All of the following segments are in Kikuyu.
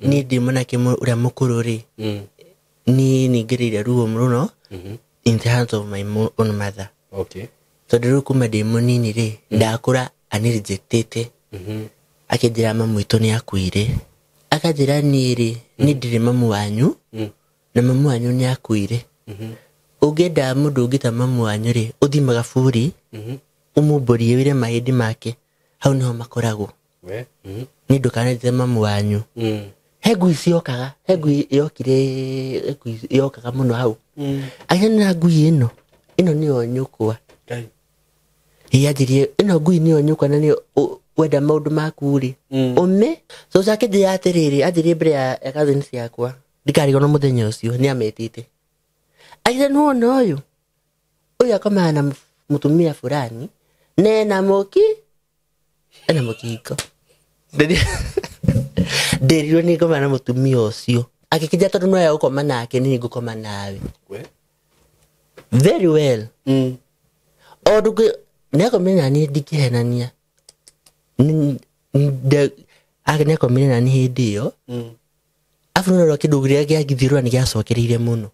Niĩ ndĩ mwanake ũrĩa mũkũrũ rĩ, niĩ nĩngereire ruo mũno in the hands of my own mother. Tondũ rĩu kuma ndĩ mũnini rĩ, ndakũra anirejectĩte. Akĩnjĩra mamu witũ nĩ akuire. Akanjĩra niĩ rĩ, niĩ ndirĩ mamu wanyu, na mamu wanyu nĩ akuire. Ũngĩenda mũndũ ũngĩ ta mamu wanyu rĩ, ũthiĩ magaburi, ũmumbũrie wĩre mahĩndĩ make, hau nĩho makoragwo. Niĩ ndũkanenjere mamu wanyu. He ngui ciokaga, he ngui yokire, he ngui yokaga mũno hau. Akĩona ngui ĩno, ĩno nĩyo nyũkwa. Ĩ anjirie, ĩno ngui nĩyo nyũkwa na nĩyo wenda maũndũ maku rĩ, ũme. So akĩnjĩra atĩrĩrĩ, anjirie mbere ya cousins ciakwa, ndikarigwo mũthenya ũcio, nĩ ametĩte. Akĩnjĩra nĩwona ũyũ, ũyũ akomaga na mũtumia fulani, na ena mũki, ena mũkingo. Ndĩrirwo nĩ ngoma na mũtumia ũcio. Agĩkĩnjĩra tondũ no egũkoma nake, niĩ ngũkoma nawe. Very well. O ndũngĩ, nĩakomire na niĩ ndingĩhenania. Nĩakomire na niĩ hĩndĩ ĩyo. Arabu nĩ ũrona kĩndũ kĩrĩa gĩagĩthiũrũra nĩ gĩacokereire mũno.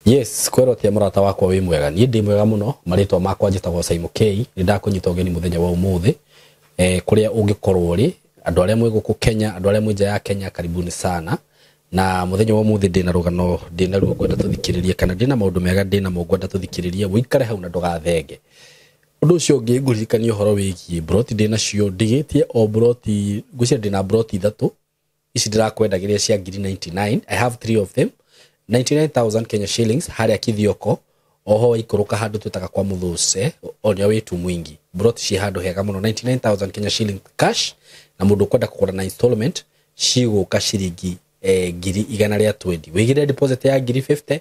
Yes, kwero tia mũrata wakwa wĩ mwega. Niĩ ndĩ mwega mũno, marĩtwa makwa njĩtagwo Simon K. Nĩ ndakũnyita ũgeni mũthenya wa ũmũthĩ. Kũrĩa ũngĩkorwo ũrĩ, andũ arĩa mwĩ gũkũ Kenya, andũ arĩa mwĩ nja ya Kenya, karibuni sana. Na mũthenya wa ũmũthĩ ndĩna rũgano, ndĩna ruo ngwenda tũthikĩrĩrie, kana ndĩna maũndũ mega ndĩna mo ngwenda tũthikĩrĩrie, ũikare hau na ndũgathenge. Ũndũ ũcio ũngĩ ngũririkanie ũhoro wĩgiĩ broti ndĩnacio, ndigĩtie o broti, ngwĩciria ndĩna broti ithatũ. Ici ndĩrakwendagĩria cia ngiri 99. I have 3 of them. 99,000 Kenya shillings harĩa Kithioko, oho waikũrũka handũ twĩtaga kwa Mũthũce, o nĩo wĩtu mwingi. Broti ciĩ handũ hega mũno, 99,000 Kenya shillings cash, na mũndũ ũkwenda kũgũra na installment cigũka ciringi ngiri igana rĩa twenty. Wĩigĩre deposit ya ngiri 50,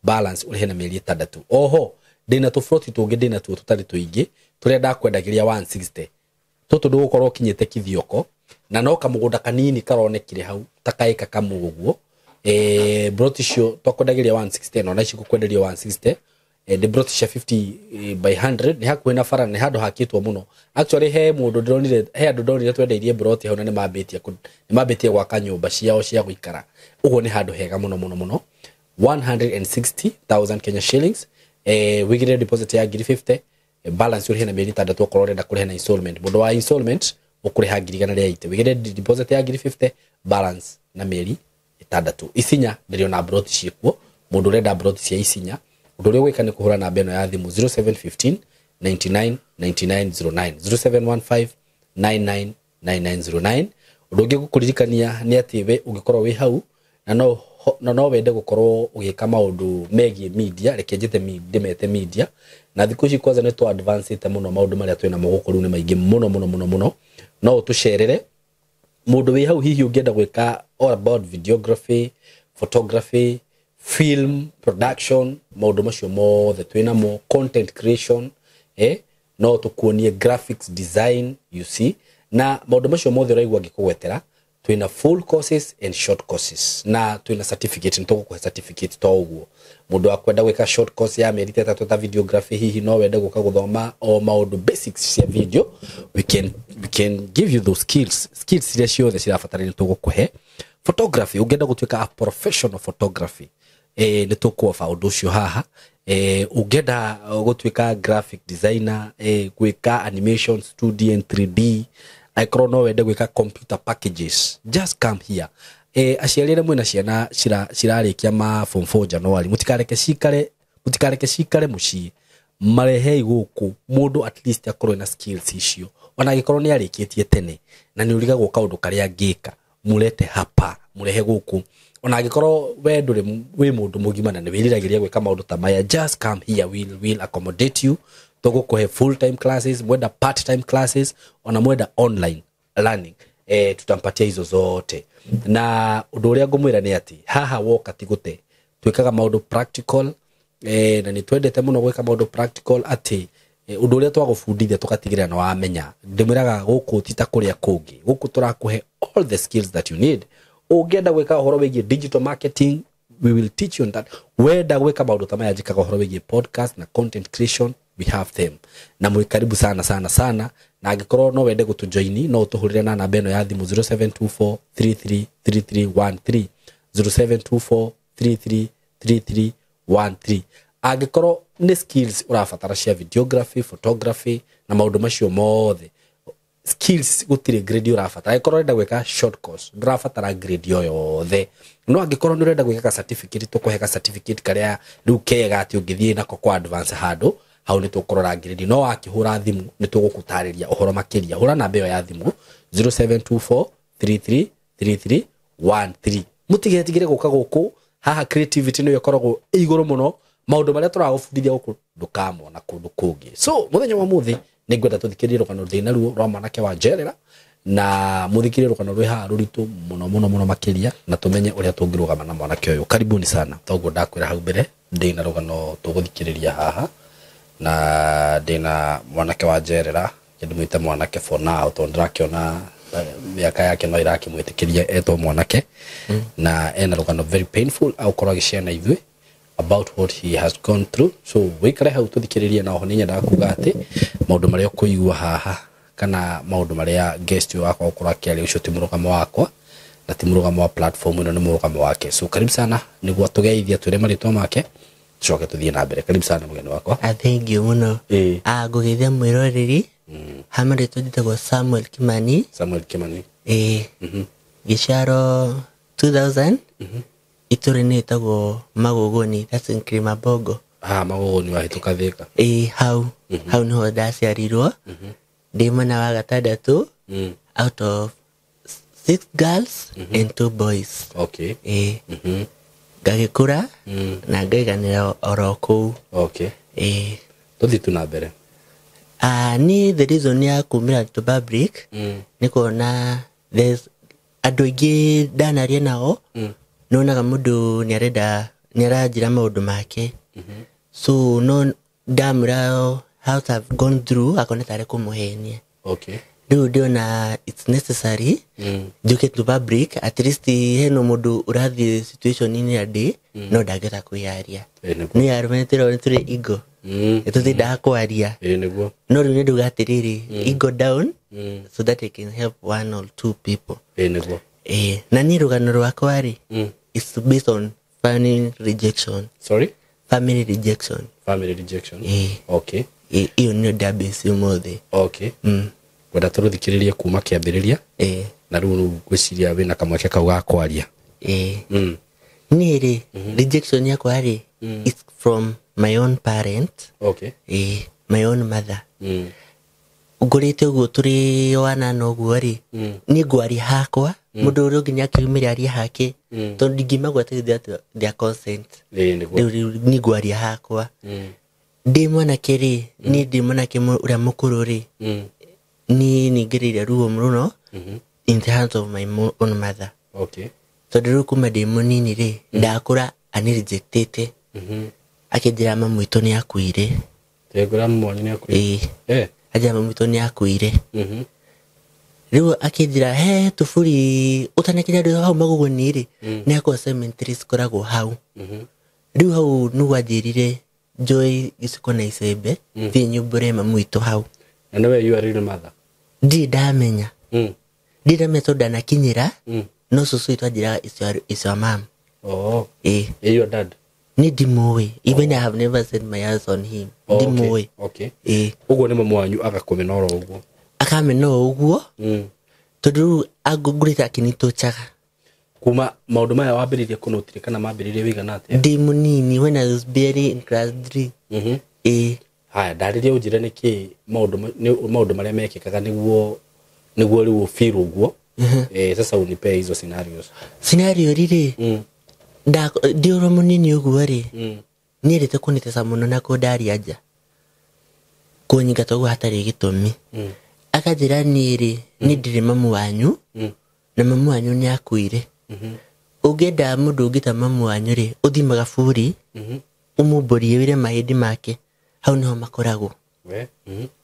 balance ũrĩhe na mĩeri ĩtandatũ. Oho ndĩna tũbroti tũngĩ ndĩna tuo tũtarĩ tũingĩ tũrĩa ndakwendagĩria 160. Tũtũ ndũgũkorwo ũkinyĩte Kithioko, na no kamũgũnda kanini karonekire hau ta kaĩka kamwe ũguo. Broti icio twakwendagĩria 160, na ona ici ngũkwenderia 160. Nĩ broti cia 50 by 100, nĩ hakuhĩ na bara, nĩ handũ hakĩtwo mũno. Actually he mũndũ ndĩronire, he andũ ndonire twendeirie broti hau na nĩ mambĩtie gwaka nyũmba ciao cia gũikara. Ũguo nĩ handũ hega mũno mũno mũno. 160,000 Kenya shillings. Wĩigĩrĩre deposit ya ngiri 50, balance ũrĩhe na mĩeri ĩtandatũ okorwo ũrenda kũrĩha na installment. Mũndũ wa installment ũkũrĩha ngiri igana rĩa eighty. Wĩigĩrĩre deposit ya ngiri 50, balance na mĩeri ĩtandatũ. Isinya ndĩrĩ ona broti ciĩkuo. Mũndũ ũrenda broti cia Isinya, ũndũ ũrĩa ũgwĩka nĩ kũhũra namba ĩno ya thimũ zero seven fifteen ninety-nine ninety-nine zero nine, zero seven one five nine nine nine nine zero nine. Ũndũ ũngĩ ngũkũririkania nĩ atĩ we ũngĩkorwo wĩ hau na no wende gũkorwo ũgĩka maũndũ megiĩ media, reke njĩte ndĩmete media. Na thikũ ici kwanza nĩ tũ advance-ĩte mũno, maũndũ marĩa twĩna mo gũkũ rĩu nĩ maingĩ mũno mũno mũno mũno. No ũtũcerere. Mũndũ wĩ hau hihi ũngĩenda gwĩka all about videography, photography, film production, maũndũ macio mothe twĩna mo, content creation, no tũkuonie graphics design, you see. Na maũndũ macio mothe ũraigua ngĩkũgwetera, twĩna full courses and short courses, na twĩna certificate, nĩ tũgũkũhe certificate to ũguo. Mũndũ wa kwenda gwĩka short course ya mĩeri ĩtatũ ta videography, hihi no wende gũka gũthoma o maũndũ basics cia video, we can give you those skills, skills iria ciothe cirabatarania tũgũkũhe. Photography, ũngĩenda gũtuĩka a professional photography, nĩ tũkũofa ũndũ ũcio haha. Ũngĩenda gũtuĩka graphic designer, gwĩka animations 2D and 3D, angĩkorwo no wende gwĩka computer packages, just come here. Aciari arĩa mwĩna ciana cirarĩkia ma form 4 January, mũtikareke cikare mũciĩ, marehei gũkũ mũndũ at least akorwo na skills icio, ona angĩkorwo nĩ arĩkĩtie tene na nĩ ũrigagwo kaũndũ karĩa angĩka, mũrete hapa, mũrehe gũkũ. Ona angĩkorwo we ndũrĩ wĩ mũndũ mũgima na nĩ wĩriragĩria gwĩka maũndũ ta maya, just come here, we'll accommodate you. Tũgũkũhe full time classes, mwenda part time classes, ona mwenda online learning, tutampatia hizo zote. Na ũndũ ũrĩa ngũmwĩra nĩ atĩ haha woka ti gũte, twĩkaga maũndũ practical, na nĩ twendete mũno gwĩka maũndũ practical, atĩ ũndũ ũrĩa twagũbundithia tũgatigĩrĩra nĩ wamenya. Ndĩmwĩraga gũkũ ti ta kũrĩa kũngĩ, gũkũ tũrakũhe all the skills that you need. Ũngĩenda gwĩka ũhoro wĩgiĩ digital marketing, We will teach you on that. Wenda gwĩka maũndũ ta maya njĩkaga ũhoro wĩgiĩ podcast na content creation, we have them, na mwĩ karibu sana sana sana. Na angĩkorwo no wende gũtũjoini, no ũtũhũrĩre na namba ĩno ya thimũ, 0724333313, 0724333313. Angĩkorwo nĩ skills ũrabatara cia videography, photography na maũndũ macio mothe, skills, gũtirĩ grade ũrabatara. Angĩkorwo ũrenda gwĩka short course, ndũrabatara grade o yothe. No angĩkorwo nĩ ũrenda gwĩka ka certificate, tũkũhe ka certificate karĩa rĩu kega atĩ ũngĩthiĩ nako kwa advance handũ hau, nĩ tũkũrora grade. No wakĩhũra thimũ, nĩ tũgũgũtarĩria ũhoro makĩria. Hũra namba ĩyo ya thimũ, 0724333313. Mũtigetigĩre gũka gũkũ haha. Creativity nĩyo ĩkoragwo ĩ igũrũ mũno. Maũndũ marĩa tũragũbundithia gũkũ ndũkamona kũndũ kũngĩ. So mũthenya wa mũthĩ nĩ ngwenda tũthikĩrĩrie rũgano ndĩ naruo rwa mwanake wa njerera, na mũthikĩrĩrie rũgano rwĩ haha rũritũ mũno mũno mũno makĩria, na tũmenye ũrĩa tũngĩrũgama na mwanake ũyũ. Karibuni sana. Toguo ndakwĩra hau mbere, ndĩ na rũgano tũgũthikĩrĩria haha, na ndĩ na mwanake wa njerera. Ndĩmwĩte mwanake for now tondũ ndĩrakĩona mĩaka yake no irakĩmwĩtĩkĩria etwo mwanake. Na ena rũgano very painful agũkorwo agĩshare na ithuĩ about what he has gone through. So wĩikare hau tũthikĩrĩrie. Na oho nĩ nyendaga kuga atĩ maũndũ marĩa ũkũigua haha kana maũndũ marĩa guest ũyũ wakwa gũkorwo akĩaria, ũcio ti mũrũgamo wakwa na ti mũrũgamo wa platform ĩno, nĩ mũrũgamo wake. So karibu sana, nĩguo tũgeithia, twĩre marĩtwa make, tucoke tũthiĩ na mbere. Karibu sana, mũgeni wakwa. Thank you mũno. Ngũgeithia mwĩroreri. Ha marĩtwa njĩtagwo Samuel Kimani. Samuel Kimani. Ĩĩ. Gĩciaro 2000, itũra nĩ ĩtagwo Magũgũni, that's in Kilimabogo. Ha Magũgũni wahĩtũka Thĩka? Ĩĩ, hau hau nĩho ndaciarirwo, ndĩ mwana wa gatandatũ out of six girls and two boys. Ĩĩ. Ngagĩkũra na ngaiganĩra oro kũu. Ĩĩ. Tũthiĩ tu na mbere. Ni the reason ya kumĩra to public nĩ kuona there's andũ aingĩ ndanaria nao, nonaga mũndũ nĩarenda, nĩaranjĩra maũndũ make, so no ndamwĩra how I've gone through, akona tarĩ kũmũhenia. Rĩu ndĩona it's necessary njuke to public, at least hena mũndũ ũrathiĩ situation-inĩ ya ndĩ no ndangĩhota kwĩyaria. Ĩĩ nĩguo. Nĩ arũme tũrona tũrĩ ego, nĩtũtindaga kwaria. Ĩĩ nĩguo. No rĩu nĩ ndauga atĩrĩrĩ, ego down, so that I can help one or two people. Ĩĩ nĩguo. Na niĩ rũgano rwakwa rĩ, it's based on family rejection. Sorry? Family rejection. Family rejection. Ĩĩ. Ĩyo nĩyo ndambĩci ũmũthĩ. Ngwenda tũrũthikĩrĩrie kuma kĩambĩrĩria. Na rĩu ngwĩciria wĩna kamweke kau ga kwaria. Ĩĩ. Niĩ rĩ, rejection yakwa rĩ, it's from my own parent. Ĩĩ, my own mother. Ngũrĩte ũguo tũrĩ wanana ũguo rĩ, niĩ ngwaria hakwa, mũndũ ũrĩa ũngĩ nĩakiumĩra arie hake, tondũ ndingĩmagweta without their consent. Ĩĩ nĩguo. Rĩu niĩ ngwaria hakwa. Ndĩ mwanake rĩ, niĩ ndĩ mwanake ũrĩa mũkũrũ rĩ, niĩ nĩngereire ruo mũno in the hands of my own mother. Tondũ rĩu kuma ndĩ mũnini rĩ, ndakũra anirejectĩte, akĩnjĩra mamu witũ nĩ akuire. Tengũra mwanyu nĩ akuire? Ĩĩ. Anjĩra mamu witũ nĩ akuire. Rĩu akĩnjĩra he tũburi ũtanakinya andũ hau Magũgũni rĩ, nĩ hakoragwo cemetery cikoragwo hau. Rĩu hau nĩguo anjĩrire njoe gĩciko na icembe, thiĩ nyumbũre mamu witũ hau. Na nĩwe your real mother? Ndirĩ ndamenya. Ndirĩ ndamenya tondũ ndanakinyĩra, no cũcũ witũ anjĩraga is your mom. Ĩĩ. Ĩ your dad? Niĩ ndimũĩ. Even I have never set my eyes on him. Ndimũĩ. Ĩĩ. Ũguo nĩ mamu wanyu agakũmena oro ũguo? Akamena o ũguo, tondũ rĩu angũrĩte akĩnitũchaga. Kuma maũndũ maya wambĩrĩirie kũnotire kana mambĩrĩirie wĩigana atĩa? Ndĩ mũnini, when I was barely in class 3. Ĩĩ. Haya, ndarĩria ũnjĩre nĩkĩ maũndũ marĩa mekĩkaga nĩguo rĩu ũfeel ũguo. Sasa unipe hizo scenarios. Scenario rĩrĩ, ndĩ oro mũnini ũguo rĩ, niendete kũnitesa mũno na kũndaria nja, kũnyingata ũguo hatarĩ gĩtũmi. Akanjĩra niĩ rĩ, niĩ ndirĩ mamu wanyu, na mamu wanyu nĩ akuire. Ũngĩenda mũndũ ũngĩ ta mamu wanyu rĩ, ũthiĩ magaburi, ũmumbũrie wĩre mahĩndĩ make hau nĩho makoragwo. We.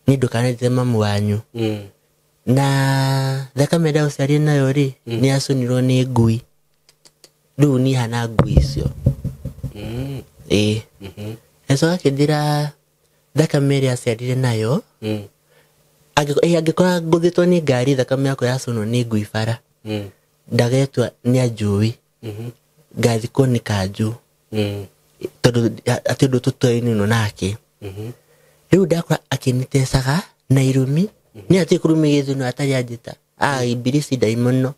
Niĩ ndũkanenjere mamu wanyu. Na thakame ndagũciarire nayo rĩ, nĩ yacinirwo nĩ ngui. Rĩu niĩ hana ngui icio. Ĩĩ. Agĩcoka akĩnjĩra thakame ĩrĩa aciarire nayo, angĩkorwo ngũthĩtwo nĩ ngari thakame yakwa yacũnwo nĩ ngui bara, ndagetua nĩ anjũĩ, ngathikwo nĩ kanjũ, tondũ atĩ ũndũ tũtoinwo nake. Rĩu ndakora akĩnitecaga na irumi, nĩ atĩ kũrumi gĩthũnũ atarĩ anjĩta, ibilisi ndai mũno.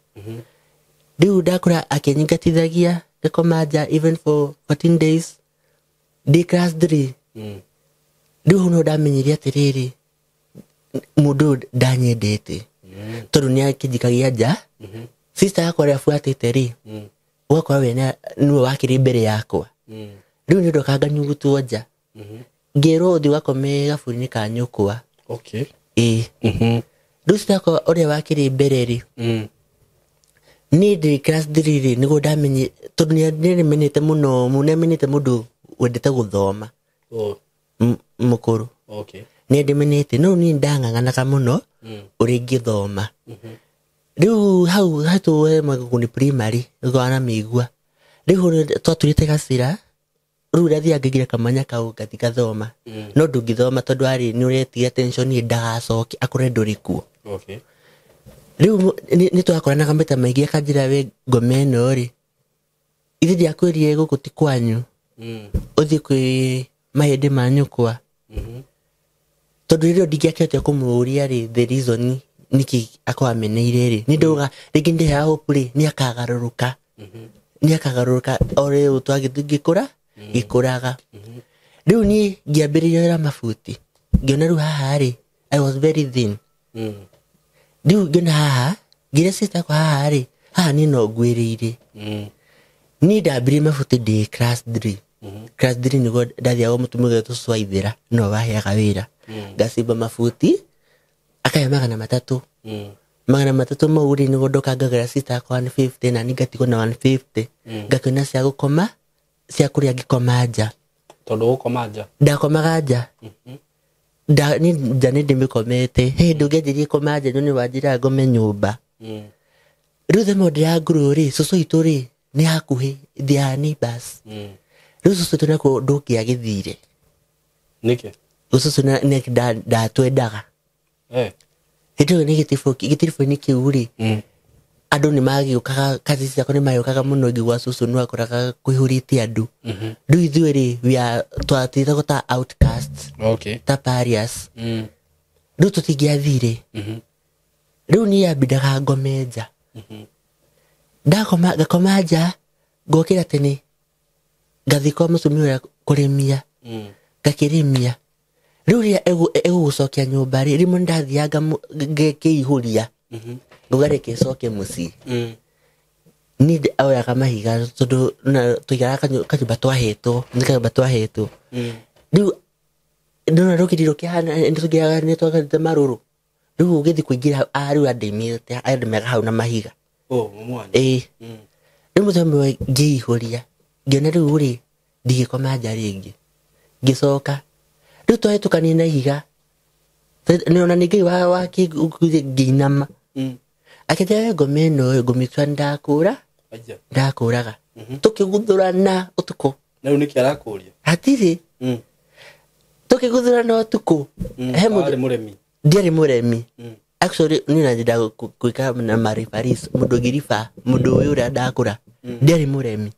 Rĩu ndakora akĩnyingatithagia ngakoma nja even for 14 days ndĩ class 3. Rĩu hau no ndamenyire atĩrĩrĩ, mũndũ ũyũ ndanyendete, tondũ nĩ akĩnjikagia nja. Sister yakwa ũrĩa abuatĩte rĩ, ũgakora we nĩwe wakĩrĩ mbere yakwa. Rĩu nĩ ndoka nganyugutwo nja, ngĩrwo ũthiĩ ũgakome gaburi-inĩ ka nyũkwa. Ĩĩ. Rĩu sister yakwa ũrĩa wakĩrĩ mbere rĩ, niĩ ndĩ class 3 rĩ, nĩguo ndamenye, tondũ nĩamenyete mũno, nĩamenyete mũndũ wendete gũthoma. Mũkũrũ. Nĩ ndĩmenete, no niĩ ndang'ang'anaga mũno ũrĩa ingĩthoma. Rĩu hau hatũ he Magũgũni primary, ũgawa na mĩigua. Rĩu hau twaturĩte gacĩra, rĩu ndathiaga ngaingĩra kamwanya kau ngathi ngathoma. No ndũngĩthoma tondũ arĩ nĩ ũretiria tension ĩ ndagacoke akore ndũrĩ kuo. Rĩu nĩ twakoranaga maita maingĩ akanjĩra we ngoma ĩno rĩ, ithe ndiakwĩrire gũkũ ti kwanyu, ũthiĩ kwĩ mahĩndĩ ma nyũkwa. Tondũ rĩrĩa ndingĩakĩhotire kũmũũria rĩ, the reason nĩkĩ akorwo ameneire rĩ, nĩ ndauga rĩngĩ ndĩheaga hope rĩ, nĩ akagarũrũka. Nĩ akagarũrũka o rĩu twagĩthiĩ ngĩkũra, ngĩkũraga. Rĩu niĩ ngĩambĩrĩria wĩra mabuti, ngĩona rĩu haha rĩ, I was very thin. Rĩu ngĩona haha, ngĩra sister yakwa haha rĩ, haha niĩ no ngwĩrĩire. Niĩ ndambirie mabuti ndĩ class 3. Class 3 nĩguo ndathiaga mũtumia ũgwĩtwo Swaithĩra, nĩwe waheaga wĩra. Ngacimba mabuti, akahe 300. 300 mau rĩ, nĩguo ndoka ngagũra sister yakwa 150 na niĩ ngatigwo na 150. Ngakĩona cia gũkoma, cia kũrĩa ngĩkoma nja. Tondũ ũgũkoma nja? Ndakomaga nja. Niĩ nja nĩ ndĩmĩkomete. He hĩndĩ ũngĩanjĩrire koma nja, nĩ wanjĩraga ngome nyũmba. Rĩu the more ndĩrangurũ rĩ, cũcũ witũ rĩ, nĩ hakuhĩ, they are neighbors. Rĩu cũcũ witũ nakuo ndũngĩagĩthire. Nĩkĩ? Cũcũ nĩ ndatwendaga. Hĩndĩ ĩyo nĩ gĩtiribũ-inĩ kĩu rĩ, andũ nĩ magĩũkaga, cousins ciakwa nĩ magĩũkaga mũno ngĩgwa cũcũ nĩ wakoraga kũihũrĩte andũ. Rĩu ithuĩ rĩ, we are, twatĩtagwo ta outcasts. Ta pariahs. Rĩu tũtingĩathire. Rĩu niĩ yambindaga ngome nja. Ndakoma, ngakoma nja, ngokĩra tene, ngathiĩ kwa mũtumia ũrĩa kũrĩmia, ngakĩrĩmia. Rĩu rĩrĩa egũgũcokia nyũmba rĩ, rĩmwe ndathiaga ngĩihũria. Ngauga reke ĩcoke mũciĩ. Niĩ oyaga mahiga tondũ tũikaraga kanyũmba twahetwo, nĩ kanyũmba twahetwo. Rĩu ndona rũkiri rũkĩhana, nĩ tũngĩaga, nĩ twagarĩte marũrũ. Rĩu ũgĩthiĩ kũingĩra hau, rĩu andĩmĩte, andĩmĩaga hau na mahiga. Oh, mwana. Ĩĩ. Rĩu mũthenya ũmwe ngĩihũria, ngĩona rĩu rĩ, ndigĩkoma nja rĩngĩ. Ngĩcoka. Rĩu twahĩtũkania na ihiga. Nĩ ona nĩ Ngai wa ngĩinama. Akĩnjĩra we ngoma ĩno, ngũmĩtua ndakũra, ndakũraga. Tũkĩguthũrana ũtukũ. Na rĩu nĩkĩ arakũria? Hatirĩ. Tũkĩguthũrana ũtukũ. He mũndũ Warĩ mũremi? Ndiarĩ mũremi. Actually, niĩ na njenda gwĩka na ma-referees, mũndũ ũngĩriba, mũndũ ũyũ ũrĩa ndakũra. Ndiarĩ mũremi.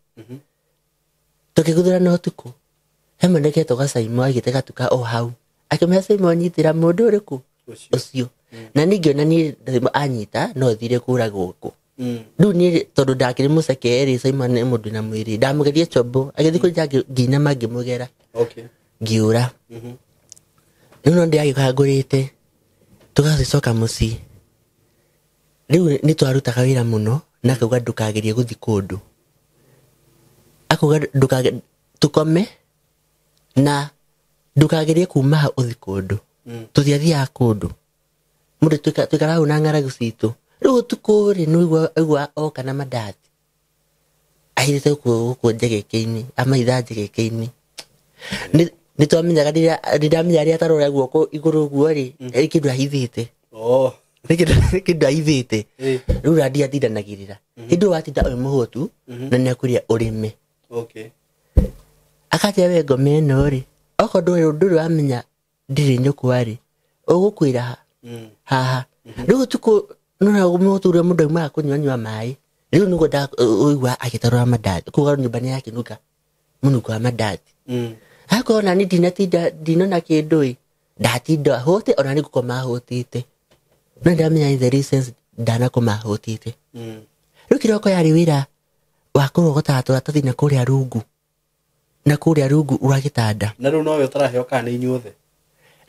Tũkĩguthũrana ũtukũ. He mwanake etagwo Simon aigĩte gatuka o hau. Akĩmwĩra Simon, nyitĩra mũndũ ũrĩkũ? Ũcio. Ũcio. Na niĩ ngĩona niĩ Simon anyita, no thire kũragwo gũkũ. Rĩu niĩ tondũ ndakĩrĩ mũceke rĩ, Simon nĩ mũndũ na mwĩrĩ. Ndamũgeria chombo, agĩthiĩ kũnja ngĩinama ngĩmũgera. Ngĩũra. Rĩu no ndĩragĩũka ngũrĩte, tũgagĩcoka mũciĩ. Rĩu nĩ twarutaga wĩra mũno, na akauga ndũkagerie gũthiĩ kũndũ. Akauga tũkome na ndũkagerie kuma hau ũthiĩ kũndũ. Tũtiathiaga kũndũ. Mũndũ tũikaraga hau na ng'aragu citũ. Rĩu ũtukũ rĩ, nĩ ũigua oka na mandathi. Ahithĩte gũkũ njegeke-inĩ, amaitha njegeke-inĩ. Nĩ twamenyaga rĩrĩa, rĩrĩa amenya rĩrĩa atarora guoko igũrũ ũguo rĩ, he kĩndũ ahithĩte. Nĩkĩ ndaithĩte? Eh. Rĩu randi atindanagĩrĩra hĩndĩ ĩyo watinda ũyũ mũhũtu na nĩakũria ũrĩme. Okay. Akanjĩra we ngoma ĩno rĩ, okorwo ndũrĩ wamenya ndirĩ nyũkwa rĩ, ũgũkwĩra ha? Haha. Rĩu ũtukũ nona mũhũtu ũrĩa mũndũ aumaga kũnyuanyua maĩ, rĩu nĩguo ũigua agĩtarũra mandathi, kuga nyũmba nĩ yakĩnunga mũnungo wa mandathi. Akorwo ona niĩ ndinatinda ndinona kĩndũ ĩ, ndatinda hũte, ona nĩ ngũkoma hũtĩte, no ndamenya in the reasons ndanakoma hũtĩte. Rĩu kĩroko yarĩ wĩra wa kũrogotaga tũratathi na kũrĩa rungu, na kũrĩa rungu rwa gĩtanda. Na rĩu nowe ũtaraheo kana nĩ inyuothe?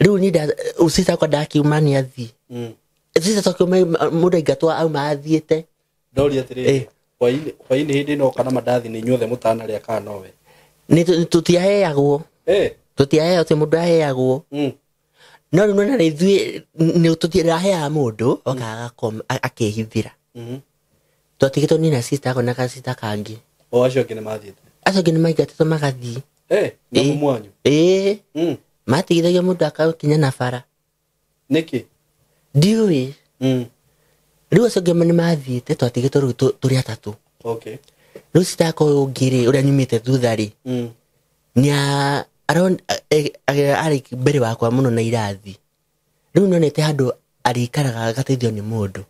Rĩu niĩ sister akwa ndakiuma nĩ athiĩ. Sister twakiuma mũndũ aingatwo auma athiĩte. Ndoria atĩrĩrĩ, hwaĩ-inĩ hĩndĩ ĩno kana mandathi nĩ inyuothe mũtanarĩa kana nowe? Nĩ tũtiaheagwo. Tũtiaheagwo, ti mũndũ aheagwo. No rĩu nona ithuĩ nĩ tũtiraheaga mũndũ okaga agakoma akehithĩra. Twatigĩtwo niĩ na sister akwa na ka sister kangĩ. O acio angĩ nĩ mathiĩte? Acio angĩ nĩ maingatĩtwo magathiĩ. Na mamu wanyu? Ĩĩ. Matigithagia mũndũ akakinya na bara. Nĩkĩ? Ndiũĩ. Rĩu acio angĩ nĩ mathiĩte, twatigĩtwo rĩu tũrĩ atatũ. Okay. Rĩu sister akwa ũyũ ũngĩ rĩ, ũrĩa nyumĩte thutha rĩ, nĩ arĩ mbere wakwa mũno na irathi. Rĩu nĩonete handũ arĩikaraga agateithio nĩ mũndũ.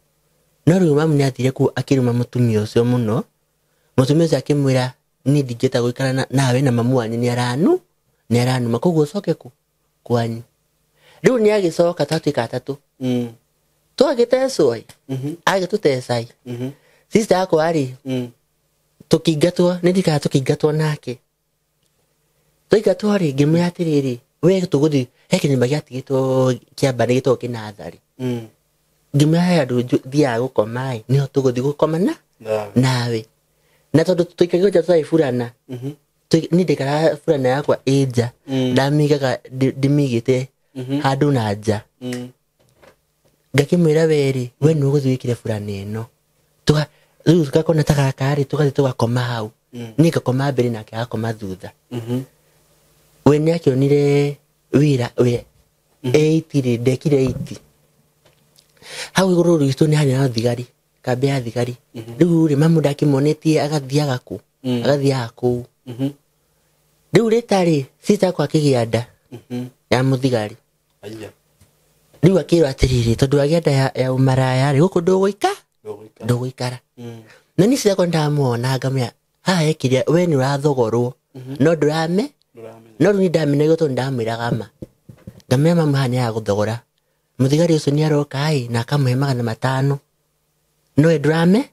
No rĩu mamu nĩ athire kũu akĩruma mũtumia ũcio mũno. Mũtumia ũcio akĩmwĩra niĩ ndingĩhota gũikara nawe na mamu wanyu nĩ aranuma, koguo ũcoke kũ kwanyu. Rĩu nĩ agĩcoka twatuĩka atatũ. Twagĩtecwo ĩ, agĩtũteca ĩ. Sister yakwa rĩ, tũkĩingatwo, nĩ ndikaga tũkĩingatwo nake. Twaingatwo rĩ, ngĩmwĩra atĩrĩrĩ, we tũgũthiĩ he kĩnyũmba gĩatigĩtwo kĩamba nĩ gĩtagwo kĩnathari. Ngĩmwĩra he handũ thiaga gũkoma ĩ, nĩho tũgũthiĩ gũkoma na nawe. Na tondũ tũikagia nja tũtarĩ burana, niĩ ndaikaraga burana yakwa ĩ nja, ndamĩigaga ndĩmĩigĩte handũ na nja. Ngakĩmwĩra we rĩ, we nĩwe ũgũthiĩ wĩkĩre burana ĩno. Rĩu tũgakona ta gaka rĩ, tũgathiĩ tũgakoma hau. Niĩ ngakoma mbere nake agakoma thutha. We nĩ akĩonire wĩra, we 8 rĩ, ndekire 8. Hau igũrũ rwitũ nĩ harĩ na thigari, kambĩ ya thigari. Rĩu rĩ, mamu ndakĩmuonetie agathiaga kũ? Agathiaga kũu. Rĩu rĩtarĩ, sister akwa akĩgĩa nda ya mũthigari. Rĩu akĩrwo atĩrĩrĩ, tondũ agĩa nda ya ũmaraya rĩ, gũkũ ndũgũikara. Na niĩ sister akwa ndamuona ngamwĩra, haha ekĩrĩa, we nĩ ũrathogorwo, no ndũrame, no rĩu nĩ ndamenaga tondũ ndamwĩraga ma. Ngamwĩra mamu haha nĩ aragũthogora. Mũthigari ũcio nĩ aroka ĩ, na akamũhe 500. No we ndũrame.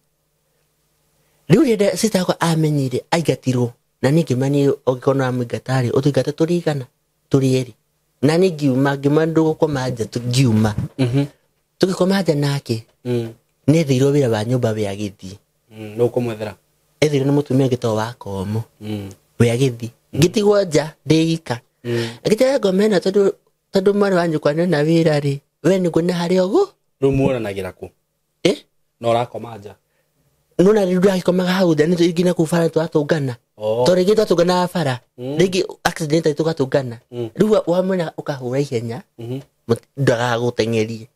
Rĩu rĩrĩa sister akwa amenyire aingatirwo, na niĩ ngĩmwĩra niĩ ũngĩkorwo nĩ ũramũingata rĩ, ũtũingate tũrĩ igana, tũrĩ erĩ. Na niĩ ngiuma, ngiuma ndũgũkoma nja, ngiuma. Tũgĩkoma nja nake, nĩ etheirwo wĩra wa nyũmba we agĩthiĩ. Nĩ ũkũmwethera? Etheirwo nĩ mũtumia ũngĩ wa Komo. We agĩthiĩ. Ngĩtigwo nja, ndĩ ika. Ngĩtiga ngoma ĩno tondũ mwarĩ wa nyũkwa nĩona wĩra rĩ, we nĩguo nĩ harĩa ũguo. Rĩu muonanagĩra kũ? Na ũrakoma nja? Nona rĩu ndagĩkomaga hau nja, nĩ nginya kũu bara tũratũngana. Tondũ rĩngĩ twatũnganaga bara, rĩngĩ accident tũgatũngana. Rĩu wamwena ũkahũra ihenya, ndagagũteng'erie.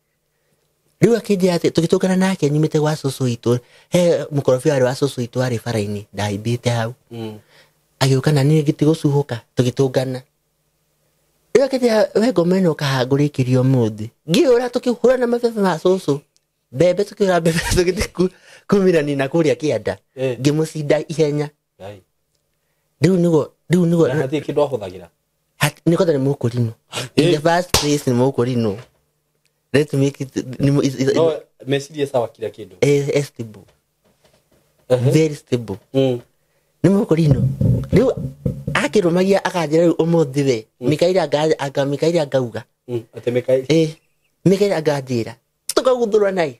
Rĩu akĩnjĩra atĩ tũgĩtũngana nake nyumĩte gwa cũcũ witũ, he mũkorobia warĩ wa cũcũ witũ warĩ bara-inĩ, ndahaimbĩte hau. Agĩũka na niĩ ngĩtiga gũcuhũka, tũgĩtũngana. Rĩu akĩnjĩra we ngoma ĩno ũkahangũrĩkĩria ũmũthĩ. Ngĩũra tũkĩhũra na mabebe ma cũcũ. Mbembe tũkĩhũra mbembe tũgĩthiĩ kumĩrania na kũrĩa kĩanda. Ngĩmũcinda ihenya. Rĩu nĩguo, rĩu nĩguo. Na hatirĩ kĩndũ ahũthagĩra? Nĩ kwanja nĩ mũkũrinũ. In the first place nĩ mũkũrinũ. Let me make it, nĩ is, is, No, meciria sawa kila kĩndũ. Stable. Very stable. Nĩ mũkũrinũ. Rĩu akĩrũmagia akanjĩra rĩu ũmũthĩ we, Mikaeli anga Mikaeli angauga. Atĩ Mikaeli. Mikaeli anganjĩra. Tũkaguthũra naĩ.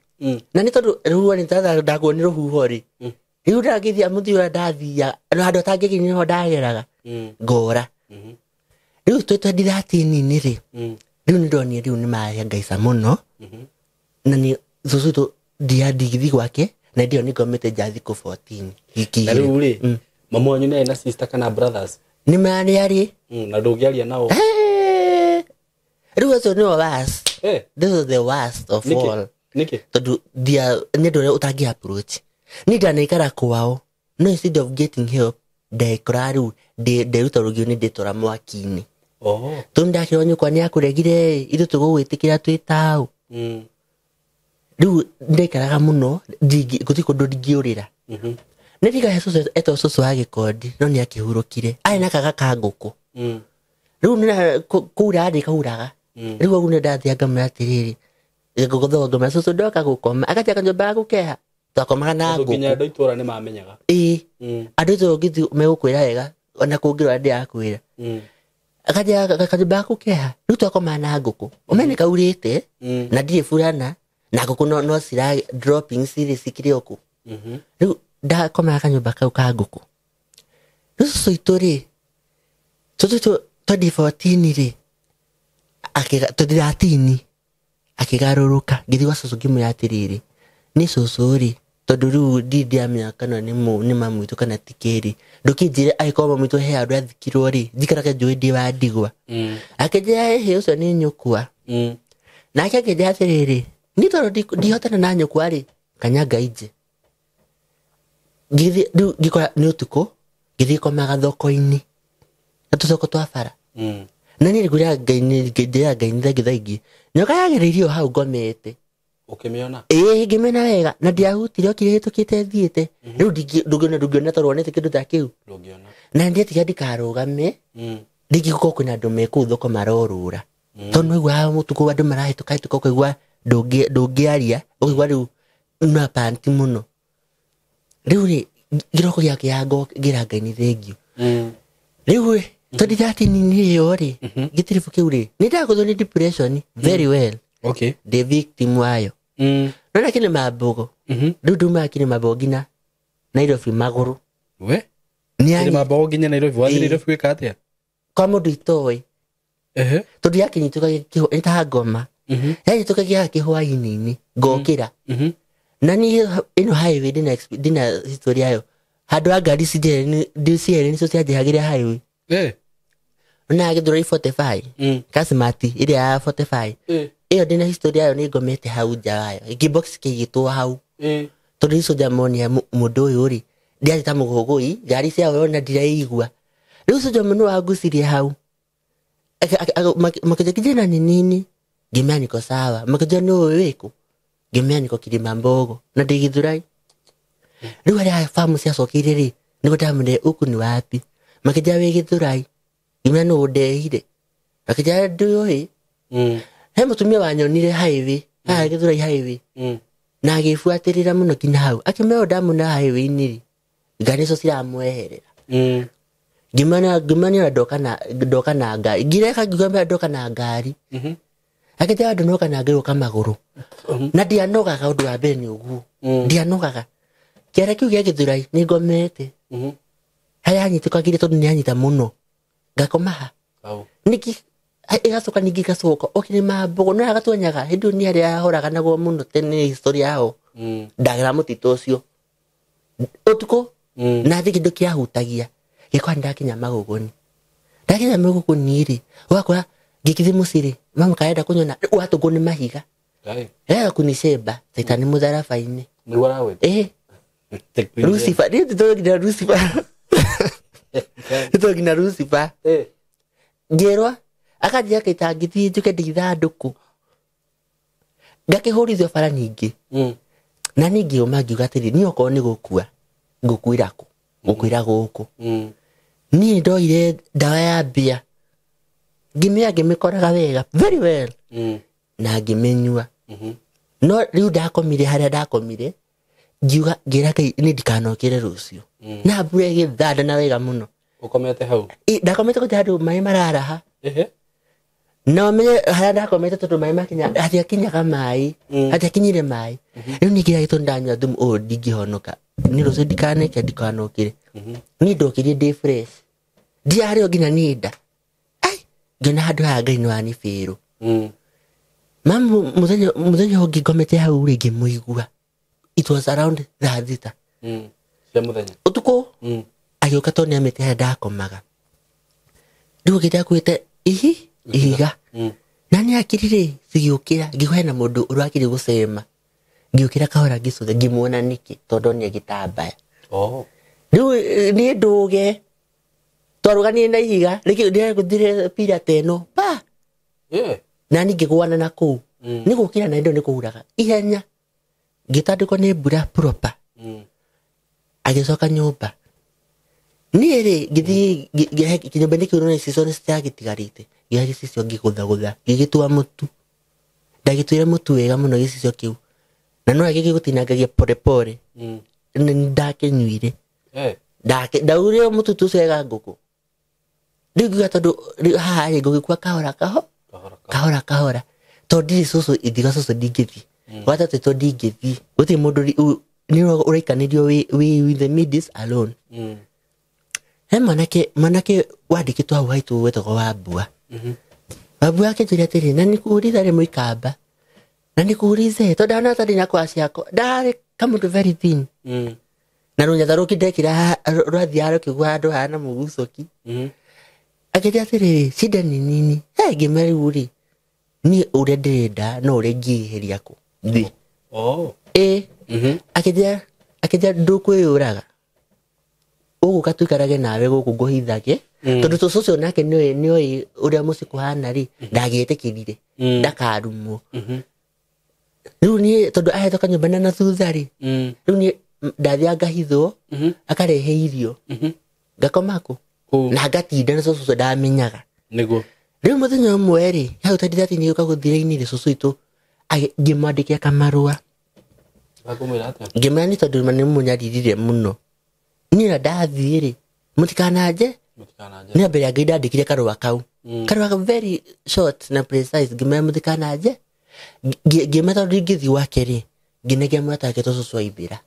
Na nĩ tondũ rĩu nĩ tata ndakuo nĩ rũhuho rĩ. Rĩu ndangĩthiĩ mũthĩ ũrĩa ndathia, no handũ atangĩkinya nĩho ndageraga. Ngora. Rĩu twĩ twendi thirteen-inĩ rĩ. Rĩu nĩ ndonire rĩu nĩ mahengaica mũno. Na nĩ cũcũ witũ ndiandigithii gwake, na hĩndĩ ĩyo nĩ ngomete nja thikũ 14. Wiki Na igĩrĩ. rĩu rĩ, mamu wanyu nĩ arĩ na sister kana brothers? Nĩ marĩ arĩ. Na ndũngĩaria nao? Rĩu acio nĩo worst. This was the worst of Nĩkĩ? all. Nĩkĩ? Tondũ ndia nĩ andũ arĩa ũtangĩ approach. Niĩ ndanaikara kwao, no instead of getting help, ndekora rĩu nderuta rũgio nĩ ndĩtwara mwaki-inĩ. Oh. Tondũ ndakĩrwo nyũkwa nĩ akũregire, ithuĩ tũgũgwĩtĩkĩra twĩ taũ. Rĩu ndaikaraga mũno, gũtirĩ kũndũ ndingĩũrĩra. Nĩ ndigahe cũcũ etwo cũcũ wa gĩkondi, no nĩ akĩhurũkire. Arĩ na kaga ka ngũkũ. Rĩu kũura rĩ kauraga. Rĩu ũguo nĩ ndathiĩ ngamwĩra atĩrĩrĩ, ngũgũthonga ngamwĩra cũcũ ndoka gũkoma, akatia kanyũmba gaku keha. Twakomaga na Tondũ nginya ngũkũ. andũ a itũũra nĩ mamenyaga. Ĩĩ. Andũ itũũra ũngĩthiĩ megũkwĩra wega, ona kũngĩrora ndĩrakwĩra. Akatia kanyũmba gaku keha. Rĩu twakomaga na ngũkũ. Ũmenye nĩ kaurĩte, na ndirĩ burana, na ngũkũ no cira dropping cirĩ cikĩrĩ o kũu. Rĩu ndakomaga kanyũmba kau ka ngũkũ. Rĩu cũcũ witũ rĩ, cũcũ witũ 2014 rĩ, 2013 akĩgarũrũka. Ngĩthiĩ gwa cũcũ ngĩmwĩra atĩrĩrĩ, nĩ cũcũ rĩ, tondũ rĩu ndirĩ ndĩramenya kana nĩ mamu witũ kana ti kĩrĩ. Ndũkĩnjĩre angĩkorwo mamu witũ he handũ athikirwo rĩ, njikarage njũĩ ndĩ wa ndigwa. Akĩnjĩra ĩhĩ ũcio nĩ nyũkwa. Nake akĩnjĩra atĩrĩrĩ, niĩ tondũ ndihotana na nyũkwa rĩ, kanyanga inje. Ngĩthiĩ rĩu ngĩkora nĩ ũtukũ, ngĩthiĩ komaga thoko-inĩ. Na tũthoko twa bara. Na niĩ ngwĩra Ngai nĩ, ngĩnjĩra Ngai nĩ thengi thengi. Nyoka yagereirio hau ngomete. Ũkĩmĩona? Ĩĩ, ngĩmĩona wega. Na ndiahutire, okire hĩtũkĩte thiĩte. Rĩu ndũngĩona tondũ wonete kĩndũ ta kĩu. Ndũngĩona. Na ndietiga ndikarũgame. Rĩngĩ gũkorwo kwĩna andũ me kũu thoko marorũra. Tondũ nĩwaiguaga mũtukũ andũ marahĩtũka hĩtũka ũkaigua ndũngĩaria, ũkaigua rĩu una panti mũno. Rĩu rĩ, kĩroko gĩakĩa ngĩra Ngai nĩ thengiũ. Rĩu rĩ, tondũ ndatinini ĩyo rĩ, gĩtiribũ kĩu rĩ, nĩ ndagũthwo nĩ depression very well. Ndĩ victim wayo. No na kĩrĩ mambũgo. Rĩu ndumaga kĩrĩ mambũgo nginya Nairobi magũrũ. We? Nĩ Kĩrĩ anyi- mambũgo nginya Nairobi? Wathiĩ Ĩĩ. Nairobi gwĩka atĩa? Kwa mũndũ itoĩ. Tondũ yakinyitũka nĩ ta ngoma. Yanyitũka gĩa kĩhwainĩ-inĩ, ngokĩra. Na niĩ ĩno highway ndĩna history yayo. Handũ ha ngari cierĩ nĩcio cianjehagĩra highway. Na gĩthũrai 45. Kasimati ĩrĩa ya 45. Ĩyo ndĩna history yayo, nĩ ngomete hau nja wayo. Gĩbox kĩigĩtwo hau. Tondũ icio njamonia mũndũ ũyũ rĩ, ndiarĩ ta mũgũgũi, ngari ciao ona ndiraigua. Rĩu ũcio njamu nĩ wangucirie hau. Makĩnjĩra kijana ni nini? Ngĩmera niko sawa. Makĩnjĩra nĩ ũĩ wĩkũ? Ngĩmera niko Kilimambogo. Na ndĩ Gĩthũrai. Rĩu harĩa famu ciacokeire rĩ, nĩguo ndamwĩrire huku ni wapi? Makĩnjĩra wĩ Gĩthũrai. Ngĩmera nũ ũndehire? Makĩnjĩra ndũĩ. He mũtumia wanyonire highway, haha Gĩthũrai highway. Na agĩbuatĩrĩra mũno nginya hau. Akĩmera ũyũ ndamwona highway-inĩ rĩ, ngari icio ciramweherera. Ngĩmana ndoka na ngari. Ngĩreka ngiuga ndoka na ngari. Akĩnjĩra andũ noka na ngari ũka magũrũ. Na ndianogaga ũndũ wa mbere nĩ ũguo. Ndianogaga. Kĩara kĩu gĩa Gĩthũrai nĩ ngomete. Harĩa hanyitũkagĩire tondũ nĩ hanyita mũno. Ngakoma ha. Nĩkĩ ĩgacoka ningĩ ĩgacoka. Okire mambũgũ, no agatonyaga. Hĩndĩ ĩyo nĩ harĩa ahoraga naguo mũno tene history yao. Ndagera mũtitũ ũcio. Ũtukũ, na thĩ kĩndũ kĩahutagia. Gĩkwa ndakinya magũgũni. Ndakinya magũgũni rĩ, ũgakora ngĩkĩthiĩ mũciĩ rĩ, mama karenda kũnyona, watũngwo nĩ mahiga. Ngai. Rega kunicemba, Saitani mũtharaba-inĩ. Nĩguo aragwĩta? Ĩĩ. Tekinoronjia. Lucifer, nĩ tũtoĩ nginya Lucifer. Nĩ tũtoĩ nginya Lucifer. Ngĩrwo, akanjia akaita ngĩthiĩ njuke ndithandũkũ. Ngakĩhũrithio bara nyingĩ. Na niĩ ngĩũma ngiuga atĩrĩ, niĩ okorwo nĩ gũkua, ngũkuĩra kũ? Ngũkuĩra gũkũ. Niĩ ndoire ndawa ya mbia. Ngĩmĩoya ngĩmĩkoraga wega, very well. Na ngĩmĩnyua. No rĩu ndakomire harĩa ndakomire, ngiuga ngĩra Ngai niĩ ndikanokĩre rũciũ. Na mbura ĩgĩthanda na wega mũno. Ũkomete hau? Ĩ, ndakomete kũrĩa handũ maĩ mararaha. Na ũmenye harĩa ndakomete tondũ maĩ makinya, hatiakinyaga maĩ. Hatiakinyire maĩ. Rĩu niĩ kĩrĩa gĩtũmi ndanyua thumu ũyũ ndingĩhonoka. Niĩ rũciũ ndikaneke, ndikanokĩre. Niĩ ndokĩrire ndĩ fresh. Ndiarĩ o nginya niĩ nda. Ai, ngĩona handũ haha Ngai nĩ wanibĩrwo. Mamu, mũthenya ũngĩ ngomete hau rĩ, ngĩmũigua. It was around thaa thita. Cia mũthenya. Ũtukũ, agĩũka tondũ nĩamĩte harĩa ndakomaga. Rĩu ũngĩ ndakuĩte ihiga. Na nĩ akirire, cigĩũkĩra, ngĩigua hena mũndũ ũrakire gũcema. Ngĩũkĩra kahora ngĩcũtha ngĩmuona nĩkĩ tondũ nĩ gĩtambaya. Oh. Rĩu niĩ ndũge twarũganire na ihiga rĩkĩ ndĩragũthire pira ta ĩno pa. Yeah. Na niĩ ngĩgũana na kũu. Nĩ gũkĩra na indo nĩ kũhuraga ihenya. Ngĩtandĩkwo nĩ mbura proper. Agĩcoka nyũmba. Niĩ rĩ ngĩthiĩ kĩnyũmba-inĩ kĩu nĩ icicio nĩ ciagĩtigarĩte. Ngĩoya gĩcicio ngĩgũthagũtha ngĩgĩtua mũtu. Ndagĩtuire mũtu wega mũno gĩcicio kĩu. Na no gĩgũtinangagia pore pore. Nĩ ndakĩnyuire. Ndaurire mũtu ũcio wega ngũkũ. Rĩu ngiuga tondũ haha rĩ ngũgĩkua kahora kahora kahora. Tondũ ndirĩ cũcũ ithiga cũcũ ndingĩthiĩ. Gwatatũ tondũ ndingĩthiĩ. Gũtirĩ mũndũ nĩ ũraikanĩrio wĩ in the midst alone. He mwanake wandĩkĩtwo hau haitũ wetagwo Wambua. Wambua akĩnjĩra atĩrĩ, na nĩkuuliza rĩ mũikamba. Na nĩkuulize tondũ ndana tondũ ndina kwa ciakwa. Ndarĩ kamũndũ very thin. Na rũnyatha rũkĩ ndekĩra rwathiaga rũkĩgwa handũ hana mũgucũki. Akĩnjĩra atĩrĩrĩ, shida ni nini? He ngĩmera rĩu rĩ, niĩ ũrĩa ndĩrenda no ũrĩa ingĩĩheria kũ thĩ. Oh. Ĩ. Akĩnjĩra ndũkwĩyũraga. Ũgũka tũikarage nawe gũkũ ngũhithage. Tondũ cũcũ ũcio nake nĩoĩ ũrĩa mũciĩ kũhana rĩ, ndagĩetĩkĩrire. Ndakarumwo. Rĩu niĩ tondũ ahetwo kanyũmba na thutha rĩ, rĩu niĩ ndathiaga ngahithwo, akarehe irio. Ngakoma kũ? Na ngatinda na cũcũ ũcio ndamenyaga. Nĩguo. Rĩu mũthenya ũmwe rĩ, hau ta ndĩrathiĩ gũka gũthira-inĩ rĩ, cũcũ witũ ngĩmwandĩkĩra kamarũa. Ngakũmwĩra atĩa? Ngĩmwĩra nĩ tondũ nĩ mũnyaririre mũno. Niĩ na ndathiĩ rĩ, mũtikananje. Mũtikananje. Nĩ mbere ya Ngai ndandĩkire karũa kau. Karũa kau very short na precise, ngĩmwĩra mũtikananje. Ngĩmwĩra tondũ ndingĩthiĩ gwake rĩ, ngĩnengera mũrata wake tondũ cũcũ aithĩra.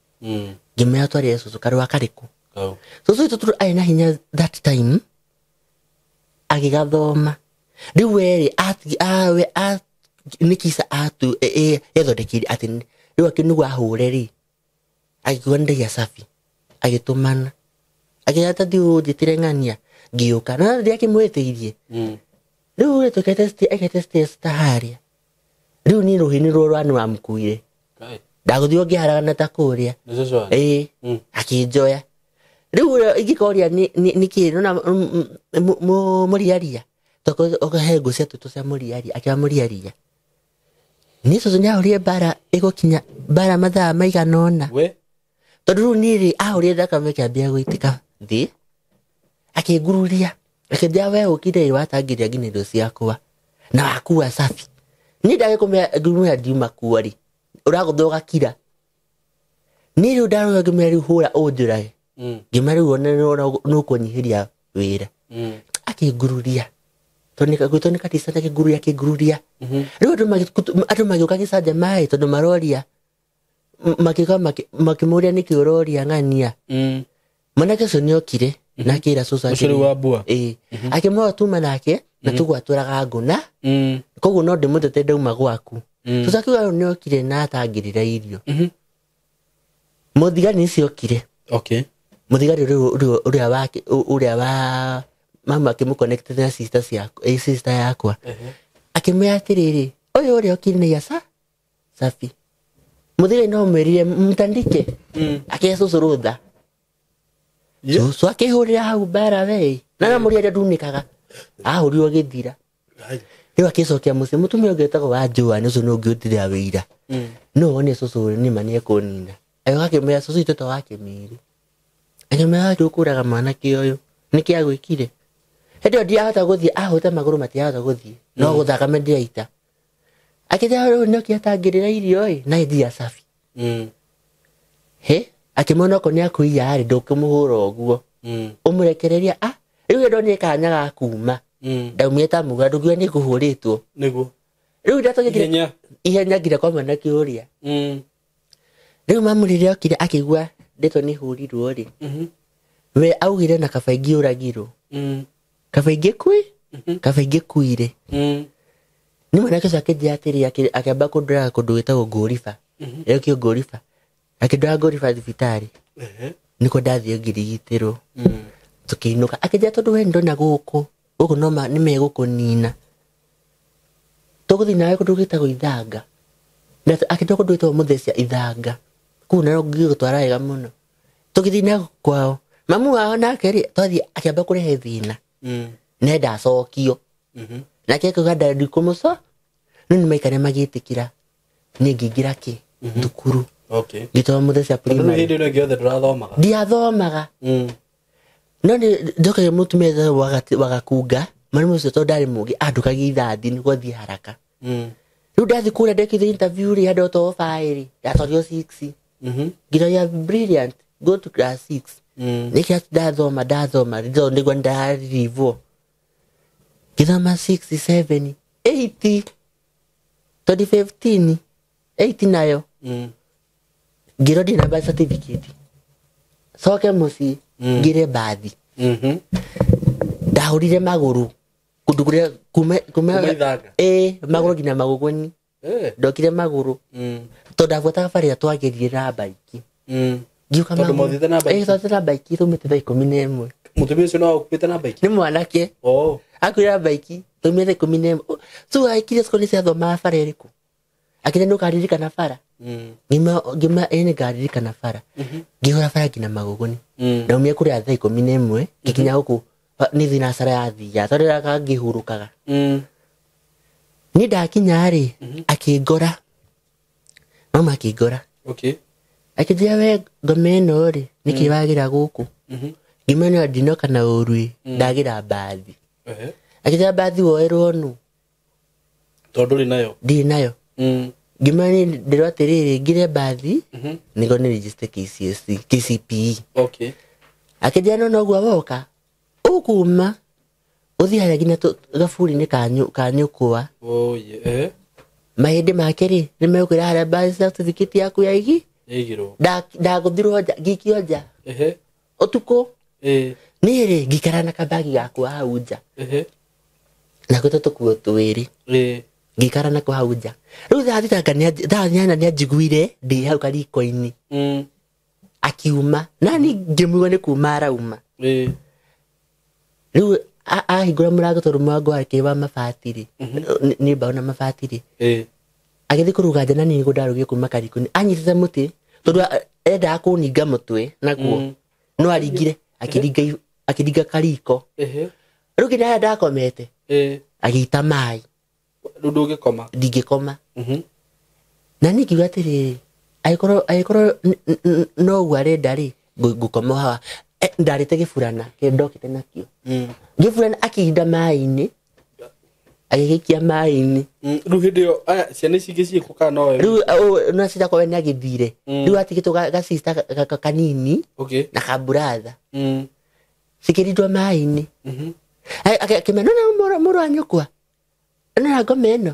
Ngĩmwĩra twarĩre cũcũ karũa karĩkũ. Cũcũ witũ tondũ arĩ na hinya that time, agĩgathoma. Rĩu we rĩ, nĩ kisa atu, ethondekeire atĩ rĩu akĩnigua ahũre rĩ, agĩkiuga nĩ ndagia safi. Agĩtũmana. Akĩra ta thiĩ ũnjĩtĩre ng'ania. Ngĩũka. Na ndĩakĩmwĩtĩirie. Rĩu rĩ, tũkaite aikaite stairs ta harĩa. Rĩu niĩ rũhĩ nĩ ruo rwa nĩwamũkuire. Ndagũthiĩ ũngĩharagana ta kũrĩa. Nĩ cũcũ wanyu? Ĩĩ. Akĩnjoya. Rĩu ũrĩa ingĩkoria nĩ kĩ, nĩwona mũriaria. Tondũ he ngũ ciatuĩtwo cia mũriaria, akĩoya mũriaria. Niĩ cũcũ nĩahũrire mbara ĩgũkinya mbara mathaa maigana ũna. We? Tondũ rĩu niĩ rĩ, ahũrire thakame ĩkĩambia gũitĩka thĩ. Akĩngururia. Akĩnjĩra we ũkire rĩ, watangĩria nginya irio ciakwa. Na wakua safi. Niĩ ndagĩkũmenya ngĩmwĩra ndiuma kuo rĩ. Ũragũtha ũgakira. Niĩ rĩu ndarora ngĩmwĩra rĩu hũra ũnjũrage. Ngĩmwĩra rĩu ona nĩ ũkũnyihĩria wĩra. Akĩngururia. Tondũ gwĩtwo nĩ kanitha, akĩngururia, akĩngururia. Rĩu andũ magĩũka gĩcanja maĩ tondũ maroria. Magĩũka makĩmũria nĩkĩ ũroria ng'ania. Mwanake ũcio nĩokire, na akĩra cũcũ Ũcio atĩrĩ, rĩu wa mbua? Ĩĩ. Akĩmwĩra tuma nake, na tũgwatũraga ngũ na, koguo no ndĩmũtete ndauma gwaku. Cũcũ akiuga rĩu nĩokire na atangĩrĩra irio. Mũthigari nĩcio okire. Mũthigari ũrĩa wake, ũrĩa wa mama akĩmũconnect na sister ciakwa, sister yakwa. Akĩmwĩra atĩrĩrĩ, ũyũ ũrĩa okire nĩ Yasa? Safi. Mũthigari no amwĩrire mtandike. Akĩhe cũcũ rũtha. Cũcũ akĩhũrĩra hau mbara we. Na no mũrĩa ndunĩkaga. Ahũrirwo gĩthira. Rĩu akĩcokia mũciĩ, mũtumia ũngĩ wĩtagwo wa Joan, ũcio nĩ ũngĩ ũtirĩa wĩira. No wone cũcũ nĩ ma nĩekũnina. Agĩũka akĩmwĩra cũcũ witũ ta wa Kĩmĩrĩ. Akĩmwĩra ndũkũraga mwanake ũyũ. Nĩkĩ agwĩkire? Hĩndĩ ĩyo ndiahota gũthiĩ, ahũte magũrũ matiahota gũthiĩ. No gũthakame ndĩraita. Akĩnjĩra rĩu nĩokĩ atangĩrĩra irio ĩ, na ĩthiĩ Safi. He, akĩmwona okorwo nĩakũiya rĩ, ndũkĩmũhũra ũguo. Ũmũrekereria, rĩu ndonire kanya ga kuma. Ndaumire ta mũgũnda, ndũkiuga nĩngũhũrĩtwo. Nĩguo. Rĩu ndatonyekire Ihenya. ihenya nginya kwa mwanake ũrĩa. Rĩu mamu rĩrĩa okire akĩigua ndeto nĩhũrirwo rĩ. We augire na kaba ingĩũragirwo. Kaba ingĩkui? Kaba ingĩkuire. Nĩ mwanake ũcio akĩnjĩra atĩrĩ, akĩamba kũndwara kũndũ gwĩtagwo Ngũriba. Rĩu kĩo Ngũriba. Akĩndwara Ngũriba thibitarĩ. Nĩkuo ndathiĩ ngĩrigitĩrwo. Tũkĩinũka. Akĩnjĩra tondũ we ndona gũkũ. Gũkũ no nĩmegũkũnina. Tũgũthiĩ nawe kũndũ gwĩtagwo Ithanga. Akĩndwo kũndũ gwĩtagwo Mũthecia Ithanga. Kũu na ngĩgũtwara wega mũno. Tũgĩthiĩ na kwao. Mamu wao nake rĩ, twathiĩ akĩamba kũrehe thĩna. Nenda acokio. Nake akauga ndikũmũco. No nĩ maikare magĩtĩkĩra. Niĩ ngĩingĩra kĩ? Thukuru. Okay. Ngĩtwarwo Mũthecia primary. Hĩndĩ ĩno ĩngĩ yothe ndũrathomaga? Ndiathomaga. No nĩ ndokagia mũtumia wagakunga. Mwarimũ ũcio tondũ ndarĩ mũũgĩ andũkagia ithathi nĩguo thiĩ haraka. Rĩu ndathiĩ kũrĩa ndekire interview rĩ, handũ to 5 rĩ, ndatwarirwo 6. Nginya brilliant, go to class 6. Nĩkĩo ndathoma, ndathoma, nĩguo ndarivwo. Ngĩthoma 6, 7, 8, 2015, 8 nayo. Ngĩrwo ndirĩ na birth certificate. Coke mũciĩ, ngĩre mbathi. Ndahũrire magũrũ. Kũndũ kũrĩa kuma Ithanga. Magũrũ nginya magũgũni. Ndokire magũrũ. Tondũ ndabuataga bara ĩrĩa twagerire na mbaiki. Ngiũka Tondũ magũrũ. mwathiĩte na mbaiki? Twathiĩte na mbaiki tumĩte thaa 11. Mũtumia ũcio no akuĩte na mbaiki? Nĩ mwanake. Akuĩte na mbaiki tumĩte thaa 11. So aikire cukuru nĩ ciathomaga bara ĩrĩkũ? Akĩra nĩ ũkaririkana bara. Ngĩma ĩĩ nĩngaririkana bara. Ngĩhũra bara nginya magũgũni. Ndaumire kũrĩa thaa 11, ngĩkinya gũkũ nĩ thinacara ya thia, tondũ ndĩraka ngĩhurũkaga. Niĩ ndakinya rĩ, akĩngora. Mama akĩngora. Akĩnjĩra we ngoma ĩno rĩ, nĩkĩ wagĩra gũkũ? Ngĩmwĩra ndinoka na ũru ĩ, ndagĩra mbathi. Akĩnjĩra mbathi woerwo nũ? Tondũ ndũrĩ nayo. Ndirĩ nayo. Ngĩmwĩra niĩ ndĩrwo atĩrĩrĩ, ngĩre mbathi, nĩguo nĩ register KCSE, KCPE. Akĩnjĩra no noguo woka, ũkuma, ũthiĩ harĩa nginya gaburi-inĩ ka nyũkwa. Mahĩndĩ make rĩ, nĩ megũkwĩra harĩa birth certificate yaku ya igi? Yaigirwo. Ndagũthirwo nja, ngĩikio nja. Ũtukũ. Niĩ rĩ, ngĩikara na kabagi gakwa hau nja. Na gwĩtwo tũkuo twĩrĩ. Ngĩikara nako hau nja. Rĩu thaa thita thaa 8 nĩanjiguire ndĩ hau kariko-inĩ. Akiuma. Na niĩ ngĩmũigua nĩ kuma arauma. Rĩu ahingũra mũrango tondũ mũrango wake wa mabati rĩ, nĩ mbaũ na mabati rĩ. Agĩthiĩ kũruga nja na niĩ nĩguo ndarugire kuma kariko-inĩ. Anyitĩte mũtĩ tondũ endaga kũninga mũtwe naguo. No aringire, akĩringa kariko. Rĩu nginya harĩa ndakomete, agĩita maĩ. Rĩu ndũngĩkoma? Ndingĩkoma. Na niĩ ngiuga atĩrĩrĩ, angĩkorwo no ũguo arenda rĩ, ngũkoma haha. Ndarĩte gĩburana kĩrĩa ndokĩte nakĩo. Gĩburana akĩrinda maĩ-inĩ, agĩgĩikia maĩ-inĩ. Rĩu hĩndĩ ĩyo, aya, ciana ici ingĩ ciĩkũ kana no we? Rĩu, no cita kwa we nĩagĩthire. Rĩu atigĩtwo gacista kanini na kamburatha. Cikĩrindwo maĩ-inĩ. Akĩmera, no, no, mũrũ wa nyũkwa. No, na ngoma ĩno.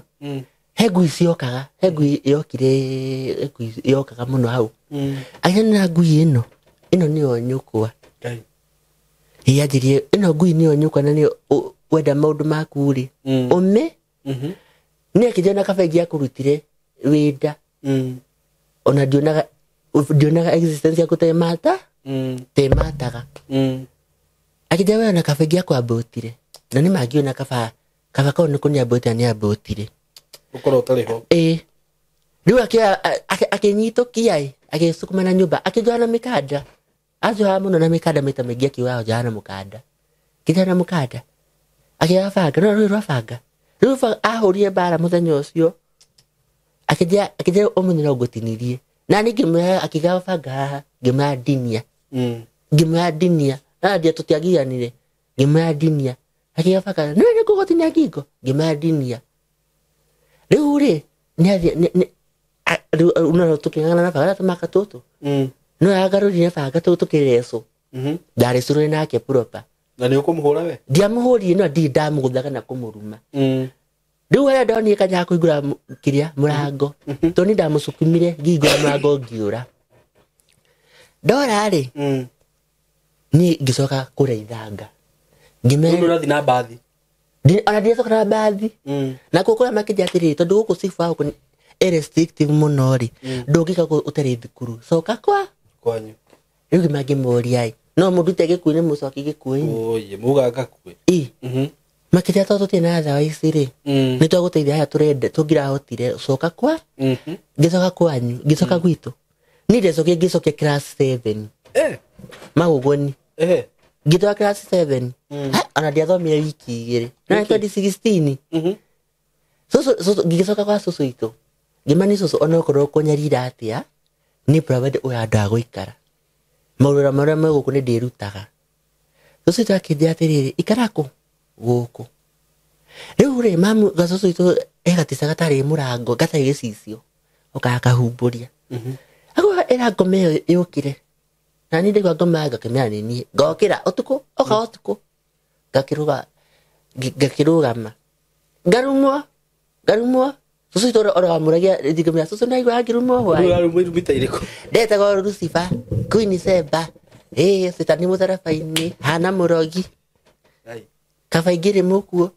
He ngui ciokaga, he ngui yokire, he ngui yokaga mũno hau. Akĩmera, na ngui ĩno, ĩno nĩyo nyũkwa. Ngai. Ĩ, anjĩrire, ĩno ngui nĩyo nyũkwa na nĩyo wenda maũndũ maku rĩ. Ũme. Nĩ akĩnjĩra na kaba ingĩ akũrutire wĩnda. Ona ndionaga existence yaku te mata. Te mataga. Akĩnjĩra we ona kaba ingĩ akwambũtire. Na nĩ mangiona kaba kau nĩ kũnyambũtira nĩambũtire. Ũkorwo ũtarĩ ho. Ĩ. Rĩu akĩnyitũkia ĩ, agĩcukuma na nyũmba, akĩnjoha na mĩkanda. Anjohaga mũno na mĩkanda maita maingĩ akiuga njoha na mũkanda. Ngĩnjoha na mũkanda. Akĩoya banga, no rũĩ rwa banga. Rĩu ahũrire mbara mũthenya ũcio. Akĩnjĩra ũmũthĩ no ngũtinirie. Na niĩ ngĩmwĩra, akĩiga banga haha, ngĩmwĩra ndinia. Ngĩmwĩra ndinia. Na ndia tũtiagianire. Ngĩmwĩra ndinia. Akĩiga banga, nĩ nĩ ngũgũtinia ngingo. Ngĩmwĩra ndinia. Rĩu rĩ, nĩathiĩ, nĩ, nĩ, a, rĩu, no tũkĩng'ang'ana na banga, tũmaka tũtũ. No agarũrire banga tũtũ tũkĩrecwo. Ndarecirwo nake proper. Na nĩ ũkũmũhũra we? Ndiamũhũrire, no ndirĩ ndamũgũtha kana kũmũruma. Rĩu harĩa ndonire kanya kũhingũra kĩrĩa, mũrango. Tondũ niĩ ndamũcukumire, ngĩhingũra mũrango ngĩũra. Ndora rĩ, niĩ ngĩcoka kũrĩa Ithanga. Ngĩmera Rĩu ndũrathiĩ na mbathi? Ona ndiracoka na mbathi. Na kuo kũrĩa makĩnjĩra atĩrĩrĩ, tondũ gũkũ cibu wa gũkũ nĩ restrictive mũno rĩ, ndũngĩka ũtarĩ thukuru. Coka kwa? Kwanyu. Rĩu ngĩmangĩmũria ĩ, no mũndute gĩkuũ-inĩ mũcoki gĩkuũ-inĩ. Oye, muga ngakue. Ĩ. Makĩria tondũ tũtirĩ na ndawa ici rĩ, nĩ twagũteithia haya tũrenda tũngĩrahotire coka kwa ngĩcoka kwanyu ngĩcoka gwitũ niĩ ndecokire ngĩcokia class 7 magũgũni ngĩtwara class 7 ona ndiathomire wiki igĩrĩ na 2016 cũcũ ngĩgĩcoka kwa cũcũ witũ ngĩmani cũcũ onokorwo kũnyarira atĩa nĩ provide ũyũ andũ a gũikara maũndũ marĩa me gũkũ nĩ ndĩrutaga cũcũ witũ akĩnjĩra atĩrĩrĩ ikara kũ gũkũ rĩu rĩ mamu gacũcũ witũ he gatica gatarĩ mũrango gatarĩ gĩcicio ũkakahumbũria agwa ĩra ngoma ĩyo yũkĩre na niĩ ndaigua ngoma ngakĩmera nĩ niĩ ngokĩra ũtukũ oka ũtukũ ngakĩrũgama ngarumwo cũcũ witũ ũroamũragia ngĩmwĩra cũcũ ndaigua ngĩrumwo hwaĩ ndetagwo Lucifer Queen Seba ĩĩ cetani mũtharaba-inĩ hana mũrogi kaba ingĩrĩ mũkuo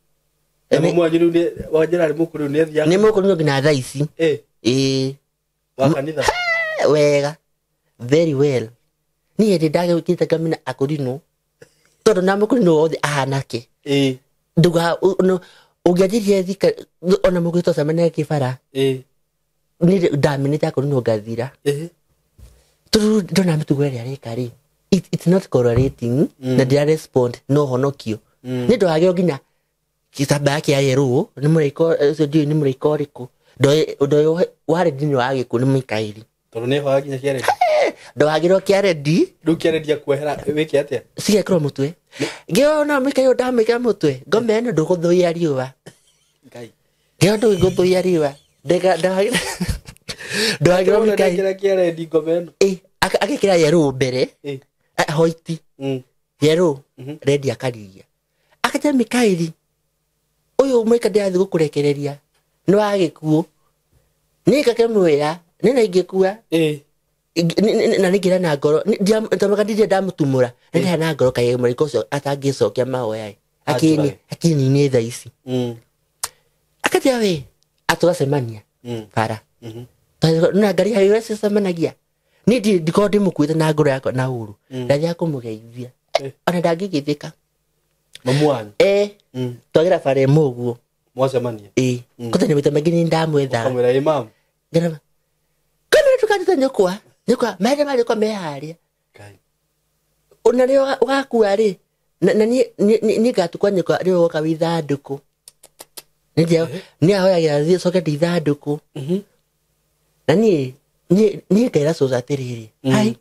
nĩ mũkũ nginya thaa ici ĩĩ wega very well niĩ hĩndĩ ndagĩũkĩte ngamena akũrinũ tondũ na mũkũrinũ wothe ahanake nduga ũngĩanjirie thika ona mũkũrinũ twacemania kĩbara niĩ ndamenete akũrinũ ngathira tondũ ndona mĩtugo ĩrĩa areka rĩ it's not correlating na ndĩra respond no honokio nĩ ndwagĩrwo nginya gĩtambaya kĩa yerũ nĩ mũraika ũcio ndiũĩ nĩ mũraika ũrĩkũ ndoĩ warĩ ndini wa gĩkuũ nĩ Mikaeli tondũ nĩ hoya nginya kĩaredi ndwagĩrwo kĩaredi rĩu kĩaredi akuohera wĩke atĩa cigekĩrwo mũtwe ngĩona Mikaeli ndamwĩkĩra mũtwe ngoma ĩno ndũgũthũia riũa ngĩona ndũgũthũia riũa ndwagĩrwo Mikaeli kĩaredi ngoma ĩno agekĩra yerũ mbere hoiti yerũ rendi akarigia akajia Mikaeli ũyũ mũraika ndĩrathiĩ gũkũrekereria nĩ wa gĩkuũ niĩ ngakĩmwĩra nĩ na ingĩkua na nĩngĩra na ngoro tondũ ndirĩ ndamũtumũra nĩ ndĩra na ngoro kaĩ mũraika ũcio atangĩcokia mahoya akĩninie thaa ici akajia we atũgacemania bara na ngari harĩ ũrĩa cicemanagia niĩ ndikorwo ndĩmũkuĩte na ngoro yakwa na ũru ndathiaga kũmũgeithia ona ndangĩgeithĩka mamu wanyu twagera bara ĩmwe ũguo mwacemania kwanza nĩ maita maingĩ nĩ ndamwethaga ũkamwĩra ĩ mamu ngarama kamera tukatita nyũkwa maende marĩkwa me harĩa ona rĩo ũgakua rĩ na niĩ ngatukwa nyũkwa rĩo woka wĩ ithandũkũ nĩ ahoyagĩra thiĩ coke ndĩ ithandũkũ na niĩ ngaĩra cũcũ atĩrĩrĩ hai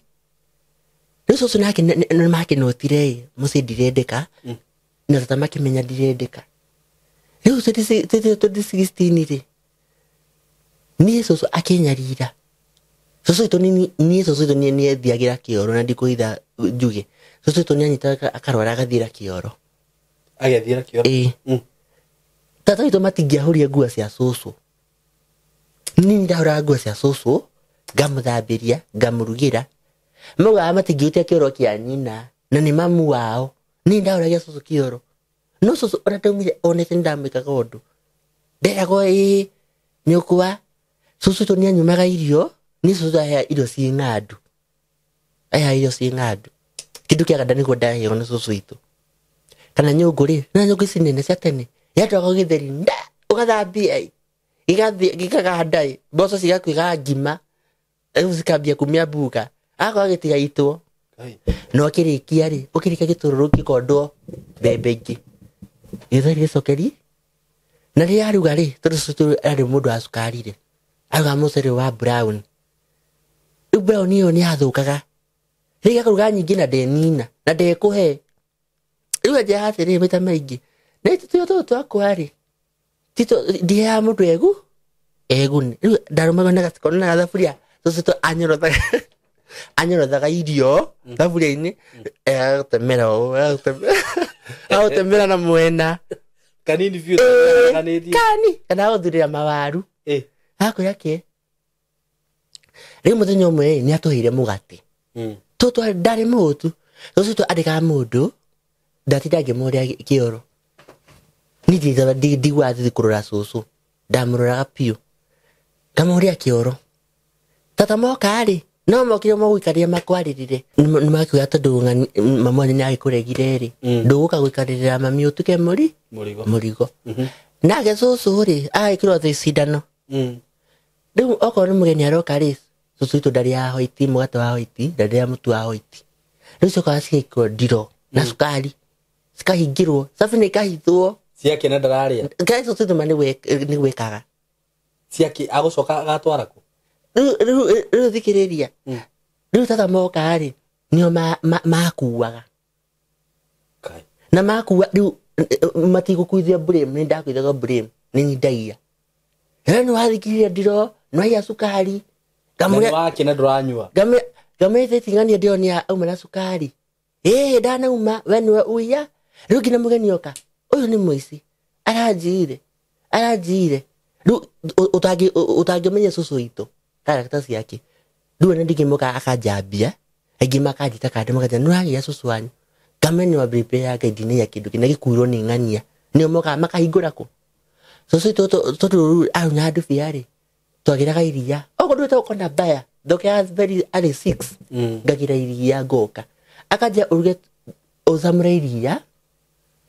rĩu cũcũ nake nĩ makĩnotire ĩ mũciĩ ndirendeka na tata makĩmenya ndirendeka rĩu 2016 rĩ niĩ cũcũ akĩnyarira cũcũ witũ niĩ cũcũ witũ nĩ ethiagĩra kĩoro na ndikũhitha njuge cũcũ witũ nĩ anyitaga akarwara agathiĩra kĩoro agethiĩra kĩoro ĩĩ tata witũ matingĩahũria nguo cia cũcũ niĩ ndahũraga nguo cia cũcũ ngamũthambĩria ngamũrugĩra maugaga matingĩhutia kĩoro kĩa nyina na nĩ mamu wao niĩ ndahũragia cũcũ kĩoro no cũcũ ona ndaumire onete nĩ ndamwĩkaga ũndũ nderagwo ĩĩ nyũkwa cũcũ witũ nĩ anyumaga irio niĩ cũcũ aheaga irio ciĩ ng'andu aheaga irio ciĩ ng'andu kĩndũ kĩa ganda nĩguo ndaheo nĩ cũcũ witũ kana nyũngũ rĩ na nyũngũ ici nene cia tene yatwagwo gĩtheri nda ũgathambia ĩ gĩkaganda ĩ mboco cigakuĩka ngima rĩu cikambia kumia mbuga agakorwo agĩtiga itwo na ũkĩrĩkia rĩ ũkĩrĩkia gĩtũrũrũ gĩkondwo mbembe ingĩ gĩtheri gĩcokeri na rĩrĩa aruga rĩ tondũ cũcũ arĩ mũndũ wa cukari rĩ arugaga mũcere wa brown rĩu brown ĩyo nĩ yathũkaga rĩngĩ akaruga nyingĩ na ndenina na ndekũhe rĩu anjĩraga atĩrĩrĩ maita maingĩ na tũtũyo tũtũ twakwa rĩ ndiheaga mũndũ egune rĩu ndarũmagwo na gaciko na gathaburia cũcũ anyorothaga irio thaburia-inĩ agagũtemera ũũ agagũtemera na mwena kanini biũ kani kana agũthurĩra mawaru akwĩra kĩ rĩu mũthenya ũmwe nĩ atũheire mũgate tũtũ ndarĩ mũtu cũcũ witũ andĩkaga mũndũ ndatinda ngĩmũrĩa kĩoro niĩ ndiguaga thithi kũrora cũcũ ndamũroraga biũ ngamũrĩa kĩoro tata moka rĩ No mokire magũikaria makwarĩrĩre. Nĩ makiuga tondũ mami wanyu nĩ agĩkũregire rĩ, ndũgũka gũikarĩrĩra mami ũtuĩke Mũrigo. Mũrigo. Nake cũcũ rĩ, agagĩkĩrwo thĩ cindano. Rĩu okorwo nĩ mũgeni aroka rĩ, cũcũ witũ ndarĩaga hoiti, mũgate wa hoiti, ndarĩaga mũtu wa hoiti. Rĩu ciokaga cigekĩrwo ndiro na cukari, cikahingĩrwo, cabi nĩ ikahithwo. Ciake na ndararĩa. Ngai cũcũ witũ ma nĩ gwĩkaga. Ciake agũcoka agatwara kũ? Rĩu thikĩrĩria. Rĩu tata moka rĩ, nĩo makuaga. Kai. Na makua rĩu matigũkuithia blame, nĩ ndakuithaga blame, nĩ nyindagia. Nĩ wathikĩrĩria ndiro, nĩ waiya cukari. Na nĩ wake na ndũranyua. Ngamwĩra ting'ania ndĩronia auma na cukari. Ĩĩ ndanauma, we nĩwe uiya. Rĩu nginya mũgeni oka, ũyũ nĩ mũici. Aranjiire. Aranjiire. Rĩu ũtangĩmenya cũcũ witũ, character ciake. Rĩu ona ndingĩmoka akanjambia, aingĩ makanjĩta kando makanja nĩ ũragĩa cũcũ wanyu. Ngamenya nĩ wambĩrĩria ya Ngai ndinaiya kĩndũ kĩna gĩkuirwo nĩ ng'ania. Nĩo mokaga makahingũra kũ. Cũcũ witũ tondũ rĩu arunya ndubia rĩ, twagĩraga iria. Okorwo ndũĩte gũkona mbaya, ndoke ya very early 6. Ngagĩra iria ngoka. Akanjia ũruge ũcamũre iria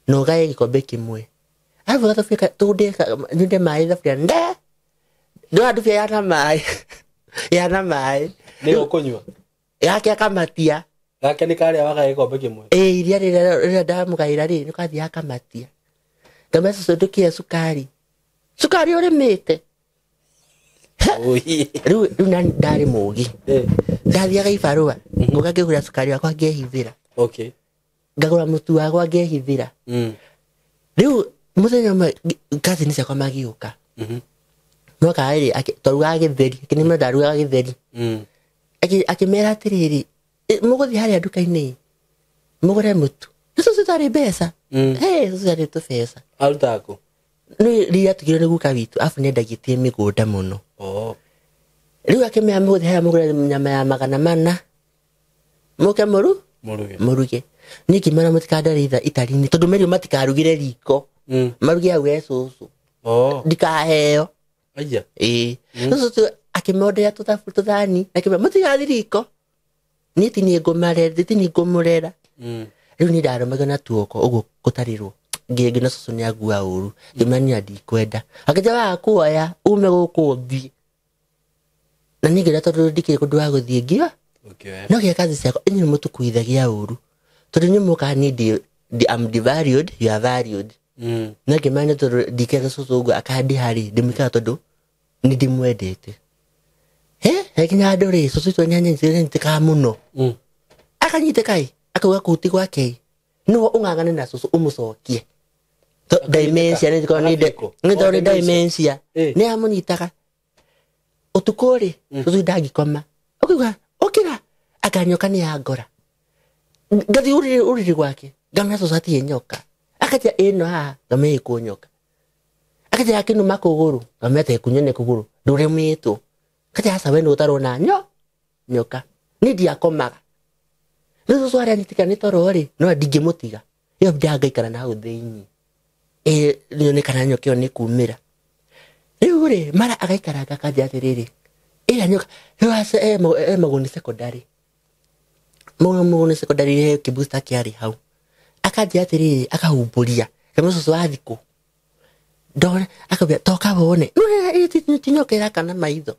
na ũgaye gĩkombe kĩmwe. Arabu gathaburia tũnde nyunde maĩ thaburia nde. Ndona ndubia yana maĩ. Yana maĩ. Nĩ ũkũnyua? Gake akamatia. Gake nĩ karĩa wagaye gĩkombe kĩmwe. Ĩĩ, iria rĩrĩa ndamũgaĩra rĩ, nĩ kathiĩ akamatia. Ngamenya cũcũ ndũkĩe cukari. Cukari ũrĩmĩte. Rĩu na ndarĩ mũũgĩ. Ndathiaga ibarũa, ngoka ngĩgũra cukari wakwa ngehithĩra. Okay. Ngagũra mũtu wakwa ngehithĩra. Rĩu mũthenya ũmwe cousin ciakwa magĩũka. Moka rĩ, twarugaga gĩtheri, akĩnĩmera ndarugaga gĩtheri. Akĩmera atĩrĩrĩ, mũgũthiĩ harĩa nduka-inĩ, mũgũre mũtu. Nĩ cũcũ tarĩ mbeca. Hey, cũcũ tarĩ tũbeca. Arutaga kũ? Nĩ rĩrĩa atigirwo nĩ guka witũ, arabu nĩendagĩtie mĩgũnda mũno. Rĩu akĩmera mũgũthiĩ harĩa mũgũre nyama ya 400. Mũke Mũruge. Mũruge. Niĩ ngĩmera mũtikandware itari-inĩ, tondũ merirwo matikarugĩre riko. Maruge hau he cũcũ. Ndikaheo. Aya. Ĩĩ. Cũcũ akĩmondera tũthani, akĩmera mũtigathiĩ riko. Niĩ ti niĩ ngũmarera, ti niĩ ngũmũrera. Rĩu niĩ ndarũmagio na tuoko ũguo gũtarĩrwo. Ngĩona cũcũ nĩ agua ũru. Ngĩmera niĩ ndikwenda. Akĩnjĩra waga kuoya ume gũkũ ũthiĩ. Na niĩ ngĩona tondũ ndikĩrĩ kũndũ wa gũthiĩ ngĩoya. No gĩa kazi ciakwa, inyuĩ nĩ mũtũkuithagia ũru. Tondũ inyuĩ mũkaga niĩ I'm devalued, you are valued. No ngĩmera nĩ tondũ ndikĩaga cũcũ ũguo akandĩha rĩ, ndĩmwĩkaga tondũ nĩ ndĩmwendete. He nginya handũ rĩ, cũcũ witũ nĩanyitĩkaga mũno. Akanyitĩka ĩ, akauga kũu ti gwake ĩ. Nĩwe ũng'ang'ane na cũcũ ũmũcokie. Dementia, nĩ tondũ nĩ Akanyitĩka. nĩ tondũ nĩ Dementia. dementia. Nĩ amũnyitaga. Ũtukũ rĩ, cũcũ ndangĩkoma. Ũkauga, ũkĩra, anga nyoka nĩ yangora. Ngathiĩ ũrĩrĩ gwake, ngamenya cũcũ hatirĩ nyoka. Akanjĩra ĩno haha, ngamenya ĩkũ nyoka. Akanjĩra akĩnũma kũgũrũ, ngamenya ta ĩkunyone kũgũrũ, ndũrĩmĩtwo. Akanjĩra aca we nĩ ũtarona nyoka. Niĩ ndiakomaga. Rĩu cũcũ harĩa anyitĩkaga nĩ toro rĩ, no ndingĩmũtiga. Ĩyo ndangaikara na hau thĩiniĩ. Nyone kana nyoka ĩyo nĩ kumĩra. Rĩu rĩ, mara agaikaranga akanjĩra atĩrĩrĩ, ĩrĩa nyoka, rĩu aca, e Maguni secondary. Maguni secondary he kĩbusta kĩarĩ hau. Akanjĩra atĩrĩrĩ, akahumbũria. Kamwe cũcũ wa thikũ. Ndona, akambia, toka wone. No, ti nyoka ĩrakana maitho.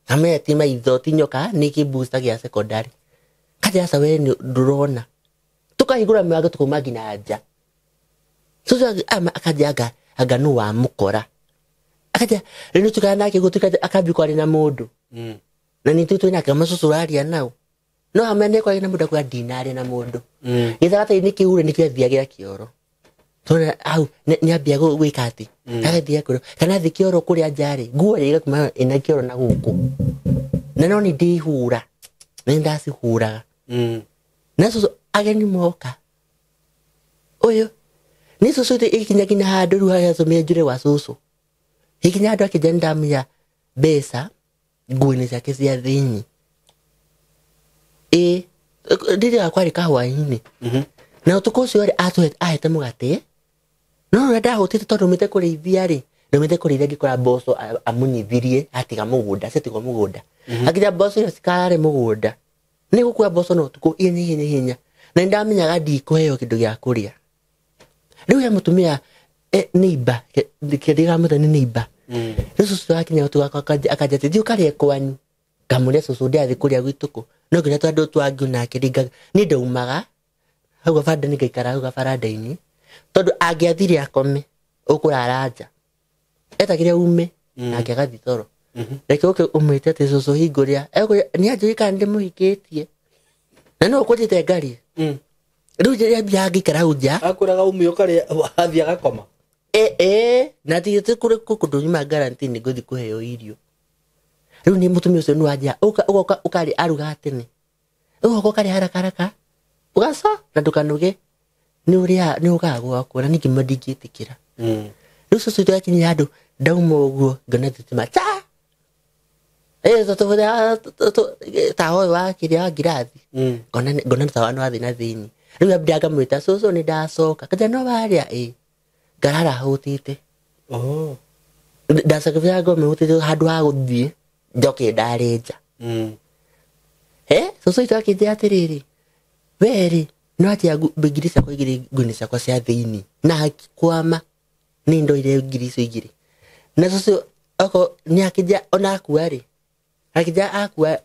Kamwe ti maitho, ti nyoka, nĩ kĩbusta gĩa secondary. Kanjĩra aca we nĩ ndũrona. Tũkahingũra mĩrango tũkauma nginya nja. Cũcũ akanjĩra anga nũ wamũkora. Akanjĩra, rĩu nĩ tũikaraga nake ũguo, tũikaraga, akambia kwaria na mũndũ. Na nĩ tũĩ nake, kama cũcũ ũraria nao. No hamwe nĩ kwaria na mũndũ, akuga ndinaria na mũndũ. Gĩthagatĩ-inĩ kĩu rĩ, nĩkĩo athiagĩra kĩoro. Tondũ hau, nĩ ambia gwĩka atĩ, agathiĩ kĩoro. Kana athiĩ kĩoro kũrĩa nja rĩ, nguo ĩrĩa ĩgakuma ĩna kĩoro na gũkũ. Na no nĩ ndĩhũra. Nĩ ndacihũraga. Na cũcũ ageni moka. Ũyũ, nĩ cũcũ witũ ĩgĩkinya nginya handũ rĩu harĩa atũmire njũre gwa cũcũ. Ĩgĩkinya handũ akĩnjĩra nĩ ndamũiya mbeca nguo-inĩ ciake cia thĩiniĩ. Ĩĩ, rĩrĩa kwarĩ kahũa-inĩ. Na ũtukũ ũcio rĩ, ahete mũgate. No ũrĩa ndahũtĩte tondũ maumĩte kũrĩithia rĩ, Ndaumĩte kũrĩithia ngĩkora mboco amunyithirie atiga mũgũnda ciatigwo mũgũnda. Akĩnjĩra mboco icio cikarare mũgũnda. Nĩ gũkua mboco na ũtukũ ihenya ihenya ihenya. Na nĩ ndamenyaga ndikũheo kĩndũ gĩa kũrĩa. Rĩu he mũtumia neighbor kĩndĩgamũta nĩ neighbor. Rĩu cũcũ akinya ũtukũ akanja atĩ thiĩ ũkarĩe kwanyu. Ngamũria cũcũ ndĩrathiĩ kũrĩa gwitũ kũ. No nginya tondũ twangiũ nake niĩ ndaumaga hau gabaranda ngaikara hau gabaranda-inĩ tondũ angĩathire akome ũkũrara nja. Etagĩre ume nake agathiĩ toro. Reke ũke ũmwĩte atĩ cũcũ hingũrĩra. Nĩ anjũĩ kana ndĩmũhikĩtie. Na no ũkũnjĩte ngari. Rĩu rĩrĩa ngĩikara hau nja. Akwĩraga ume ũkarĩa athiĩ agakoma. Na ti kũrĩ kũndũ nyuma guarantee nĩ ngũthiĩ kũheo irio. Rĩu nĩ mũtumia ũcio nĩ wanjia ũgoka ũkarĩa aruga tene. Ũgoka ũkarĩa haraka haraka. Ũgaca na ndũkanoge. Nĩ ũrĩa nĩ ũkaga gwakwa na ningĩ ndingĩtĩkĩra. Rĩu cũcũ witũ akinyire handũ ndauma ũguo ngona thitima ta. Tawa ũyũ wa kĩrĩa wa ngirathi. Ngona tawa nĩ wathiĩ na thĩinĩ. Rĩu ambia ngamwĩta cũcũ nĩ ndacoka. Kanja no warĩa ĩ. Ngarara hũtĩte. Ndacokire ngome hũtĩte handũ ha gũthiĩ njoke ndarĩ nja. Cũcũ witũ akĩnjĩra atĩrĩrĩ, we rĩ no atia ngiri ciakwa igĩrĩ nguo-inĩ ciakwa cia thĩinĩ na akikwama nĩ ndoire ngiri icio igĩrĩ. Na cũcũ oko nĩ akĩnjĩra ona akua rĩ, akĩnjĩra akua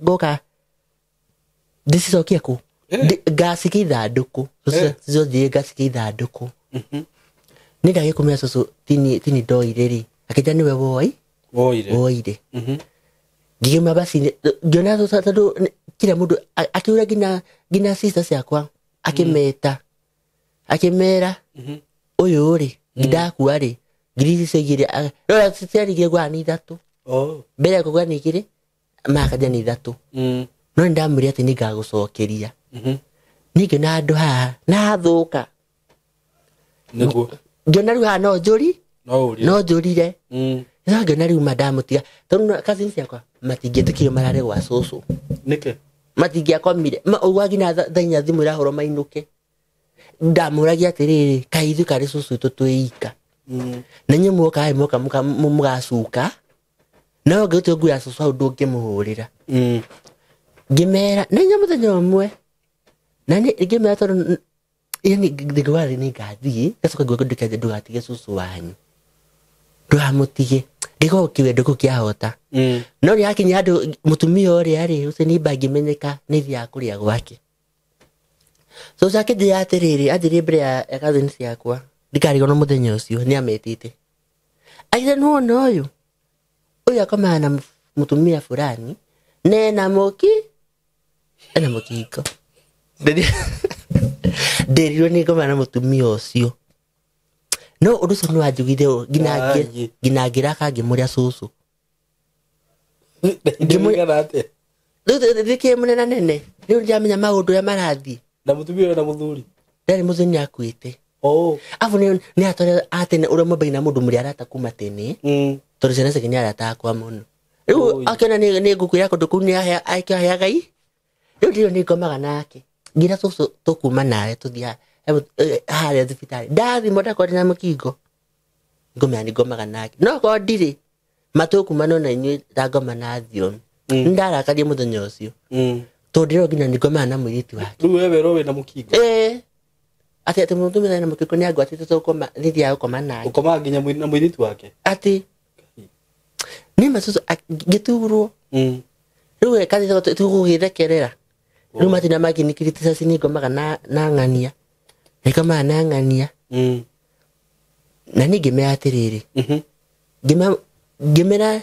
ngoka ndĩcicokie kũ? Ngacikia ithandũkũ. Cũcũ thiĩ ngacikia ithandũkũ. Nĩ ndagĩkũmĩra cũcũ tini ndoire rĩ, akĩnjĩra nĩwe woire. Ngĩgĩma basi ngĩona cũcũ tondũ kila mũndũ akĩũra nginya sister ciakwa akĩmeta akĩmera ũyũ rĩ ndakua rĩ ngiri icio igĩrĩ rora ciarigire gwa nĩ ithatũ. Mbere ya kũgwa nĩ igĩrĩ makanja nĩ ithatũ. No nĩ ndamwĩrire atĩ nĩ ngagũcokeria. Niĩ ngĩona handũ haha na hathũka. Nĩguo. Ngĩona rĩu haha no njũri. No njũrire. No ngĩona rĩu mandamũtiga tondũ cousins ciakwa matingĩtĩkire marare gwa cũcũ. Nĩkĩ? Matingĩakomire. Ũguo nginya thaa inya thimũ ĩrahũrwo mainũke. Ndamũragia atĩrĩrĩ, kaĩ ithuĩ karĩ cũcũ witũ twĩ ika. Na inyuĩ muoka moka mũgacuka. No ngĩtue nguo ya cũcũ hau ndũngĩmũhũrĩra. Ngĩmera na inya mũthenya ũmwe. Na nĩ ngĩmera tondũ yani ngĩgwa nĩ ngathiĩ ngacoka ngĩuga ndũgatige cũcũ wanyu. Ndũkamũtige. Gĩkoragwo kĩwendo kĩu kĩahota. No rĩrĩa akinya handũ mũtumia ũrĩa rĩ, ũcio nĩ ngĩmenyeka nĩ thiaga kũrĩa gwake. Cũcũ akĩnjĩra atĩrĩrĩ, anjĩrire mbere ya cousins ciakwa, ndikarigwo na mũthenya ũcio nĩ ametĩte. Aigire nĩ wona ũyũ, ũyũ akomaga na mũtumia fulani, na ena ena mũkingo. Ndĩrirwo nĩ ngomaga na mũtumia ũcio. No ũndũ ũcio nĩ wanjugire ũũ, nginya ngĩraka ngĩmũrĩa cũcũ. Rĩu ndĩkĩrĩ mũnene nene, rĩu ndiramenya maũndũ ũrĩa marathiĩ. Na mũtumia ũyũ na mũthuri? Ndarĩ mũthuri nĩ akuĩte. Abu nĩ atwarire atene ũrĩa mwambagia na mũndũ mũrĩ arata kuma tene. Tondũ ciana ciake nĩ arata akwa mũno. Rĩu akĩona nĩ ngũkwĩra kũndũ kũu nĩ aheaga i. Rĩu ndĩrĩ nĩ ngomaga nake. Ngira cũcũ tũkuma nawe tũthiĩ harĩa thibitarĩ. Ndathimwo ndakorwo ndĩna mũkingo. Ngomera nĩ ngomaga nake. No korwo ndirĩ, matũkuma no na inyuĩ ndangoma na thiomi. Ndarakarie mũthenya ũcio. Tondũ ndĩrona nginya nĩ ngomaga na mũirĩtu wake. Rĩu we werwo wĩna mũkingo? Atĩ atĩ mũtumia ena mũkingo nĩ angwatĩte tũkoma, nĩ thiaga gũkoma nake. Ũkomaga nginya na mũirĩtu wake? Atĩ nĩ ma cũcũ ngĩturwo. Rĩu kanitha tũgũgĩthekerera. Rĩu matina makinikiriticaci nĩ ngomaga na ng'ania. Nĩ ngomaga na ng'ania. Na niĩ ngĩmera atĩrĩrĩ. Ngĩmera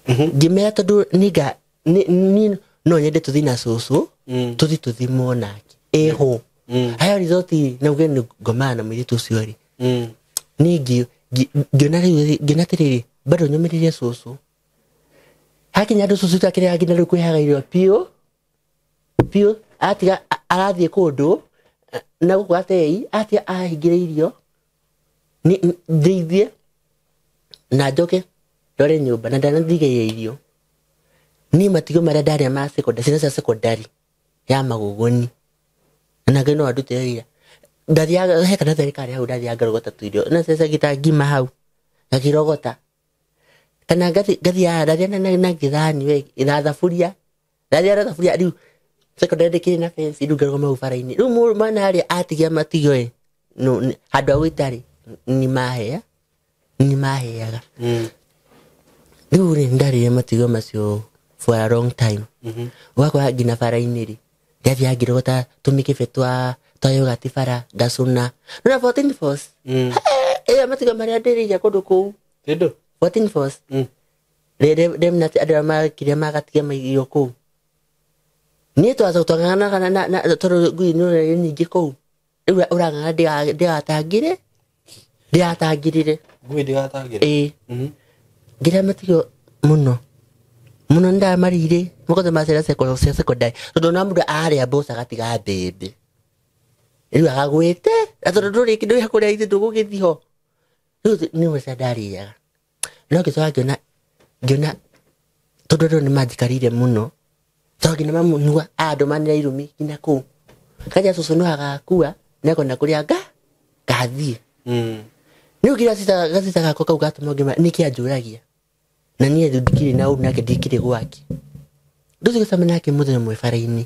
ngĩmera tondũ niĩ no nyende tũthiĩ na cũcũ, tũthiĩ tũthimwo nake. Ĩho. Haya result na uge nĩ ngomaga na mũirĩtu ũcio rĩ. Niĩ ngĩona rĩu, ngĩona atĩrĩrĩ, bado nyũmĩrĩrie cũcũ. Hakinya andũ cũcũ akĩrĩa nginya rĩu kwĩhaga irio biũ. Biũ, atiga arathiĩ kũndũ, na gũkũ atei, atiga ahingĩre irio. Nĩ ndeithie na njoke ndore nyũmba na ndanathigeire irio. Niĩ matigo marĩa ndarĩa ma secondary, ciana cia secondary ya magũgũni. Na Ngai no andutĩre wĩra. Ndathiaga he kana thirikari hau ndathiaga ngarogota tuirio na sasa gitangima hau ngakirogota kana ngathiaga ndathia na gĩthani we na thaburia ndathia na thaburia rĩu secondary ndĩkĩrĩ na fence rĩu ngarũgama hau bara-inĩ rĩu mwana harĩa atigia matigo ĩ handũ ha gũita rĩ nĩ maheaga rĩu rĩ ndarĩire matigo macio for a long time. Ũgakora nginya bara-inĩ rĩ ndathiaga ngĩrogota tũmĩkebe twa yogati bara ngacũna nona 14 force ĩyo matigo marĩa ndĩrĩire kũndũ kũu kĩndũ 14 force rĩrĩ andũ arĩa makĩria magatiga mairio kũu niĩ twang'ang'anaga na tondũ ngui nĩ nyingĩ kũu rĩu ũrang'ang'a ndĩgatangĩre ndĩgatangĩrĩre ngui ndĩgatangĩre ĩĩ ngĩrĩa matigo mũno mũno nĩndamarĩire makote ma ciana cia secondary tondũ ona mũndũ arĩa mboco agatiga mbembe rĩu agagwĩte na tondũ ndũrĩ kĩndũ gĩa kũrĩa ithuĩ ndũgũgĩthiĩ ho rĩu nĩ mbeca ndarĩaga no ngĩcoka ngĩona tondũ andũ nĩmanjikarĩire mũno tondũ nginya mamunua andũmanĩra irumi nginya kũu kanja cũcũ no agakua nĩakona kũrĩa ngathiĩ rĩu nginya gacita gakwa kau gatũma ngĩma nĩkĩ anjũragia na niĩ ndikĩrĩ na ũru nake ndikĩrĩ gwake rĩu tũgĩcemania nake mũthenya ũmwe bara-inĩ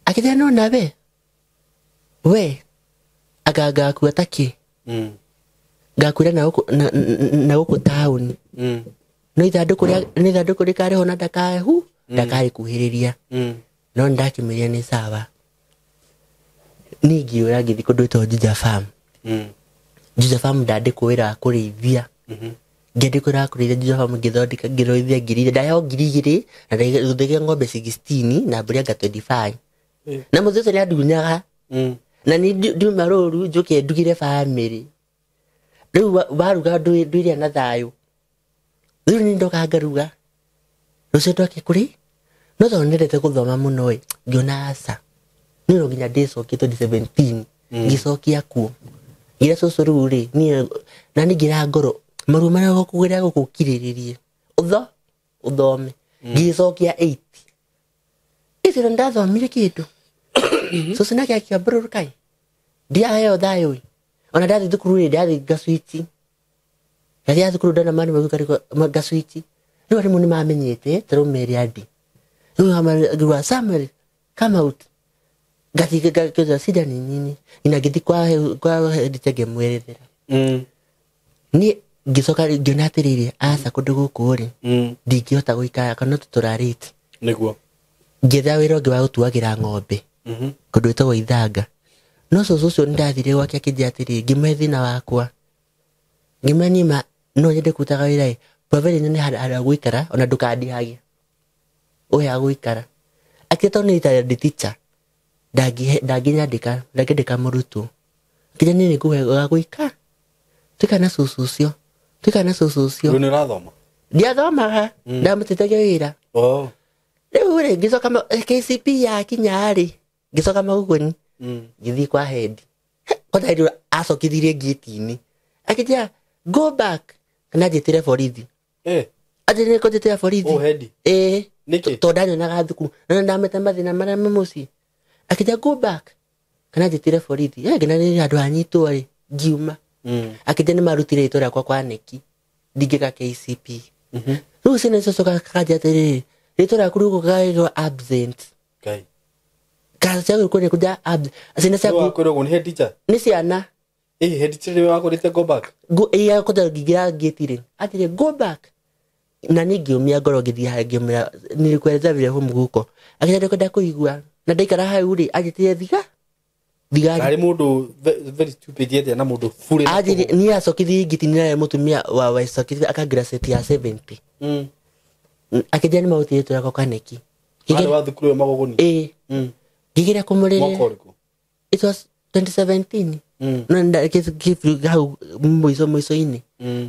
akĩnjĩra no nawe we anga ngakua ta kĩ ngakuĩra na gũkũ taũni no ithandũkũ rĩkarĩho na ndakahu ndakarĩkuhĩrĩria no nĩndakĩmwĩrire nĩ sawa niĩ ngĩũra ngĩthiĩ kũndũ gwĩtagwo Juja Farm. Juja Farm ndandĩkwo wĩra wa kũrĩithia ngĩandĩkwo wĩra wa kũrĩithia Juja Farm ngĩthondeka ngĩrĩithia ngiri ndaheo 2,000 na ndathondekire ng'ombe 16 na mbũri anga 25 na mũthee ũcio nĩandunyaga na niĩ ndiuma rũru njũke ndugire bamĩrĩ rĩu waruga ndwĩrĩa na thayũ rĩu niĩ ndoka ngaruga rũciũ ndoke kũrĩ no tondũ nĩndete gũthoma mũno ĩ ngĩona aca niĩ no nginya ndĩcokie 2017 ngĩcokia kuo ngĩra cũcũ rĩu rĩ niĩ na niĩ ngĩra ngoro maruo marĩa gũkũgĩra gũkũkirĩrĩrie ũthome ngĩcokia 8 ĩtĩro ndathomire kĩndũ cũcũ nake akĩambũrũrũka ndiaheo thayũ ĩ ona ndathiĩ thukuru rĩ ndathiĩ ngacwitch ndathiĩ thukuru ndona mani ngacwitch rĩu arimũ nĩmamenyete tondũ mere andi rĩu ngiuga Samuel come out ngathiĩ ngakĩũria shida ni nini nginya ngĩthiĩ kwa head ngĩmwerethera niĩ ngĩcoka ngĩona atĩrĩrĩ aca kũndũ gũkũ rĩ ndingĩhota gũikara kana no tũtũrarĩte nĩguo ngĩetha wĩra ũngĩ wa gũtuagĩra ng'ombe kũndũ gwĩtagwo Ithanga no cũcũ ũcio nĩndathire gwake akĩnjĩra atĩrĩrĩ ngĩmũhe thĩna wakwa ngĩmwĩra niĩ ma no nyende kũrutaga wĩra ĩ provided nyone handũ ha gũikara ona ndũkandĩhagie ũhe ha gũikara akĩra tondũ nĩ retired teacher ndangĩnyandĩka ndangĩandĩka mũrutwo akĩnjĩra niĩ nĩngũhe ga gũikara tuikara na cũcũ ũcio tuikara na cũcũ ũcio rĩu nĩũrathoma ndiathomaga ndamũteithagia wĩra rĩu rĩ ngĩcoka KCP yakinya rĩ ngĩcoka Magũgũni ngĩthiĩ kwa head kwanza hĩndĩ ĩyo acokithirie ngĩti-inĩ akĩnjĩra go back kana njĩtĩre borithi anjĩrire ko njĩtĩre borithi ĩĩ tondũ ndanyonaga thukuru na ndameta mathĩna marĩa me mũciĩ akĩnjĩra go back kana njĩtĩre borithi ngĩona nĩ handũ hanyitwo rĩ ngiuma akĩnjĩra nĩmarutire rĩtwa rĩakwa kwa neki ndingĩka KCP rĩu ciana icio coka kanjĩra atĩrĩrĩ rĩtwa rĩaku rĩu gũkaĩrwo absent kana cia gũkũ kuja absent ciana ciaku wakwĩrwo nĩ head teacher nĩ ciana head teacher nĩwe wakwĩrĩte go back ĩĩ kwanja ngĩingĩra ngĩti rĩ atĩrĩ go back na niĩ ngĩũmia ngoro ngĩthiĩ harĩa ngĩmwĩra nilikueleza vile home guko akĩnjĩra ndikwenda kũigua na ndaikara hau rĩ anjĩtire thigari arĩ mũndũ very stupid atĩa na mũndũ bure anjĩrire niĩ acokithirie ngĩti nĩ mũtumia wa wacokithirie akangĩra set ya 70 akĩnjĩra nĩ marutire rĩtwa rĩakwa kwa neki arĩ wa thukuru ĩyo Magũgũni ĩĩ ngĩgeria kũmũrĩrĩra mwaka ũrĩkũ it was 2017 no nda hau mũico mũico-inĩ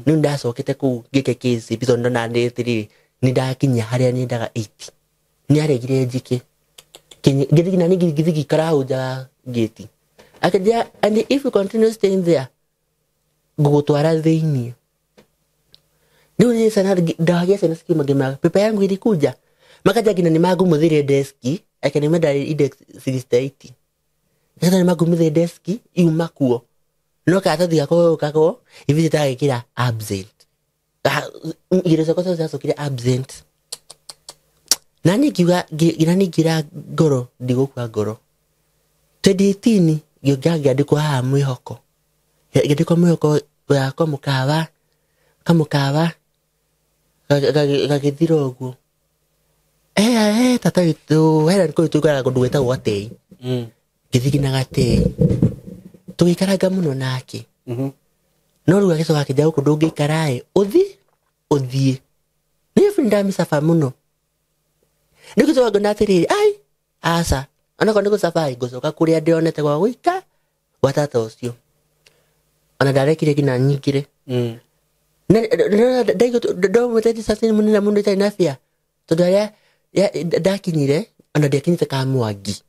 nĩ ndacokete kũu ngĩke KCP tondũ ndona atĩrĩrĩ nĩ ndakinya harĩa nyendaga 8 nĩ aregire njike ngĩthiĩ na niĩ ngĩthiĩ ngĩikara hau nja wa ngĩti akĩnjĩra and if you continue staying there ngũgũtwara thĩiniĩ rĩu niĩ ciana ndawagia ciana cikiuma ngĩmaga pepa yangu ilikuja makaja nginya nĩ mangũmũthire deski akanimenda index 68 Nĩgetha nĩmangumithie deski iuma kuo. No karatathi gakwa gũkagwo ibithĩte agĩkĩra absent. Igerio ciakwa ciothe ciacokire absent. Na niĩ ngiuga na niĩ ngiuga ngoro ndigũkua ngoro. 2018 ngĩũka ngĩandĩkwo haha mwĩhoko. Ngĩandĩkwo mwĩhoko wa kamũkawa kamũkawa gagĩthira ũguo. Tata witũ hena kũu tũikaraga kũndũ gwĩtagwo Gatei. Ngĩthiĩ nginya Gatei. Tũgĩikaranga mũno nake. No rĩu agĩcoka akĩnjĩra gũkũ ndũngĩikara ĩ, ũthiĩ ũthiĩ. Niĩ biũ nĩndamĩcaba mũno. Rĩu ngĩcoka ngĩona atĩrĩrĩ, ai aca, onakorwo nĩ gũcaba ĩ, ngũcoka kũrĩa ndĩonete gwa gũikara gwa tata ũcio. Ona ndarekire nginya nyingĩre. Ndaumĩte distance mũnene mũno itarĩ na bia. Tondũ harĩa ndakinyire, ona ndiakinyĩte Kamwangi.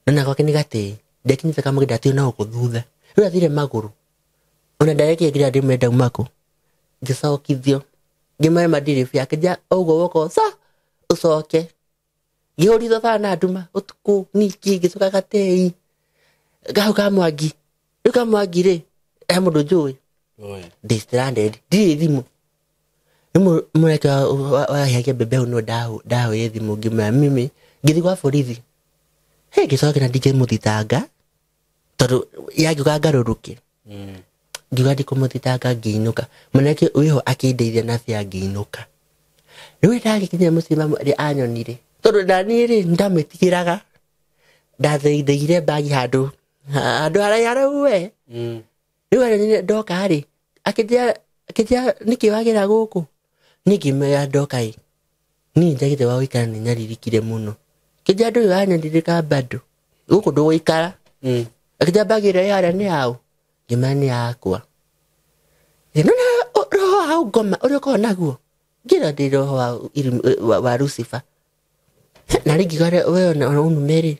Na gwake nĩ Gatei. Ndiakinyĩte Kamwangi ndatigire na gũkũ thutha. Rĩu athire magũrũ. Ona ndarekire nginya ndĩmwĩre ndauma kũ. Ngĩcokithio. Ngĩmwĩra ma ndirĩ bia. Akĩnjĩra ũguo woka ca ũcoke. Ngĩhũrithio bara na nduma ũtukũ ningĩ ngĩcoka Gatei. Hau Kamwangi. Rĩu Kamwangi rĩ, he mũndũ njũĩ. Ndĩ stranded. Ndirĩ thimũ. Rĩu mũreke waheagia mbembe hau no ndahoire thimũ ngĩmwĩra mimi ngĩthiĩ gwa borithi. He ngĩcoka na ndingĩmũthitanga tondũ yangiuga ngarũrũke. Ngiuga ndikũmũthitanga ngĩinũka. Mwanake wĩho akĩndeithia na bia ngĩinũka. Rĩu ndagĩkinya mũciĩ mamu rĩ anyonire. Tondũ naniĩ rĩ nĩndamwĩtigĩraga. Ndaigire mbagi handũ handũ haraihu haraihu we. Rĩu anyonire ndoka rĩ akĩnjĩra nĩkĩ wagĩra gũkũ. Niĩ ngĩmwĩra ndoka ĩ niĩ njagĩte gwa gũikara nĩ nyaririkire mũno. Akĩnjĩra ndũrĩ wanyarirĩka bado gũkũ ndũgũikara. Akĩnjĩra mbagi ĩrĩa ĩ harĩa nĩ yaũ. Ngĩmwĩra nĩ yakwa. Nĩwona roho wa ngoma ũrĩa ũkoragwo naguo. Ngĩra ndĩ roho wa Lucifer. Na rĩngĩ ngiuga we ona unume rĩ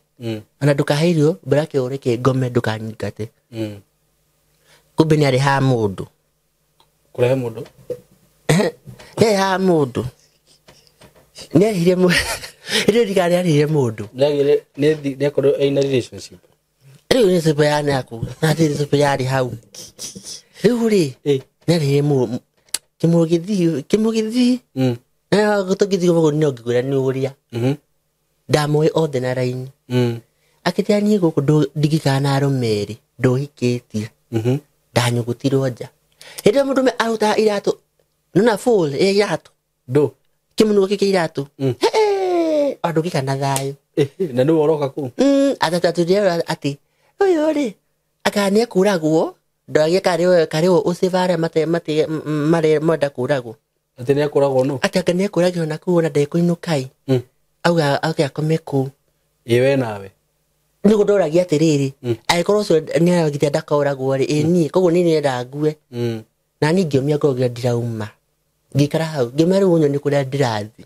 ona ndũkahe irio mburake ũreke ngome ndũkanyingate. Kumbe nĩ arĩhaga mũndũ. Kũrehe mũndũ? Nĩ arĩhaga mũndũ. Nĩ arĩhire mũndũ. Rĩu ndiga nĩ arĩhire mũndũ. Nĩ akorwo ĩna relationship. Rĩu nĩ cuba ya naku. Na ti cuba yarĩ hau. Rĩu rĩ, nĩ arĩhire mũndũ. Kĩmũgĩthii, kĩmũgĩthii. Na tũngĩthiĩ bũrũri no ngĩkwĩra nĩ ũrĩa. Ndamũĩ othe na raini. Akĩnjĩra niĩ gũkũ ndingĩikara na arũme erĩ, ndũhikĩtie. Ndanyũgũtirwo nja. Hĩndĩ ĩrĩa mũndũrũme arutaga iratũ, nĩwona full ĩ iratũ. Ndũ? Kĩmũnugo gĩkĩ iratũ. Ona ndũngĩikara na thayũ. Na nĩwe ũroka kũu? Atatũria atĩ ũyũ rĩ, aka nĩ ekũragwo, ndoragia karĩ we ũcĩba arĩa marĩa mwenda kũragwo. Atĩ nĩ ekũragwo nũ? Atĩ anga nĩ ekũragwo na kũu ona ndekũinũka ĩ. Auga oke akome kũu. Ĩ we nawe? Nĩguo ndoragia atĩrĩrĩ, angĩkorwo ũcio nĩ aragithia ndakoragwo rĩ, ĩ niĩ, koguo niĩ nĩendaga ngue. Na niĩ ngĩũmia ngoro ngiuga ndirauma. Ngĩikara hau, ngĩmera rĩu ũnyone kũrĩa ndĩrathiĩ.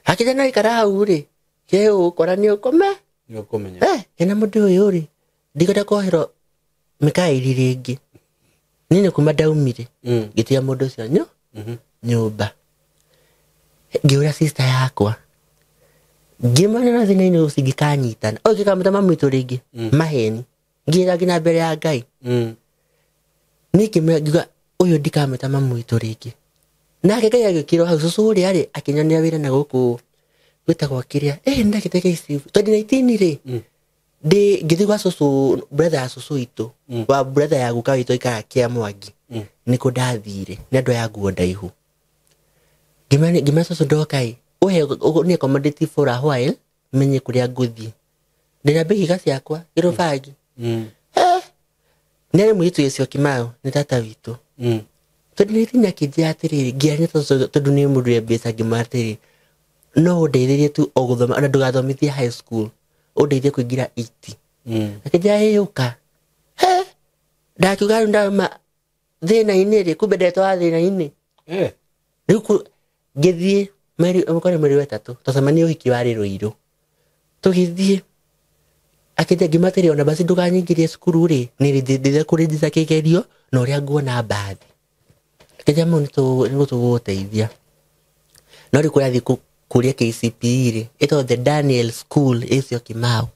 Hakĩnjĩra no ikara hau rĩ, kĩ ũgũkora nĩ ũkome. Nĩ ũkũmenya. Hena mũndũ ũyũ rĩ, ndikwenda kuoherwo mĩkaĩri rĩngĩ. Niĩ nĩ kuma ndaumire. Ngĩtiga mũndũ ũcio nyũmba. Ngĩũra sister yakwa. Ngĩmwona na thĩna-inĩ ũcio ngĩkanyitana. O ngĩkamwĩta mamu witũ rĩngĩ. Maheni. Ngĩra nginya mbere ya Ngai. Niĩ ngĩmwĩra ngiuga ũyũ ndikamwĩta mamu witũ rĩngĩ. Nake Ngai agĩũkĩra hau cũcũ ũrĩa rĩ akĩnyonia wĩra na gũkũ gwĩtagwo kĩrĩa. Nĩndakĩte KCB. 2019 rĩ, ndĩ ngĩthiĩ gwa cũcũ, brother ya cũcũ witũ, wa brother ya guka witũ aikaraga Kĩamwangi. Nĩkuo ndathire, nĩ andũ aya nguo ndaihu. Ngĩmera cũcũ ndoka ĩ, ũhe nĩ accommodate for a while, menye kũrĩa ngũthiĩ. Ndĩna mbĩgĩka ciakwa, ngĩrwo bagi. Nĩ arĩ mũirĩtu wĩ Syokimau, nĩ tata witũ. Tondũ nĩ nginya akĩnjĩra atĩrĩrĩ, ngĩaria tondũ nĩ mũndũ wĩ mbeca, ngĩmwĩra atĩrĩrĩ, no ũndeithĩrie tu o gũthoma, ona ndũgathomithie high school, ũndeithie kũingĩra 80. Akĩnjĩra ĩ ũka. He, ndakiuga rĩu ndauma thĩna-inĩ rĩ, kumbe ndetwara thĩna-inĩ. Rĩu ngĩthiĩ mweri, ũkorwo mweri wa ĩtatũ, twacemania ũhiki warĩ Rũirũ. Tũgĩthiĩ, akĩnjĩra ngĩmwĩra atĩrĩrĩ, ona basi ndũkanyingĩrie cukuru rĩ, nĩ ndĩrĩa kũrĩnjica kĩgerio na ũrĩa nguona mbathi. Akĩnjĩra mau nĩ tũgũgũteithia. No rĩu kũrathiĩ kũrĩa KCPE rĩ, ĩtagwo The Daniel School ĩ Syokimau.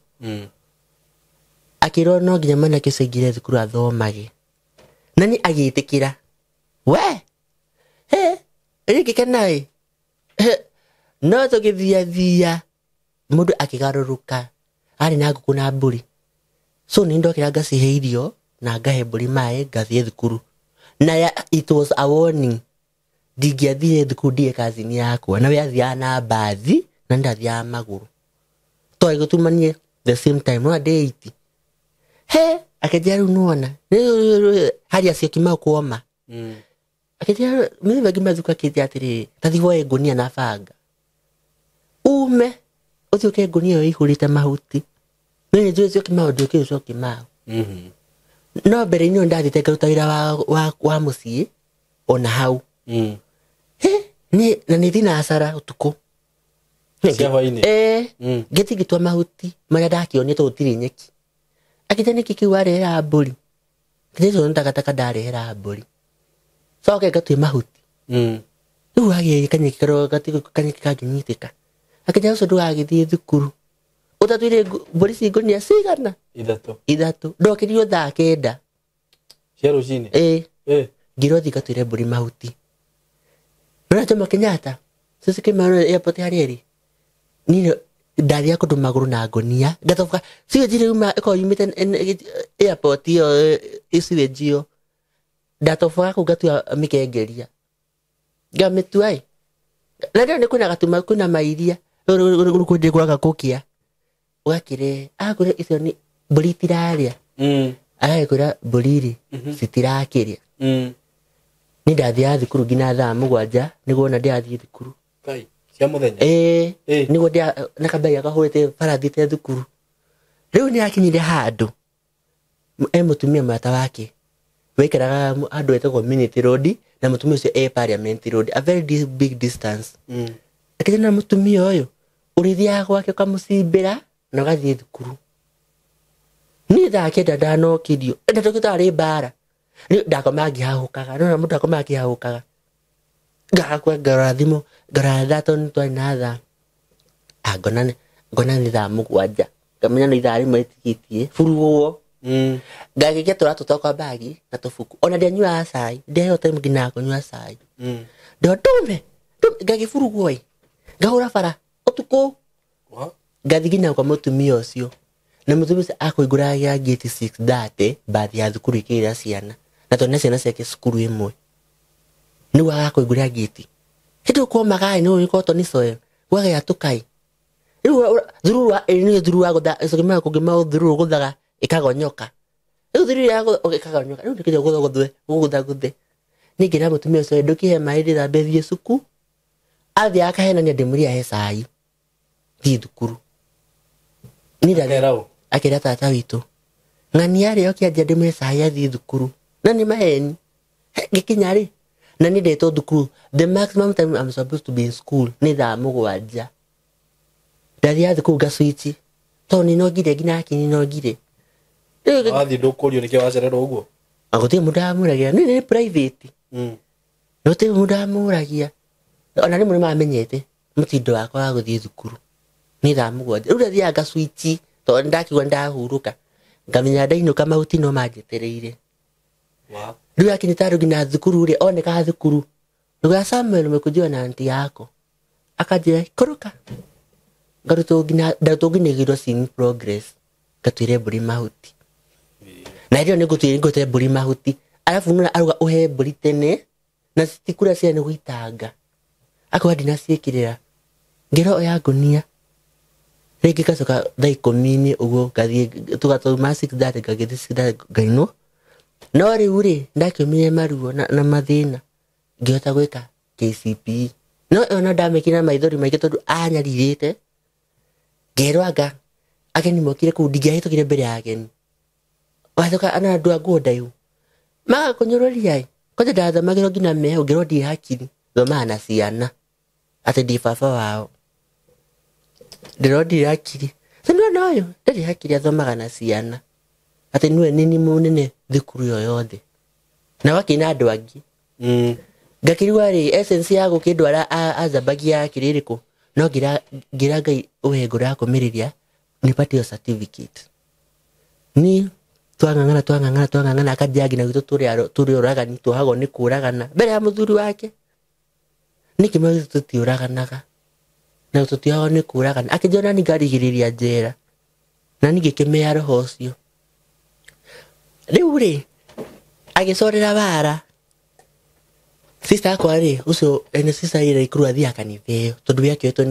Akĩrwo no nginya mwanake ũcio aingĩre thukuru athomage. Na niĩ agĩtĩkĩra. We! He! Rĩngĩ ĩ. No tũgĩthiathia mũndũ akĩgarũrũka. Arĩ na ngũkũ na mbũri. So nĩ ndokĩra ngacihe irio na ngahe mbũri maĩ ngathiĩ thukuru. Na ya, it was a warning. Ndingĩathire thukuru ndige kazini yakwa. Na we athiaga na mbathi na ndathiaga magũrũ. Twarĩ gũtumanie the same time. No ndĩ 8. He! Akĩnjĩra rĩu nĩwona. Harĩa Syokimau kuoma. Akĩnjĩra mĩthemba ngima thukuru akĩnjĩra atĩrĩrĩ, ta thiĩ woe ngũnia na banga. Ume ũthiĩ ũke ngũnia ĩyo ĩihũrĩte mahuti. Nĩ njũĩ Syokimau ndũkĩũĩ Syokimau. No mbere-inĩ ĩyo ndathiĩte ngaruta wĩra wa mũciĩ ona hau. He, na nĩ thinacara ũtukũ. Cia hwaĩ-inĩ? Ngĩthiĩ ngĩtua mahuti marĩa ndakĩonire tondũ gũtirĩ nyeki. Akĩnjĩra nĩkĩ kĩu warehera mbũri? Ngĩthiĩ icio nĩ takataka ndarehera mbũri. Coke ngatue mahuti. Rĩu wagĩe kanyeki kanyeki kangĩnyitĩka. Akĩnjĩra ũcio ndũgagĩthiĩ thukuru. Ũtatuire mbũri ci ngũnia cigana? 3. 3. Ndokĩririo thaa 9. Cia rũcinĩ? Ngĩrwo thiĩ ngatuĩre mbũri mahuti. Nona Jomo Kenyatta, sisi kĩmano airport harĩa ĩrĩ. Niĩ ndathiaga kũndũ magũrũ na ngũnia. Ngatoboka sewage ĩrĩa yuma ĩkoragwo yumĩte airport ĩyo, sewage ĩyo. Ndatoboka kũu ngatua mĩkengeria. Ngamĩtua ĩ. Na rĩo nĩ kwĩna gatuma, kwĩna mairia. Rĩu kwĩ ndĩgũraga kũkĩa. Ũgakĩrehe. Agakwĩra icio nĩ mbũri itirarĩa. Agagĩkwĩra mbũri rĩ, citirakĩrĩa. Niĩ ndathiaga thukuru nginya thaa 7 nĩguo ona ndĩrathiĩ thukuru. Kai, cia mũthenya? Nĩguo na kabegi gakwa hũrĩte bara thiĩte thukuru. Rĩu nĩakinyire handũ, e mũtumia mũrata wake waikaraga handũ etagwo Minute Road, na mũtumia ũcio e Parliament Road, a very big distance. Akĩnjĩra na mũtumia ũyũ, ũrĩthiaga gwake ũkamũcimbĩra na ũgathiĩ thukuru. Niĩ thaa 9 ndanokĩrio, ndatũkĩte arĩ mbara. Niĩ ndakoma ngĩhahũkaga, nĩwona mũndũ akoma akĩhahũkaga. Ngakua ngarora thimũ, ngarora thaa tondũ nĩtwarĩ na thaa. Ngona nĩ thaa 7. Ngamenya nĩ ithaa rĩmwe rĩtigĩtie, buruo. Ngagĩkia tũratũ twakwa bagi na tũbuku. Ona ndianyuaga cai, ndiaheo time nginya ya kũnyua cai. Ndĩo ndume, ndume, ngagĩburugwo ĩ. Ngahũra bara ũtukũ. Ngathiĩ nginya kwa mũtumia ũcio. Na mũtumia ũcio akũhingũraga gate 6:30, bathi ya thukuru ĩkĩgĩra ciana. Na tondũ na ciana ciake cukuru ĩmwe. Nĩguo agakũhingũrĩra gate. Hĩndĩ ĩyo kwomaga ĩ, nĩũĩ cotton soil. Gwagĩa tũkai. Rĩu thururu wa, ĩ, nĩ thururu wa gũtha, ĩcoke kũngĩma thururu gũthaga, ĩkagonyoka. Rĩu thururu ya ĩkagonyoka. Rĩu nĩkĩo gũthogothe, gũgũthagũthe. Niĩ ngĩra mũtumia ũcio, ndũkĩhe maĩ ndĩthambe thiĩ cukuru. Athiĩ akahenania ndĩmũrie ahe cai. Thiĩ thukuru. Niĩ ndathiĩ- Akera ũ? Akĩra tata witũ. Ng'ania rĩ, oke anjia ndĩmũhe cai athiĩ thukuru. Na nĩ maheni. He, ngĩkinya rĩ, na nĩ ndetwo thukuru. The maximum time I'm supposed to be in school nĩ thaa 7. Ndathiaga thukuru ngacwitch. Tondũ nĩ nongire nginya akinyi nongire. Rĩu Wathiĩ ndũkũrio nĩkĩo wacererwo ũguo? Gũtirĩ mũndũ wamũragia. Niĩ nĩ private. Gũtirĩ mũndũ wamũragia. Ona rĩmwe nĩ mamenyete mũtindo wakwa wa gũthiĩ thukuru. Nĩ thaa 7. Rĩu ndathiaga ngacwitch tondũ nĩndakiuga nĩndahurũka. Ngamenya ndainũka mahuti no manjetereire. Rĩu akinyĩte handũ nginya thukuru rĩ, onekaga thukuru. Ndugu Samuel umekujiwa na aunti yako. Akanjĩra ikũrũka. Ngarutwo nginya, ndarutwo nginya igĩrwo in progress. Ngatuĩre mbũri mahuti. Na hĩndĩ ĩyo nĩngũtuĩre ngũte mbũri mahuti. Arabu nĩwona arauga ũhe mbũri tene na citikura cia nĩ gũitanga. Akauga ndinaciĩkĩrĩra. Ngĩrwo oya ngũnia. Rĩngĩ ngacoka thaa ikũmi-inĩ ũguo ngathiĩ tũgatũma 6:30 ngagĩthiĩ 6:30 ngainwo. No rĩu rĩ, ndakiumire maruo na mathĩna. Ngĩhota gwĩka KCPE. No ona ndamĩkire na maithori maingĩ tondũ anyarirĩte. Ngerwo anga ageni mokire kũu ndingĩahĩtũkire mbere ya ageni. Wathoka ana andũ a nguo ndaihu. Magakũnyũrũria ĩ. Kwanja ndathomagĩrwo nginya mehũ ngĩrwo ndirĩ hakiri. Thomaga na ciana. Atĩ ndi baba wao. Ndĩrwo ndirĩ hakiri. Sasa nĩ ũyũ ndarĩ hakiri athomaga na ciana. Atĩ nĩwe nini mũnene thukuru ĩyo yothe. Na wakĩina andũ angĩ. Ngakĩrigwo rĩ, essence ya gũkĩndwara azambagia ya kĩrĩ ĩrĩkũ? No ngĩra Ngai ũhe ngoro ya kũmĩrĩria nĩpate ĩyo certificate. Ni twang'ang'ana twang'ang'ana twang'ang'ana akanjia nginya gwitũ tũrĩ oragani twohagwo nĩ kũragana mbere ya mũthuri wake. Nĩkĩ mwĩrĩ tũtiũraganaga na tũtiohagwo nĩ kũragana. Akĩnjĩra nani ngarigĩrĩria njera na niĩ ngĩkĩmea roho ũcio. Rĩu rĩ agĩcorera wara sister akwa rĩ ũcio ene sister ĩrĩa ikuru athiaga kanitha ĩyo tondũ we akĩoetwo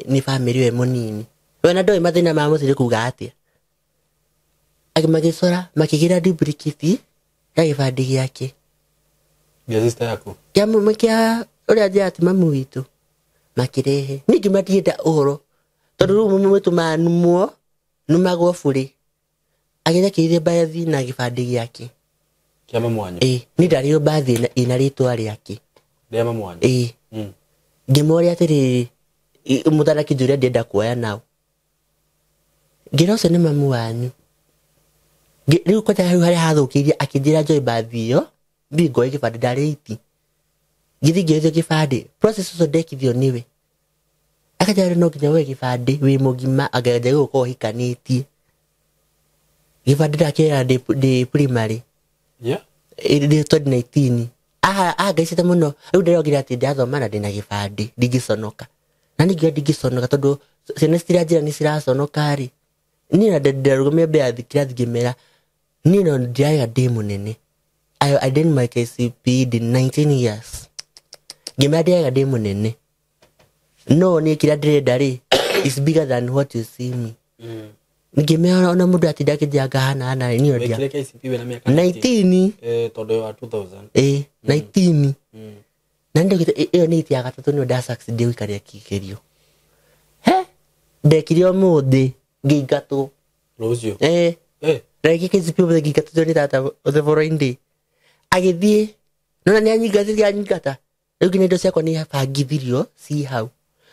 nĩ family we mũnini. We na ndoĩ mathĩna ma mũciĩ nĩ kuga atĩa. Magĩcora makĩgĩra duplicate ya gĩbandĩ gĩake. Gĩa sister yaku? Kĩa ũrĩa njĩra atĩ mamu witũ makĩrehe. Niĩ ngiuma ndienda ũhoro tondũ rĩu mamu witũ manumwo numagwo bũrĩ. Agĩthiĩ akĩrire mbathi na gĩbandĩ gĩake. Kĩa mamu wanyu? Ĩĩ, niĩ ndarĩirwo mbathi ĩna rĩtwa rĩake. Rĩa mamu wanyu? Ĩĩ. Ngĩmoria atĩrĩrĩ, mũtana kĩnjũria ndĩrenda kuoya nao. Ngĩra ũcio nĩ mamu wanyu. Rĩu kwanja hau harĩa hathũkĩirie akĩnjĩra njoe mbathi ĩyo thiĩ ngoe gĩbandĩ ndarĩ iti. Ngĩthiĩ ngĩoithio gĩbandĩ. Process ũcio ndekithio nĩwe. Akanjĩra no nginya woe gĩbandĩ wĩ mũgima angĩenda gũkorwo ũhikanĩtie. Gĩbandĩ ndakĩoya ndĩ primary. Yeah. Ndĩ 2019. Aha angaicĩte mũno. Rĩu ndĩrongire atĩ ndĩrathoma na ndĩna gĩbandĩ ndingĩconoka. Na ningĩ ndingĩconoka tondũ ciana citiranjĩra nĩ ciraconoka rĩ. Niĩ na ndarũgamire mbere ya kĩrathi ngĩmera niĩ no ndĩraiga ndĩ mũnene. I did my KCPE in 19 years. Ngĩmera ndĩraiga ndĩ mũnene. No niĩ kĩrĩa ndĩrenda rĩ is bigger than what you see me. Ngĩmera ona mũndũ atinda akĩnjĩra ngahana hana rĩ, niĩ no Wekire KCPE wĩna mĩaka 19. Tondũ wa 2000. Ĩĩ, 19. Na nĩ ĩyo nĩ ya gatatũ nĩyo nda succeed gũikaria kĩgerio. He, ndekire ũmũthĩ ngĩingatwo. Rũciũ? Ĩĩ. Ndekire KCPE ũmũthĩ ngĩingatwo nĩ tata the following day. Agĩthiĩ, nona nĩ anyingatire anyingata. Rĩu nginya indo ciakwa nĩ bangithirio ci hau.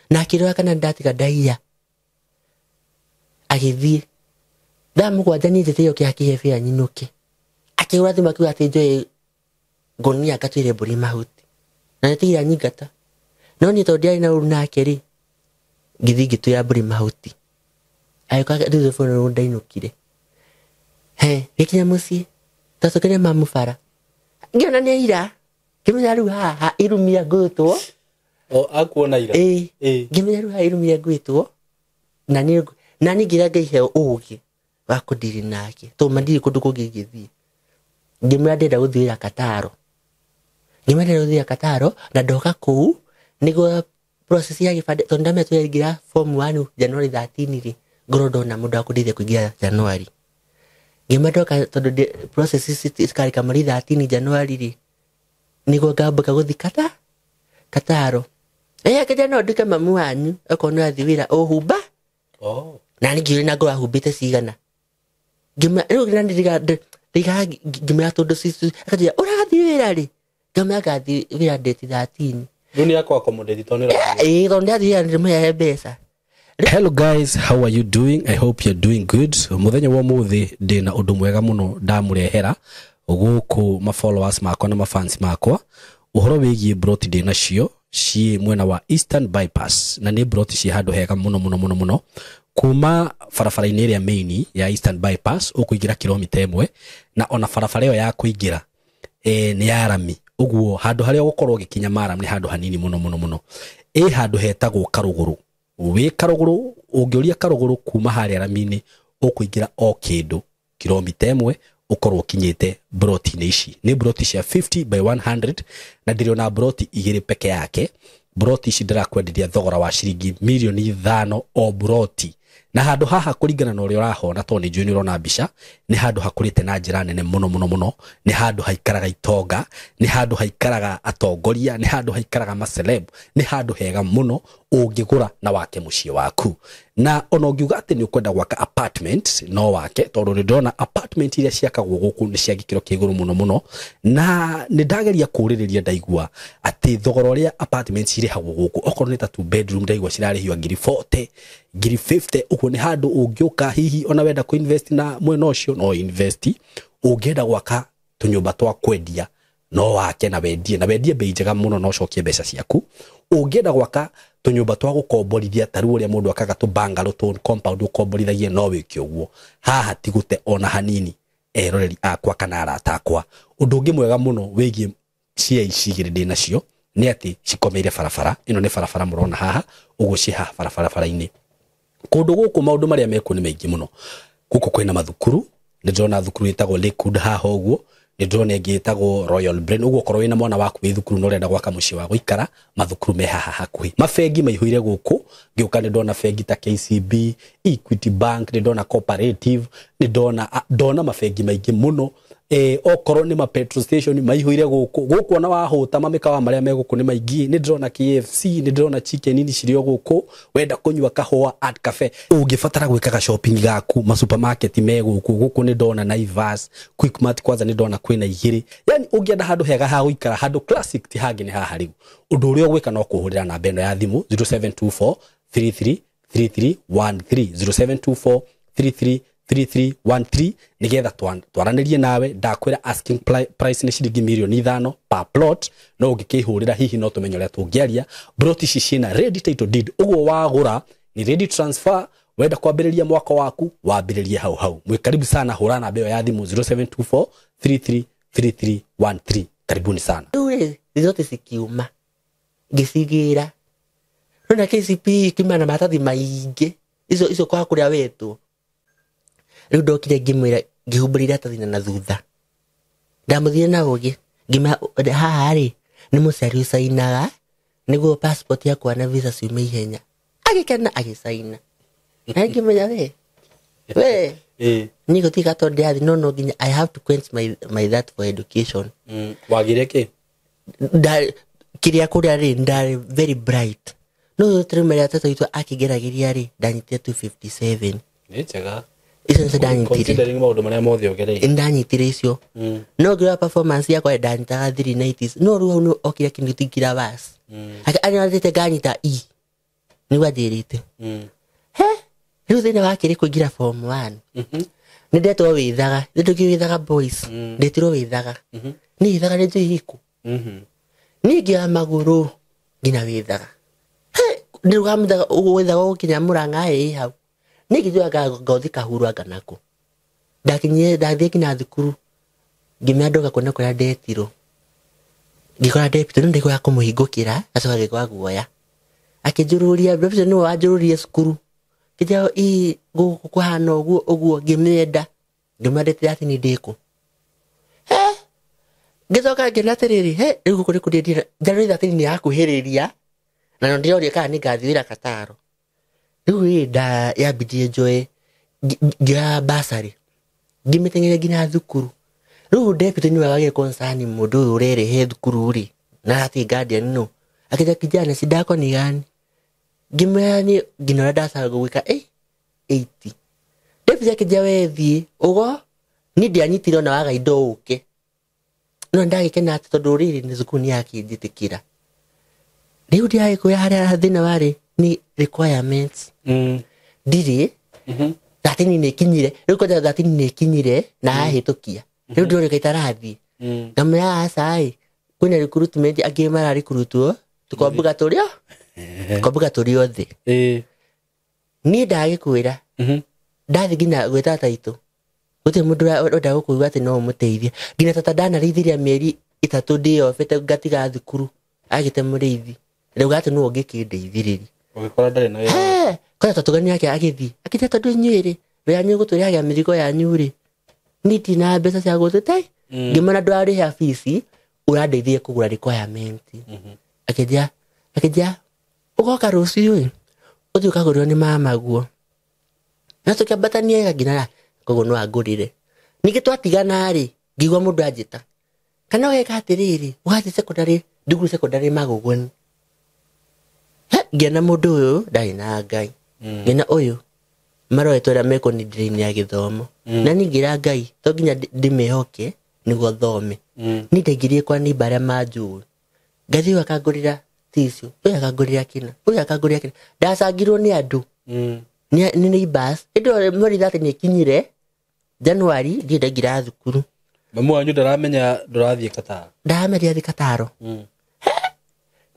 Na akĩrora kana ndatiga ndaiya. Agĩthiĩ. Thaa mũgwanja niĩ njĩtĩire ũkĩ akĩhe bĩa nyinũke. Akĩhũra thimũ akiuga atĩ njoe ngũnia ngatwĩre mbũri mahuti. Na nĩtigire anyingata. No niĩ tondũ ndiarĩ na ũru nake rĩ, ngĩthiĩ ngĩtwĩra mbũri mahuti. Agĩũka thutha ũcio ndainũkire. He, gĩkinya mũciĩ, twacokire mamu bara. Ngĩona nĩ aira. Ngĩmenya rĩu haha irumia ngwĩtwo. O akuona ira? Ĩĩ. Ngĩmenya rĩu haha irumia ngwĩtwo. Na niĩ ngĩra Ngai he ũũgĩ wa kũndiri nake. Tondũ ma ndirĩ kũndũ kũngĩ ingĩthiĩ. Ngĩmwĩra ndĩrenda gũthiĩ wĩra Kataro. Ngĩmwĩra ndĩrenda gũthiĩ wĩra Kataro na ndoka kũu nĩguo process ya gĩbandĩ tondũ ndamenya tũraingĩra form 1 January 13 rĩ, ngorwo ndona mũndũ wa kũndeithia kũingĩra January. Ngĩmwĩra ndoka tondũ process cikarĩka mweri 13 January rĩ, nĩguo ngambũka gũthiĩ Kataro. Akĩnjĩra no nduĩke mamu wanyu okorwo nĩ ũrathiĩ wĩra ũhumba. Na ningĩ na ngorwo ahumbĩte cigana. Ngĩmwĩra rĩu na ndiga ngĩmwĩra tondũ akanjĩra ũrathiĩ wĩra rĩ? Ngamwĩra ngathiĩ wĩra date 13. Rĩu nĩ akwa accommodate tondũ nĩ ũrathiĩ. Ĩĩ, tondũ ndathiĩ wĩra ndĩmũhe mbeca. Hello guys, how are you doing? I hope you're doing good. Muthenya wa muthi ndina undu mwega muno ndamurehera guku ma followers makwa na ma fans makwa. Uhoro wigie broti ndina cio ci mwena wa Eastern Bypass na ni broti ci handu hega muno muno muno muno kuma barabara-inĩ ĩrĩa main ya Eastern Bypass ũkũingĩra kilomita 1 na ona barabara ĩyo ya kũingĩra nĩ ya rami ũguo handũ harĩa ũgũkorwo ũgĩkinya maram nĩ handũ hanini muno muno muno. Ĩ handũ hetagwo Karũgũrũ. Wĩ Karũgũrũ ũngĩũria Karũgũrũ kuma harĩa rami-inĩ ũkũingĩra o kĩndũ kilomita 1 ũkorwo ũkinyĩte broti-inĩ ici. Nĩ broti cia 50 by 100 na ndĩrĩ ona broti igĩrĩ peke yake. Broti ici ndĩrakwenderia thogora wa ciringi mirioni 5 o broti. Na handũ haha kũringana na ũrĩa ũrahona tondũ nĩ njũĩ nĩ ũrona mbica, nĩ handũ hakũrĩte na njĩra nene mũno mũno mũno, nĩ handũ haikaraga itonga, nĩ handũ haikaraga atongoria, nĩ handũ haikaraga maceleb, nĩ handũ hega mũno ũngĩgũra na wake mũciĩ waku. Na ona ũngiuga atĩ nĩ ũkwenda gwaka apartment no wake, tondũ nĩ ndĩrona apartment iria ciakagwo gũkũ nĩ cia gĩkĩro kĩa igũrũ mũno mũno, na nĩ ndageria kũũrĩrĩria ndaigua atĩ thogora ũrĩa apartment cirĩhagwo gũkũ okorwo nĩ ta 2 bedroom ndaigua cirarĩhio ngiri 40, ngiri 50, ũguo nĩ handũ ũngĩũka hihi ona wenda kũ invest na mwena ũcio no invest, ũngĩenda gwaka tũnyũmba twa kwendia No wake na wendie, na wendie bei njega muno na ucokie mbeca ciaku. Ungienda gwaka tunyumba twa gukomborithia ta riu uria mundu akaga tu bungalow tu compound ukomborithagie no wike uguo. Haha ti gute ona hanini eroreri akwa kana arata akwa. Undu ungi mwega muno wigie cia ici igiri ndi nacio ni ati cikomeire barabara. Ino ni barabara murona haha uguo ci haha barabara-ini. Kundu guku maundu maria mekuo ni maingi muno. Guku kwina mathukuru, ni ndirona thukuru itagwo Lakewood haha uguo, ni ndirona ingi itagwo Royal Brain. Uguo korwo wina mwana waku wi thukuru na urenda gwaka mucii wa guikara, mathukuru me haha hakuhi. Mabengi maihuire guku, ngiuka ni ndona bengi ta KCB, Equity Bank, ni ndona Cooperative, ni ndona mabengi maingi muno. Okorwo ni ma petrol station maihuire guku. Guku ona wahuta mamikawa maria me guku ni maingi. Ni ndirona KFC, ni ndirona chicken ini cirio guku. Wenda kunyua kahua at cafe, ungibatara gwikaga shopping gaku, ma supermarket me guku. Guku ni ndona Naivas, Quickmart kwanza ni ndona kwina igiri. Yani ungienda handu hega ha guikara, handu classic ti hangi ni haha riu. Undu uria ugwika no kuhurira namba ino ya thimu 0724 33 3313, 0724 33 3313, nigetha twaranirie nawe. Ndakwira asking price ni ciringi mirioni 5 per plot, no ungikihurira hihi no tumenye uria tungiaria. Plot ici ciina ready title deed, uguo wagura ni ready transfer. Wenda kwambiriria mwaka waku wambiririe hau hau. Mwi karibu sana, hura namba ĩyo ya thimu 0724 33 3313. Karibuni sana. Rĩu zote cikiuma ngĩcigĩra rĩu na KCP kiuma na maratathi maingĩ icio kwa kũrĩa wetwo. Rĩu ndokire ngĩmwĩra, ngĩhumbũra iratathi na thutha. Ndamũthire na ũgĩ, ngĩmwĩra haha rĩ nĩ mũciari ũcainaga nĩguo passport yakwa na visa ciume ihenya. Agĩkena agĩcaina. Na ngĩmenya we niĩ gũtirĩ gatondũ ndĩrathiĩ, no nginya I have to quench my that for education. Wagire kĩ? Kĩrĩa kũrĩa rĩ ndarĩ very bright. No tũrĩmĩra tata witũ akĩgeragĩria rĩ ndanyitire 257. Nĩ njega. Icio nĩcio ndanyitire. Considering maũndũ marĩa mothe ũgereire. Ndanyitire icio. No ngĩrora performance yakwa ndanyitaga 390s. No rĩu hau nĩ okire kĩndũ was. Anyarĩte nganyita E. Nĩguo anjĩrĩte. He, rĩu thĩna wakĩrĩ kũingĩra form 1. Nĩ ndetwo wĩthaga, nĩ ndũkĩ wĩthaga boys. Ndetirwo wĩthaga. Nĩ wĩthaga nĩ njũĩ ĩkũ. Niĩ ngĩoya magũrũ nginya wĩthaga. He, ndĩrũgamĩthaga wĩthaga gũkinya Mũrang'a ĩ hau. Niĩ ngĩthiaga ngothi kahuru anga nako. Ndakinyire ndathiĩ nginya thukuru ngĩmenya ndoka kuona kũrĩa ndetirwo. Ngĩkora deputy nĩ ndĩkũya kũmũhingũkĩra acoka agĩkora guoya. Akĩnjũrũria, deputy nĩwe wanjũrũrie cukuru. Ngĩnjĩra ĩ gũkũ kũhana ũguo ũguo, ngĩmĩenda. Ngĩmwenda atĩ nĩ ndĩkũ. He, ngĩcoka ngĩona atĩrĩrĩ, he rĩu gũkũ nĩ kũrĩa ndĩra, njarũrire atĩ nĩ yakuhĩrĩria na no ndĩroria kana nĩ ngathiĩ wĩra Kataro. Rĩu ĩ nda yambindire njoe ngĩoya bursary ngĩmĩteng'eria nginya thukuru. Rĩu deputy nĩwe wagire concern mũndũ ũyũ ũrerehe thukuru rĩ na ati guardian no. Akĩnjĩra kijana shida yako ni gani? Ngĩmwĩra niĩ nginya ũrĩa ndacagwo gwĩka 80. Deputy akĩnjĩra we thiĩ ũgo niĩ ndianyitire ona waga indo ũke. No ndagĩkena atĩ tondũ rĩrĩ nĩ thukuru nĩ yakĩnjĩtĩkĩra. Rĩu ndiagĩkwĩra harĩa thĩna warĩ ni requirements. Ndirĩ 13 nĩ ikinyire, rĩu kwanja 13 nĩ ikinyire na ahĩtũkia. Rĩu ndĩroreka itarathiĩ. Ngamwĩra aca ĩ, kwĩna recruitment angĩ mararicruitwo, tũkombuga tũrĩ o, tũkombuga tũrĩ othe. Niĩ ndagĩkwĩra, ndathiĩ nginya gwĩ tata witũ, gũtirĩ mũndũ ũrenda gũkũigua atĩ no ũmũteithie. Nginya tata ndanarĩithirie mĩeri 3 ndĩyobete ngatiga thukuru, agĩte mũrĩithi. Rĩu atĩ nũũ ũngĩkĩndeithĩrĩria. Ũgĩkora ndarĩ na wĩra. He, kwanja tũgani yake agĩthiĩ. Akĩnjĩra tondũ inyuĩ rĩ, wĩra nĩ ũgũtũrĩhagia mĩrigo yanyu rĩ, niĩ ndina mbeca cia gũtete. Ngĩmwĩra ndũrarĩha fees, ũrandeithia kũgũra requirement. Akĩnjĩra ũgoka rũciũ ĩ, ũthiĩ ũkagũrĩrwo nĩ mamaguo. Na tũkĩambatania nginya koguo no angũrĩre. Ningĩ twatigana rĩ, ngĩigua mũndũ anjĩta. Kana ũgeka atĩrĩrĩ, ũgathiĩ secondary, thukuru secondary Magogoni. He, ngĩona mũndũ ũyũ ndarĩ na Ngai. Ngĩona ũyũ maroetwo ũrĩa mekwo nĩ ndĩrĩ-inĩ ya gĩthomo. Na niĩ ngĩra Ngai to nginya ndĩmĩhoke nĩguo thome. Niĩ ndaingĩrire kwa neighbour arĩa manjũĩ. Ngathiĩ ũyũ akangũrĩra tissue, ũyũ akangũrĩra kĩna, ũyũ akangũrĩra kĩna. Ndacangirwo nĩ andũ. Nĩ neighbours. Hĩndĩ ĩyo mweri 30 nĩ ĩkinyire, January ndirĩ ndaingĩra thukuru. Mamu wanyu ndaramenya ndũrathiĩ Kataro. Ndamenya thiĩ Kataro.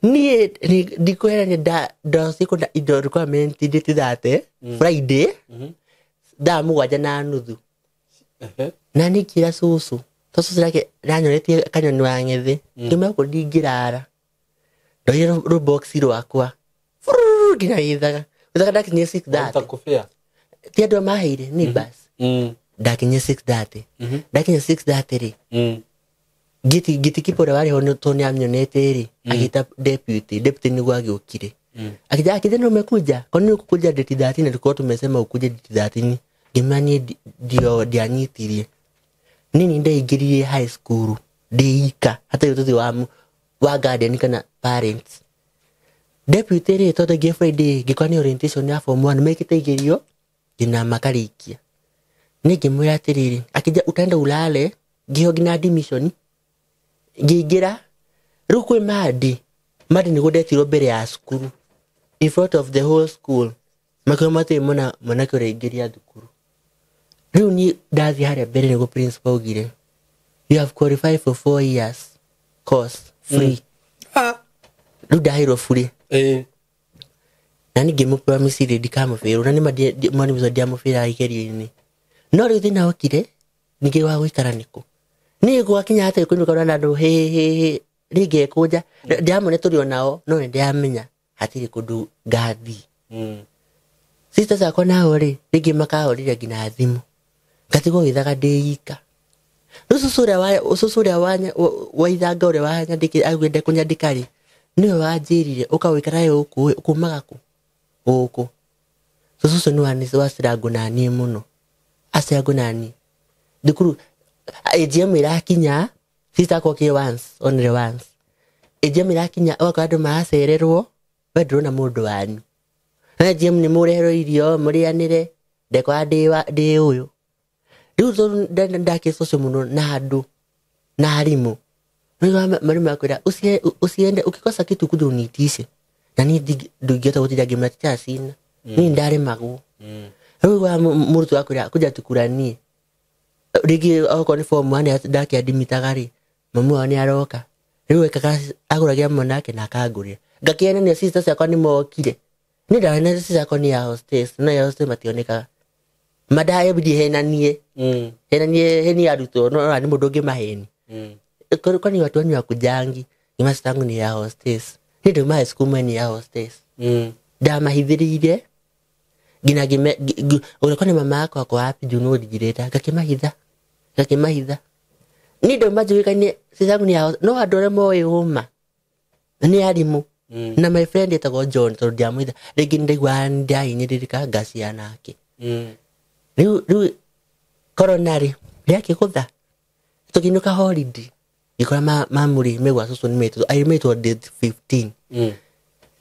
Niĩ ndikwĩra nĩ ndocikũ indo requirement date thate Friday thaa 7:30. Na niĩ ngĩra cũcũ to cũcũ nake ndanyonetie kanyoni wa ng'ethe ngĩmwĩra gũkũ ndingĩrara. Ndoire rũbox rwakwa nginya Gĩthaga. Gĩthaga ndakinyire 6:30. Kũbĩa. Ti andũ maheire nĩ bus. Ndakinyire 6:30. Ndakinya 6:30 rĩ giti kipa ũrĩa warĩ ho tondũ nĩanyonete rĩ agĩta deputy. Deputy nĩguo agĩũkire. Akija akija ndio umekuja. Kwa nini ukukuja date 30 na tulikuwa tumesema ukuje date 30? Ngĩmwĩra niĩ ndio ndianyitirie. Nini ndaingĩrire high school ndĩika hatarĩ ũteithio wa guardian kana parents. Deputy rĩ tondũ ngĩ Friday ngĩkora nĩ orientation ya form 1 mekĩte igerio nginya makarĩkia. Niĩ ngĩmwĩra atĩrĩrĩ akija utaenda ulale ngĩheo nginya admission ngĩingĩra. Rĩu kwĩ Madi. Madi nĩguo ndetirwo mbere ya cukuru in front of the whole school makiuga matirĩ mona mwanake ũraingĩria thukuru. Rĩu niĩ ndathiĩ harĩa mbere nĩguo principal augire you have qualified for 4 years course free. Rĩu ndaheirwo free. Na niĩ ngĩmũpromise rĩ ndikamũbĩrwo na nĩ mwarimũ ũcio ndiamũbĩraga igerio-inĩ. No rĩu thĩna wokire ningĩ wa gũikara nĩkũ. Niĩ gwakinya atĩ kũinũka na andũ hĩ hĩ hĩ rĩngĩ ngekũnja ndiamone tũrĩ onao no nĩ ndĩramenya hatirĩ kũndũ ngathiĩ. Sisters akwa nao rĩ rĩngĩ makahũrĩra nginya thimũ ngatigwo Gĩthaga ndĩ ika. Rĩu cũcũ ũrĩa wa ithanga ũrĩa augire kũnyandĩka rĩ nĩwe wanjĩrire ũka ũikare gũkũ ũkumaga kũ gũkũ. Cũcũ ũcio nĩ wacirango na niĩ mũno. Acirango na niĩ thukuru AGM ĩrakinya sister akwa okire once only once. AGM ĩrakinya ũgakora andũ maracererwo we ndũrona mũndũ wanyu. Na AGM nĩ mũreherwo irio mũrĩanĩre ndekora ndĩ ũyũ. Rĩu tondũ ndakĩ social mũno na andũ na arimũ. Rĩu mwarimũ akwĩra usiende ukikosa kitu kuja uniitishe. Na niĩ ndingĩhota gũtinda ngĩmwĩra teacher sina. Niĩ ndaremagwo. Rĩu mũrutwo akwĩra kuja tukuranie. Rĩngĩ okorwo nĩ form 1 ndakĩandimitaga rĩ mamu wao nĩ aroka. Rĩu ekaga agũragĩra mwanake na akangũrĩra. Ngakĩenania sisters ciakwa nĩ mokire. Niĩ ndamenyire sisters ciakwa nĩ ya hostess no ya hostess mationekaga. Madaebidi henanie. Henanie heni arutwo no nĩ mũndũ ũngĩ maheni. Kwani watu wanyu wakujangi ni masister yangu ni ya hostess. Niĩ ndauma high school mwe ni ya hostess. Ndamahithĩrĩire nginya ũrĩa kwani mama yakwa ako wapi juu no ndigirĩte ngakĩmahitha. Ngakĩmahitha. Niĩ ndauma njũĩkaine sister yangu ni ya no andũ arĩa moĩ ũma nĩ arimũ. Na my friend etagwo John tondũ ndiamwĩtha rĩngĩ nĩndaiguaga nĩndahinyĩrĩrĩka ngacia nake. Rĩu corona rĩ rĩakĩgũtha tũkĩinũka holiday ngĩkora mamu rĩ me gwa cũcũ nĩmetwo I metwo date 15.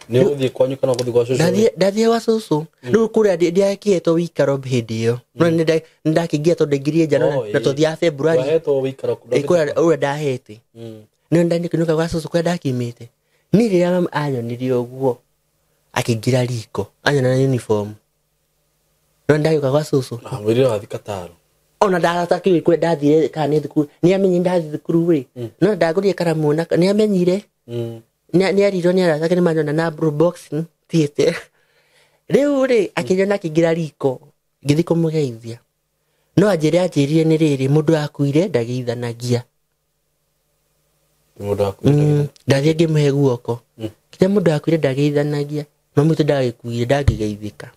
Nĩ ũgũthiĩ kwanyu kana ũgũthiĩ gwa cũcũ? Ndathiĩ gwa cũcũ. Rĩu kũrĩa ndiakĩhetwo wĩikaro hĩndĩ ĩyo. No nĩndakĩingĩra tondũ ndaingĩrire nja na tũthiaga February. Wahetwo wĩikaro kũrĩa ũrĩa ndahete. Nĩ ndakĩinũka gwa cũcũ kũrĩa ndakĩumĩte. Niĩ rĩrĩa mamu anyonirie ũguo akĩingĩra riko anyona na uniform. No ndagĩũka gwa cũcũ. Mwĩrire wathiĩ Kataro. Ona ndatakĩũĩ kũrĩa ndathire kana nĩ thukuru. Nĩamenyire ndathiĩ thukuru rĩ. No ndagũrire karamu na nĩamenyire. Nĩarirwo nĩ arata ake nĩmanyona na blue box thiĩte. Rĩu rĩ akĩnyona akĩingĩra riko ngĩthiĩ kũmũgeithia. No anjĩre anjĩrire nĩ rĩrĩ mũndũ akuire ndageithanagia. Mũndũ akuire ndathiĩ ngĩmũhe guoko. Kinya mũndũ akuire ndageithanagia. Mamu witũ ndagĩkuire ndangĩgeithĩka.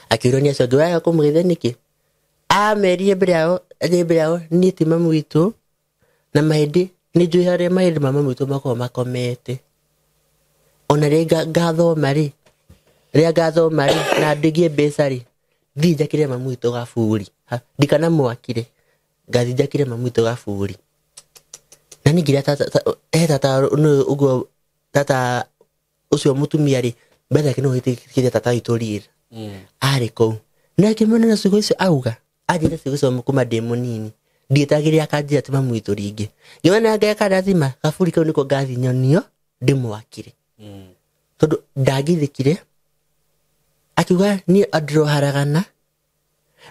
Akĩũrio nĩ acio angĩ waga kũmũgeithia nĩkĩ? Amerie mbere yao, athiĩ mbere yao niĩ ti mamu witũ na mahĩndĩ nĩ njũĩ harĩa mahĩndĩ ma mamu witũ makoragwo makomete. Ona rĩrĩa ngathoma rĩ, rĩrĩa ngathoma rĩ na ndĩgie mbeca rĩ thiĩ njakĩre mamu witũ gaburi. Ndikanamwakire ngathiĩ njakĩre mamu witũ gaburi. Na niĩ ngĩrĩa tata he tata nũ ũguo tata ũcio mũtumia rĩ mbere yake no wĩtĩkĩre tata witũ rĩrĩ. Arĩ kũu. Na akĩmwona na ciugo icio auga anjĩra ciugo icio kuma ndĩ mũnini. Ndietagĩrĩra akanjĩra atĩ mamu witũ rĩngĩ. Ngĩmwona Ngai akandathima gaburi kau nĩko ngathiĩ nyonio ndĩmwakĩre. Tondũ ndangĩthĩkire akiuga niĩ ndĩroharagana.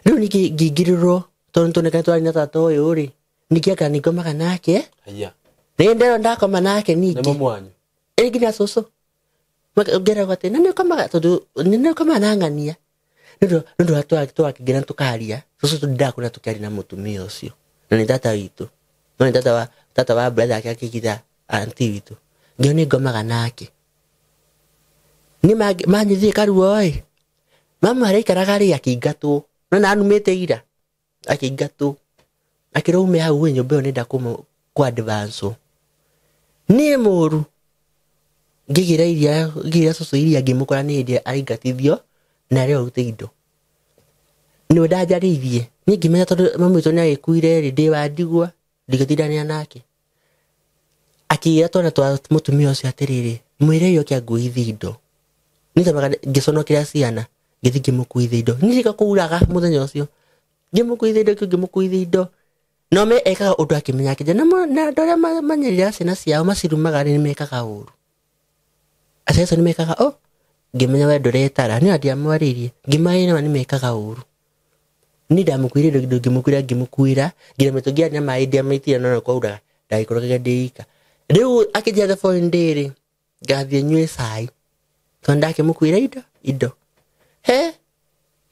Rĩu ningĩ ngĩingĩrĩrwo tondũ nĩtũonekane twarĩ na tata ũyũ rĩ Ningĩ anga nĩngomaga nake. Haya. Nĩ ndero ndakoma nake Nĩ ningĩ. mamu wanyu. Ĩ nginya cũcũ. Ngeragwo atĩ na nĩũkomaga tondũ nĩũkomaga na ng'ania. Nĩ ũndũ wa twakĩingĩra tũkaria. Cũcũ tondũ ndakũra tũkĩaria na mũtumia ũcio. Na nĩ tata witũ. No nĩ tata wa brother yake akĩgitha auntie witũ. Ngĩo nĩngomaga nake. Nĩ manyithie karuo ĩ. Mama harĩa aikaraga rĩ akĩingatwo. No na anumĩte ira. Akĩingatwo. Akĩrwo ume hau ĩ nyũmba ĩyo nĩnda kũ advance. Niĩ mũru. Ngĩgĩra iria, ngĩgĩra cũcũ iria ngĩmũkora nĩ hĩndĩ aingatithio na arĩa ũrute indo. Nĩwe ndanjarĩirie. Niĩ ngĩmenya tondũ mami witũ nĩagĩkuire rĩ, ndĩ wa ndigwa, ndingĩtindanĩra nake. Akĩra twana twa mũtumia ũcio atĩrĩrĩ, mwĩre oke anguithie indo. Niĩ tamaga ngĩconokera ciana, ngĩthiĩ ngĩmũkuithia indo. Niĩ ndika kũuraga mũthenya ũcio. Ngĩmũkuithia indo, ngĩmũkuithia indo. No me ekaga ũndũ akĩmenya akĩnja, na andũ arĩa manyariraga ciana ciao macirumaga rĩ, nĩmekaga ũru. Aciari acio nĩmekaga, oh, ngĩmenya we ndũretara, niĩ ndiamwarĩirie. Ngĩmenya nĩ nĩmekaga ũru. Niĩ ndamũkuire indo, ngĩmũkuĩra, ngĩmũkuĩra, nginya mĩtũngi yarĩ na maĩ ndiamĩitire no kwauraga, ndagĩkorogaga ndĩ ika. Rĩu akĩnjĩra the following day rĩ, ngathiĩ nyue cai. Tondũ ndakĩmũkuĩra indo. He,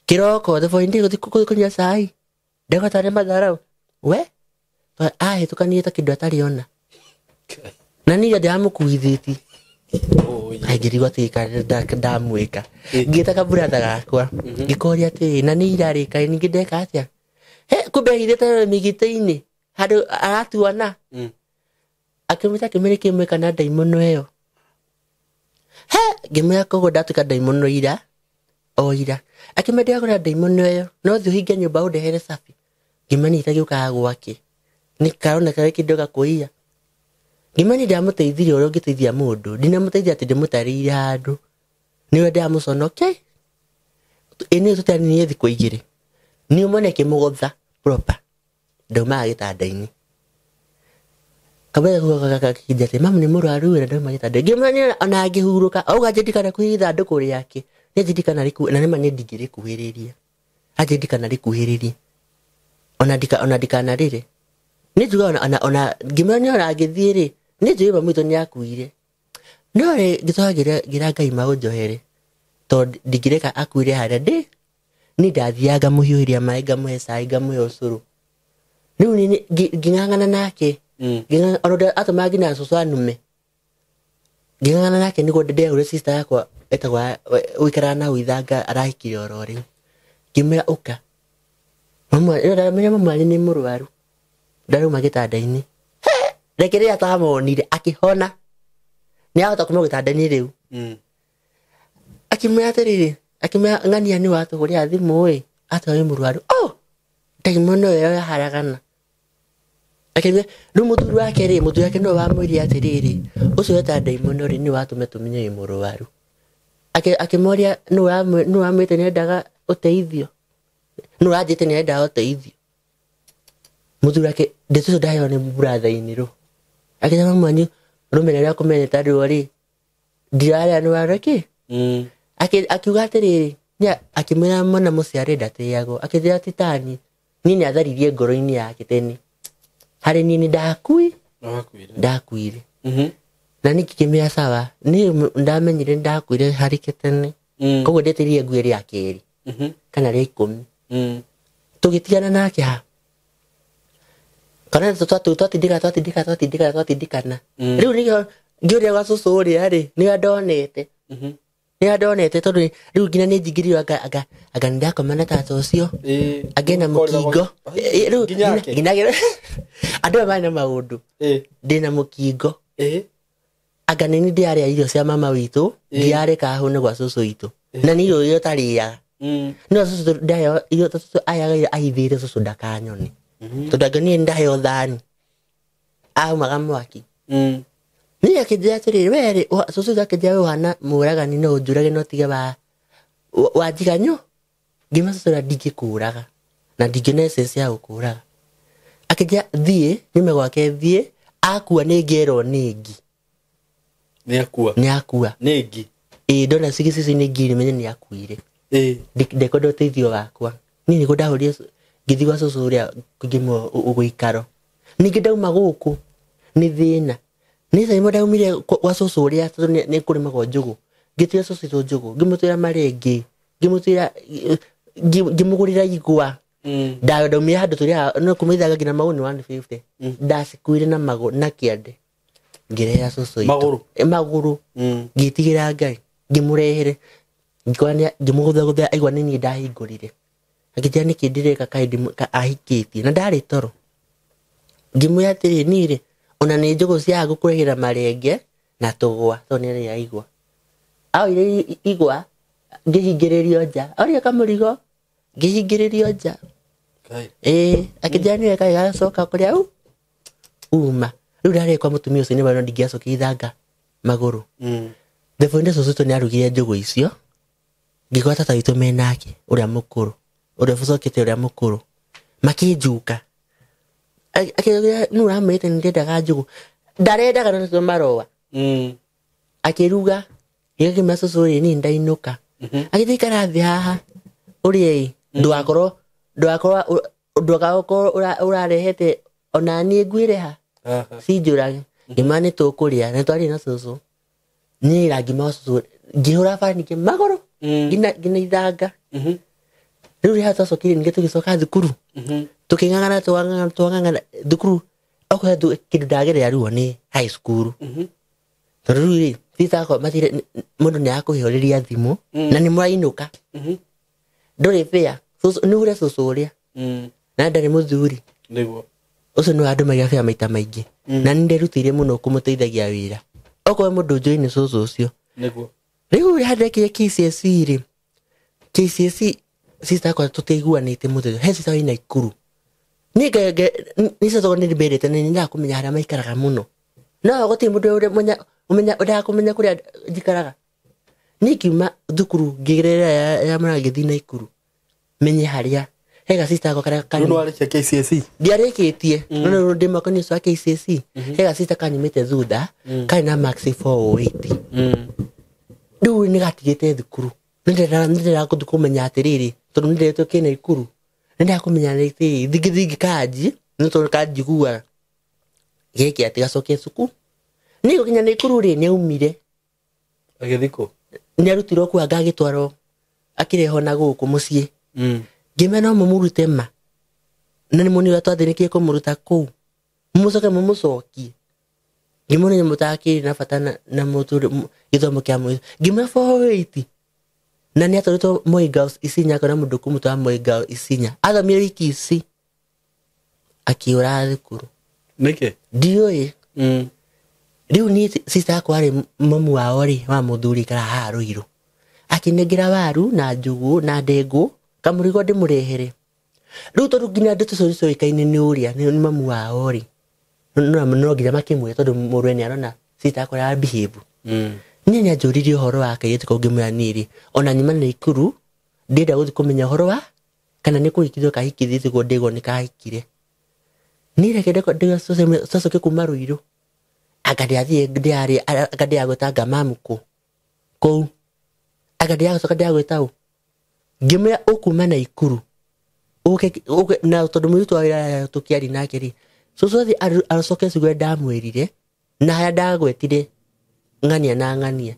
kĩroko the following day gũthiĩ kũnyua cai. Ndegwata nĩ matharau. We, ahĩtũkanire ta kĩndũ atarĩ ona. Na niĩ ndĩramũkuithĩtie. Ngĩrigwo atĩ ndamwĩka. Ngĩta kaburatha gakwa. Ngĩkoria atĩrĩ, na nĩ irarĩ kaĩ ningĩ ndeka atĩa? He, kumbe ahithĩte mĩgitĩ-inĩ. Handũ aratuona. Akĩmwĩta akĩmwĩra kĩmwĩka na ndaimono ĩyo. He, ngĩmwĩra koguo ndatuĩka ndaimono ira. O ira. Akĩmwĩra ndĩragũra ndaimono ĩyo. No thiĩ ũhinge nyũmba ũndehere cabi. Ngĩmwĩra niĩ itagĩũkaga gwake. Nĩ karoneka gĩ kĩndũ gakũiya. Ngĩmwĩra niĩ ndamũteithirie ũrĩa ũngĩteithia mũndũ. Ndinamũteithia atĩ ndĩmũtarĩire handũ. Nĩwe ndamũconoke. Ĩ nĩ tũtarĩnirie thikũ igĩrĩ. Nĩ ũmwe akĩmũgũtha proper. Ndaumaga gĩtanda-inĩ. Kamwĩra gakĩnjĩra atĩ mamu nĩ mũrwaru na ndauma gĩtanda-inĩ. Ngĩmwĩra niĩ ona angĩhurũka, auga anjĩ ndikanakuhĩrĩrie ithandũkũ rĩake. Niĩ anjĩ ndikanarĩku-, na nĩma niĩ ndingĩrĩkuhĩrĩria. Anjĩ ndikanarĩkuhĩrĩrie. Ona ndikanarĩre. Niĩ njugaga ona ngĩmwĩra niĩ ona angĩthiĩ rĩ, niĩ njũĩ mamu witũ nĩakuire. No rĩ, ngĩcoka ngĩra Ngai maũnjohere. Tondũ ndingĩreka akuire harĩa ndĩ. Niĩ ndathiaga ngamũhiũhĩria maĩ, ngamũhe cai, ngamũhe ũcũrũ. Rĩu niĩ ngĩng'ang'ana nake. Ngĩng'ang'ana, ona atũmaga nginya cũcũ anume. Ngĩng'ang'ana nake nĩguo ndegũre sister yakwa etagwo ũikaraga na Ithanga arahikire oro rĩu. Ngĩmwĩra ũka. Mamu, ĩyo ndamenya mamu wanyu nĩ mũrwaru. Ndarauma gĩtanda-inĩ. He, reke rĩrĩa twamonire akĩhona. Nĩahota kuma gĩtanda-inĩ rĩu. Akĩmwĩra atĩrĩrĩ, akĩmwĩra ng'ania nĩ watũgũrĩra thimũ ĩ, atĩ wĩ mũrwaru. Oh, ndaimono ĩyo yaharagana. Akĩmwĩra, rĩu mũthuri wake rĩ, mũthuri wake nĩwe wamwĩrire atĩrĩrĩ, ũcio weta ndaimono rĩ, nĩwe watũma tũmenye wĩ mũrwaru. Akĩmũria nĩwe wamwĩte nĩendaga ũteithio. Nĩwe wanjĩte nĩendaga ũteithio. Mũthuri wake, ndeto icio ndaheo nĩ brother-inĩ rũ. Akĩra mamu wanyu, rũmena rũrĩa kũmenyete ruo rĩ, ndirarĩa nĩ warĩa kĩ? Akiuga atĩrĩrĩ, nĩ akĩmwĩra mwana mũciare ndatĩagwo. Akĩnjĩra ti tani, niĩ nĩatharirie ngoro-inĩ yake tene. Harĩ niĩ nĩ ndakuire. Na niĩ ngĩkĩmwĩra sawa, niĩ ndamenyire ndakuire harĩ ke tene. Koguo ndetĩririe ngue rĩa kerĩ. Kana rĩa 10. Tũgĩtigana nake ha. Kana twatindĩka, twatindĩka, twatindĩka, twatindĩkana. Rĩu nĩkĩo ngĩũria gwa cũcũ ũrĩa rĩ, nĩwe ndonete. Nĩwe ndonete tondũ rĩu nginya nĩ njingĩrire anga nĩndakoma na tata ũcio. Angĩ na mũkingo. Rĩu nginya andũ aya marĩ na maũndũ. Ndĩna mũkingo. Anga nĩ niĩ ndĩrarĩa irio cia mama witũ, ndiareka hũne gwa cũcũ witũ. Na nĩ irio iria ũtarĩaga. No cũcũ ndaheo irio, cũcũ ayaga irio ahithĩire cũcũ ndakanyone. Tondũ angĩ niĩ ndaheo thani. Aumaga mwaki. Niĩ akĩnjĩra atĩrĩrĩ, we rĩ, cũcũ witũ akĩnjĩra we ũhana mũragani no ũnjũrage no tige wanjiga nyo. Ngĩmwĩra cũcũ ũrĩa ndingĩkũraga. Na ndingĩona essence ya gũkũraga. Akĩnjĩra thiĩ, nyume gwake thiĩ, akua nĩ ngerwo nĩ ngi. Nĩ akua. Nĩ akua. Nĩ ngi. Ĩĩ, ndona cici nĩ ngi menye nĩ akuire. Ndekwenda ũteithio wakwa. Niĩ nĩguo ndahũrire ngĩthiĩ gwa cũcũ ũrĩa ngĩmwe ũgũikaro. Ningĩ ndauma gũkũ nĩ thĩna. Nĩ thaa imwe ndaumire gwa cũcũ ũrĩa tondũ nĩ kũrĩmagwo njũgũ. Ngĩtuĩra cũcũ witũ njũgũ, ngĩmũtuĩra marenge, ngĩmũtuĩra, ngĩmũgũrĩra igwa. Ndaumire handũ tũrĩaga, no kuma ithaga nginya magũrũ nĩ 150. Ndacikuire na magũrũ na kĩande. Ngĩrehera cũcũ witũ. Magũrũ? Magũrũ. Ngĩtigĩra Ngai, ngĩmũrehere. Ngĩkora nĩ, ngĩmũgũthagũtha aigua nĩ niĩ ndahingũrire. Akĩnjĩra nĩkĩ ndĩreka kaĩ ahikĩtie na ndarĩ toro. Ngĩmwĩra atĩrĩ, niĩ rĩ, ona nĩ njũgũ ciaga gũkũrehera marenge na tũgwa tondũ nĩ arĩa igwa. Aoire igwa ngĩhingĩrĩrio nja. Oria kamũrigo ngĩhingĩrĩrio nja. Akĩnjĩra nĩwe kaĩ gacoka kũrĩa uma. Rĩu ndarĩ kwa mũtumia ũcio nĩ no ndingĩacokia ithanga magũrũ. The point is ũcio nĩ arugire njũgũ icio. Ngĩkora tata witũ menake ũrĩa mũkũrũ, ũrĩa ũcokete ũrĩa mũkũrũ. Makĩnjuka. Akĩnjĩra nũ ũramwĩrĩte nĩ ndendaga njũgũ. Ndarendaga no nĩcio maroa. Akĩruga, gĩgakĩmera cũcũ rĩ, niĩ ndainũka. Agĩthiĩ ikara thĩ haha. Ũrĩe ĩ, ndũgakorwo ũrarehete ona niĩ nguĩre ha. Cinjũrage. Ngĩmera nĩ tũkũrĩa, na twarĩ na cũcũ. Niĩ rangi ma cũcũ, ngĩhũra bani ngĩ magũrũ, nginya ithanga. Rĩu rĩrĩa twacokire ningĩ tũgĩcoka thukuru. Tũkĩng'ang'ana, twang'ang'ana, twang'ang'ana, thukuru, okorwo kĩndũ ndagerera ruo nĩ high school. Tondũ rĩu rĩ, tita akwa matire, mũndũ nĩ akũhũrĩria thimũ, na nĩ mũrainũka. Ndũrĩ fair. Cũcũ, nĩ ũrĩa cũcũ ũrĩa. Na ndarĩ mũthuri. Nĩguo. Ũcio nĩ wandũmagĩra fair maita maingĩ. Na nĩ nderutĩire mũno kũmũteithagia wĩra. Okorwo mũndũ njũĩ nĩ cũcũ ũcio. Nĩguo. Rĩu rĩ, handekire KCSE rĩ, KCSE sister akwa tũtiaiguanĩte mũthenya. He sister wĩ Naikuru. Niĩ nĩ sister nĩ ndĩmendete na nĩ nyendaga kũmenya harĩa maikaraga mũno. No gũtirĩ mũndũ ũrĩa ũrĩa kũmenya kũrĩa njikaraga. Niĩ ngiuma thukuru ngĩgerera ya mũrango ngĩthiĩ Naikuru. Menye harĩa. He ga sister gakwa karĩa Rĩu nĩ warĩkia KCSE? Ndiarĩkĩtie. No rĩu ndĩ mwaka ũcio wa KCSE. He ga sister kanyumĩte thutha, karĩ na marks 408. Rĩu nĩ gatigĩte thukuru. Nĩ ndĩrenda gũthiĩ kũmenya atĩrĩrĩ, tondũ nĩ ndĩretwo kĩ Naikuru. Nĩ ndĩrenda kũmenya atĩrĩrĩ, thingĩ kanji, nĩ tondũ kanjiguaga. Gĩkĩ atĩ gacoke cukuru. Niĩ gũkinya Naikuru rĩ, nĩ aumire. Agĩthiĩ kũ? Nĩ arutirwo kũu anga agĩtwarwo, akĩrehwo na gũkũ mũciĩ. Ngĩmera no mũmũrute ma. Na nĩ mũnini ũrĩa twathĩnĩkire kũmũruta kũu. Mũcoke mũmũcokie. Ngĩmwona nĩ mũtakĩrĩ na bata na mũtũrĩ, gĩthomo kĩa mũirĩtu. Ngĩmwĩra 408. Na nĩ atwarĩtwo Moi Girls Isinya, akona mũndũ kũmũtwara Moi Girls Isinya. Athomire wiki ici. Akĩũra thukuru. Nĩkĩ? Ndiũĩ. Rĩu niĩ sister yakwa rĩ, mamu wao rĩ, wa mũthuri ikaraga haha Ruiru. Akĩnengera waru na njũgũ na ndengũ, kamũrigo ndĩmũrehere. Rĩu tondũ nginya ndeto icio ciũĩkaine nĩ ũrĩa, nĩ mamu wao rĩ. No nginya makĩmwĩre tondũ mũrũwe nĩ arona sister yakwa ya behave. Niĩ nĩ anjũririe ũhoro wa kairĩtu kau ngĩmwĩra niĩ rĩ, ona nyuma Naikuru, ndĩrenda gũthiĩ kũmenya ũhoro wa kana nĩ kũhikithio kahikithĩtio guo ndĩgwo nĩ kahikire. Niĩ reke ndĩgacoke kuma Ruiru. Anga ndĩrathiĩ ndĩrarĩ, anga ndĩragwĩta mamu kũ? Kũu. Anga ndĩracoka ndĩragwĩta ũ? Ngĩmwĩra ũkuma Naikuru. Ũke, ũke, na tondũ mũirĩtu wa wĩra tũkĩaria nake rĩ, cũcũ athiĩ acoke ciugo ndamwĩrire, na harĩa ndagwetire ng'ania na ng'ania,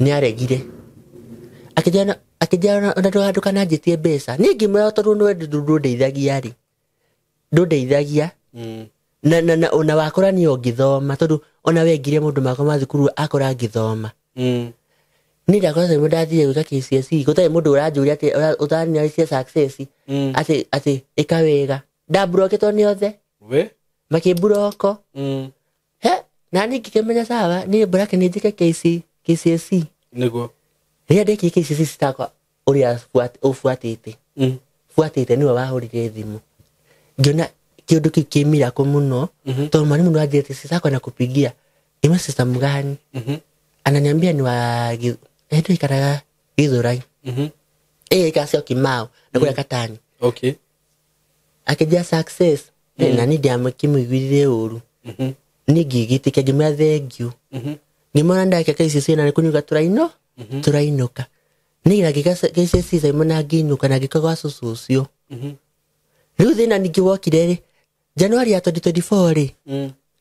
nĩ aregire. Akĩnjĩra ona ndũkananjĩtie mbeca. Niĩ ngĩmwĩra tondũ nĩwe ndũndeithagia rĩ. Ndũndeithagia. Na ona wakora niĩ o ngĩthoma, tondũ ona we ngire mũndũ makwa ma thukuru akora ngĩthoma. Niĩ ndakora tondũ ndathire gwĩka KCSE, gũtarĩ mũndũ ũranjũria atĩ, ũtanyonia success, atĩ ĩka wega. Ndamburoketwo nĩ othe. We? Makĩmburoko. He, na niĩ ngĩkĩmenya sawa, niĩ mburake nĩ njĩke KCSE. Nĩguo. Rĩrĩa ndekire KCSE sitakwa ũrĩa ũbuatĩte. Buatĩte nĩwe wahũrire thimũ. Ngĩona kĩũndũ kĩu kĩ miracle mũno, tondũ mwarimũ nĩ anjĩrĩte sitakwa na kupigia. Ĩmwe sister mgani? Ananiambia ni wa ndũ ikaraga Githurai. Ikaraga Syokimau, na kũrĩa Katani. Akĩnjĩra success. Na niĩ ndiamũkĩmũiguithie ũru. Niĩ ngĩgĩtĩkia, ngĩmwĩra thank you. Ngĩmwĩra ndeka KCSE na nĩ kũnyuga tũrainũka. Niĩ ngĩka KCSE Simon na ngĩinũka na ngĩka gwa cũcũ ũcio. Rĩu thĩna ningĩ wokire rĩ, January ya 2024 rĩ,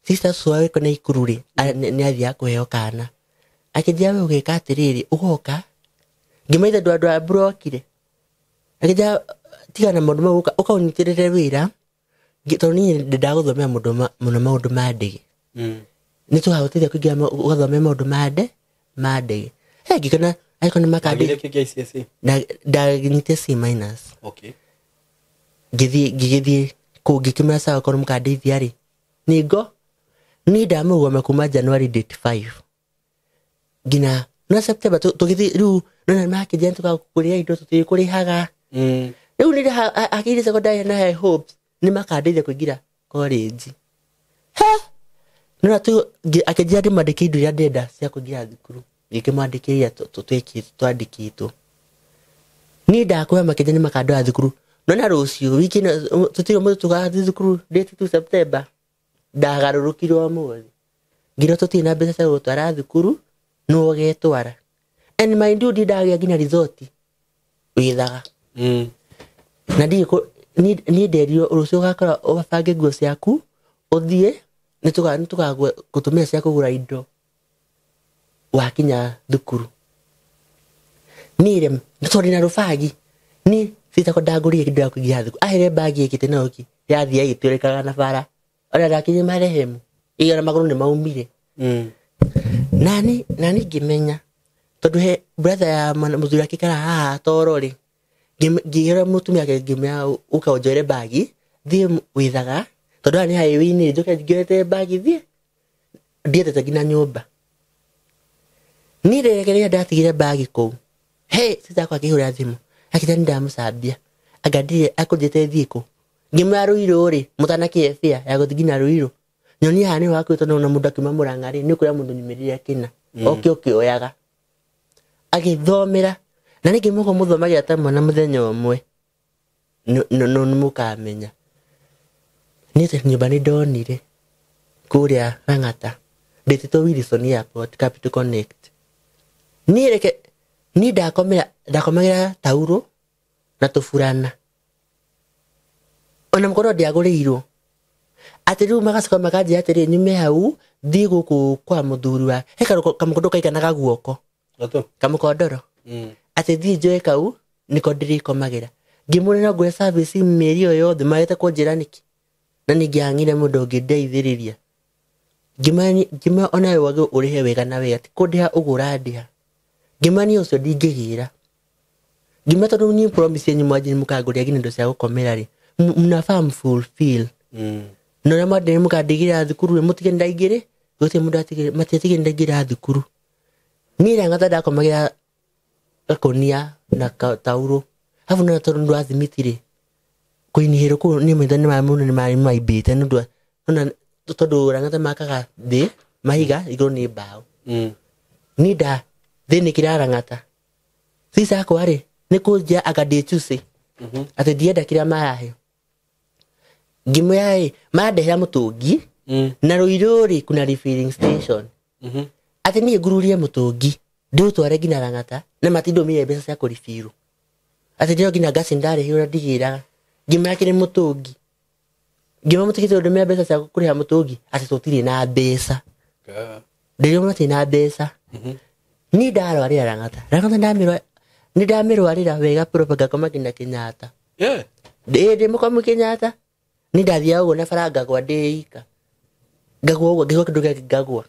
sister ũcio wĩ na ikuru rĩ, nĩ athiaga kũheo kana. Akĩnjĩra we ũgĩka atĩrĩrĩ, ũgoka ngĩmaitha andũ andũ a mburokire. Akĩnjĩra tiga na maũndũ mau, ũka ũnyitĩrĩre wĩra, tondũ niĩ ndendaga gũthomera mũno maũndũ ma ndege. Nĩ tũgagũteithia kũingĩra ũgathome maũndũ ma ndege. He ngĩkena angĩkorwo nĩ makandĩ. Wagĩire kĩ KCSE? Ndanyitire C minus. Okay. Ngĩthiĩ ngĩgĩthiĩ kũu ngĩkĩmera sawa korwo mũkandeithia rĩ, nĩngo niĩ ndamũgoma kuma January date 5 nginya na September tũgĩthiĩ rĩu nona makĩnjĩra tũgakũrĩra indo tũtirĩkũrĩhaga. Rĩu nĩ hakĩire secondary na high hopes nĩ makandeithia kũingĩra college. He nona tu akĩnjĩra ndĩmwandĩke indo iria ndĩrenda cia kũingĩra thukuru, ngĩkĩmwandĩkĩra iria twandĩkĩtwo. Niĩ ndakwĩra makĩnjĩra nĩ makandwara thukuru, nona rũciũ wiki ĩno tũtirĩ ũmũthĩ tũgathiĩ thukuru date 2 September. Ndagarũrũkirwo ũmũthĩ ngĩrwo tũtirĩ na mbeca cia gũtwara thukuru, nĩwe ũgetwara. And mind you, ndindagĩa nginya result wĩthaga. Na niĩ nderirwo rũciũ ũgakora ũbange nguo ciaku ũthiĩ, nĩ tũgagũtũmĩra cia kũgũra indo wakinya thukuru. Niĩ rĩ, nĩ tondũ ndĩna rũbagi, niĩ citakwa ndangũrire kĩndũ gĩa kũingĩra thukuru. Aheire bagi ĩkĩte na ũki, yathiĩ ĩgĩtwĩrĩkaga na bara. Ona ndakinyire marehemu, igana magũrũ nĩ maumire. Nani ngĩmenya, tondũ he brother ya mũthuri akĩikara haha toro rĩ, ngĩĩra mũtumia wake ngĩmwĩra ũka ũnjoere bagi, thiĩ wĩthaga, tondũ haha nĩ highway-inĩ, njũke ngĩoete bagi thiĩ, ndietete nginya nyũmba. Niĩ rĩrĩa ndatigire bagi kũu, he sister yakwa akĩhũra thimũ, akĩnjĩra nĩ ndamũcambia, anga ndirĩ akũnjĩte thiĩ kũ. Ngĩmwĩra Ruiru rĩ, mũtanakĩhe fare ya gũthiĩ nginya Ruiru. Nyonia haha nĩho hakuhĩ tondũ ona mũndũ akiuma Mũrang'a rĩ, nĩ ũkwĩra mũndũ nyumĩrĩre kĩna. Oke ũkĩoyaga. Agĩthomera. Na ningĩ mũgo mũthomagĩra ta mwana mũthenya ũmwe. Nĩ mũkamenya. Niĩ te nyũmba nĩ ndonire kũrĩa Lang'ata. Ndĩtĩtwo Wilson Airport, Capital Connect. Niĩ reke, niĩ ndakomagĩra taurũ na tũburana. Ona mũkorwo ndiagũrĩirwo. Atĩ rĩu magacoka makanjĩra atĩrĩ, nyume hau, thiĩ gũkũ kwa mũthuri wa, he kamũkondo kaiganaga guoko. Gatũ? Kamũkondoro. Atĩ thiĩ njoe kau, nĩko ndĩrĩkomagĩra. Ngĩmũra no ngũhe service mĩeri ĩyo yothe, magĩte kũnjĩra nĩkĩ. Na ningĩang'ire mũndũ ũngĩndeithĩrĩria. Ngĩmwĩra ona we wagĩrĩirwo ũrĩhe wega na wega, ti kũndĩha ũguo ũrandĩha. Ngĩmwĩra niĩ ũcio ndingĩgĩra. Ngĩmwĩra tondũ niĩ promise yanyu mwanjĩrire mũkangũrĩra nginya indo cia gũkomera rĩ, mnafaa mfulfill. Na ũrĩa mwandĩrire mũkandigĩra thukuru rĩ, mũtige ndaingĩre, gũtirĩ mũndũ atigire, matiatigire ndaingĩra thukuru. Niĩ Lang'ata ndakomagĩra gakũnia na taurũ. Arabu nĩ tondũ nĩ wa thimiti rĩ, kũinihĩrwo kũu nĩ maitho nĩ ma mũndũ nĩ marĩ maimbĩte nĩ ũndũ wa, nĩwona tondũ Lang'ata makaga thĩ, mahiga, igũrũ nĩ mbaũ. Niĩ nda thĩnĩkĩra Lang'ata. Sister yakwa rĩ, nĩ kũnjia anga ndĩ cucĩ. Atĩ ndienda kĩrĩa marahe. Ngĩmwĩra ĩ, marandehera mũtũngi, na Ruiru rĩ, kuna refilling station. Atĩ niĩ ngururie mũtũngi, ndĩũtware nginya Lang'ata, na matindũmĩire mbeca cia kũribirwo. Atĩ ndĩro nginya ngasi ndarĩhirwo na ndigĩraga. Ngĩmwĩra kĩrĩ mũtũngi. Ngĩmwĩra mũtigĩte kũndũmĩra mbeca cia kũrĩha mũtũngi, atĩ tũtirĩ na mbeca. Ndĩrĩo matirĩ na mbeca. Niĩ ndarwarĩra Lang'ata. Lang'ata nĩ ndamĩrwarĩra wega proper ngakoma nginya Kenyatta. Ndĩ mũkomu Kenyatta. Niĩ ndathiaga ũguo na bara ngagwa ndĩ ika. Ngagwa ũguo, ngĩgwa kĩndũ gĩake ngagwa.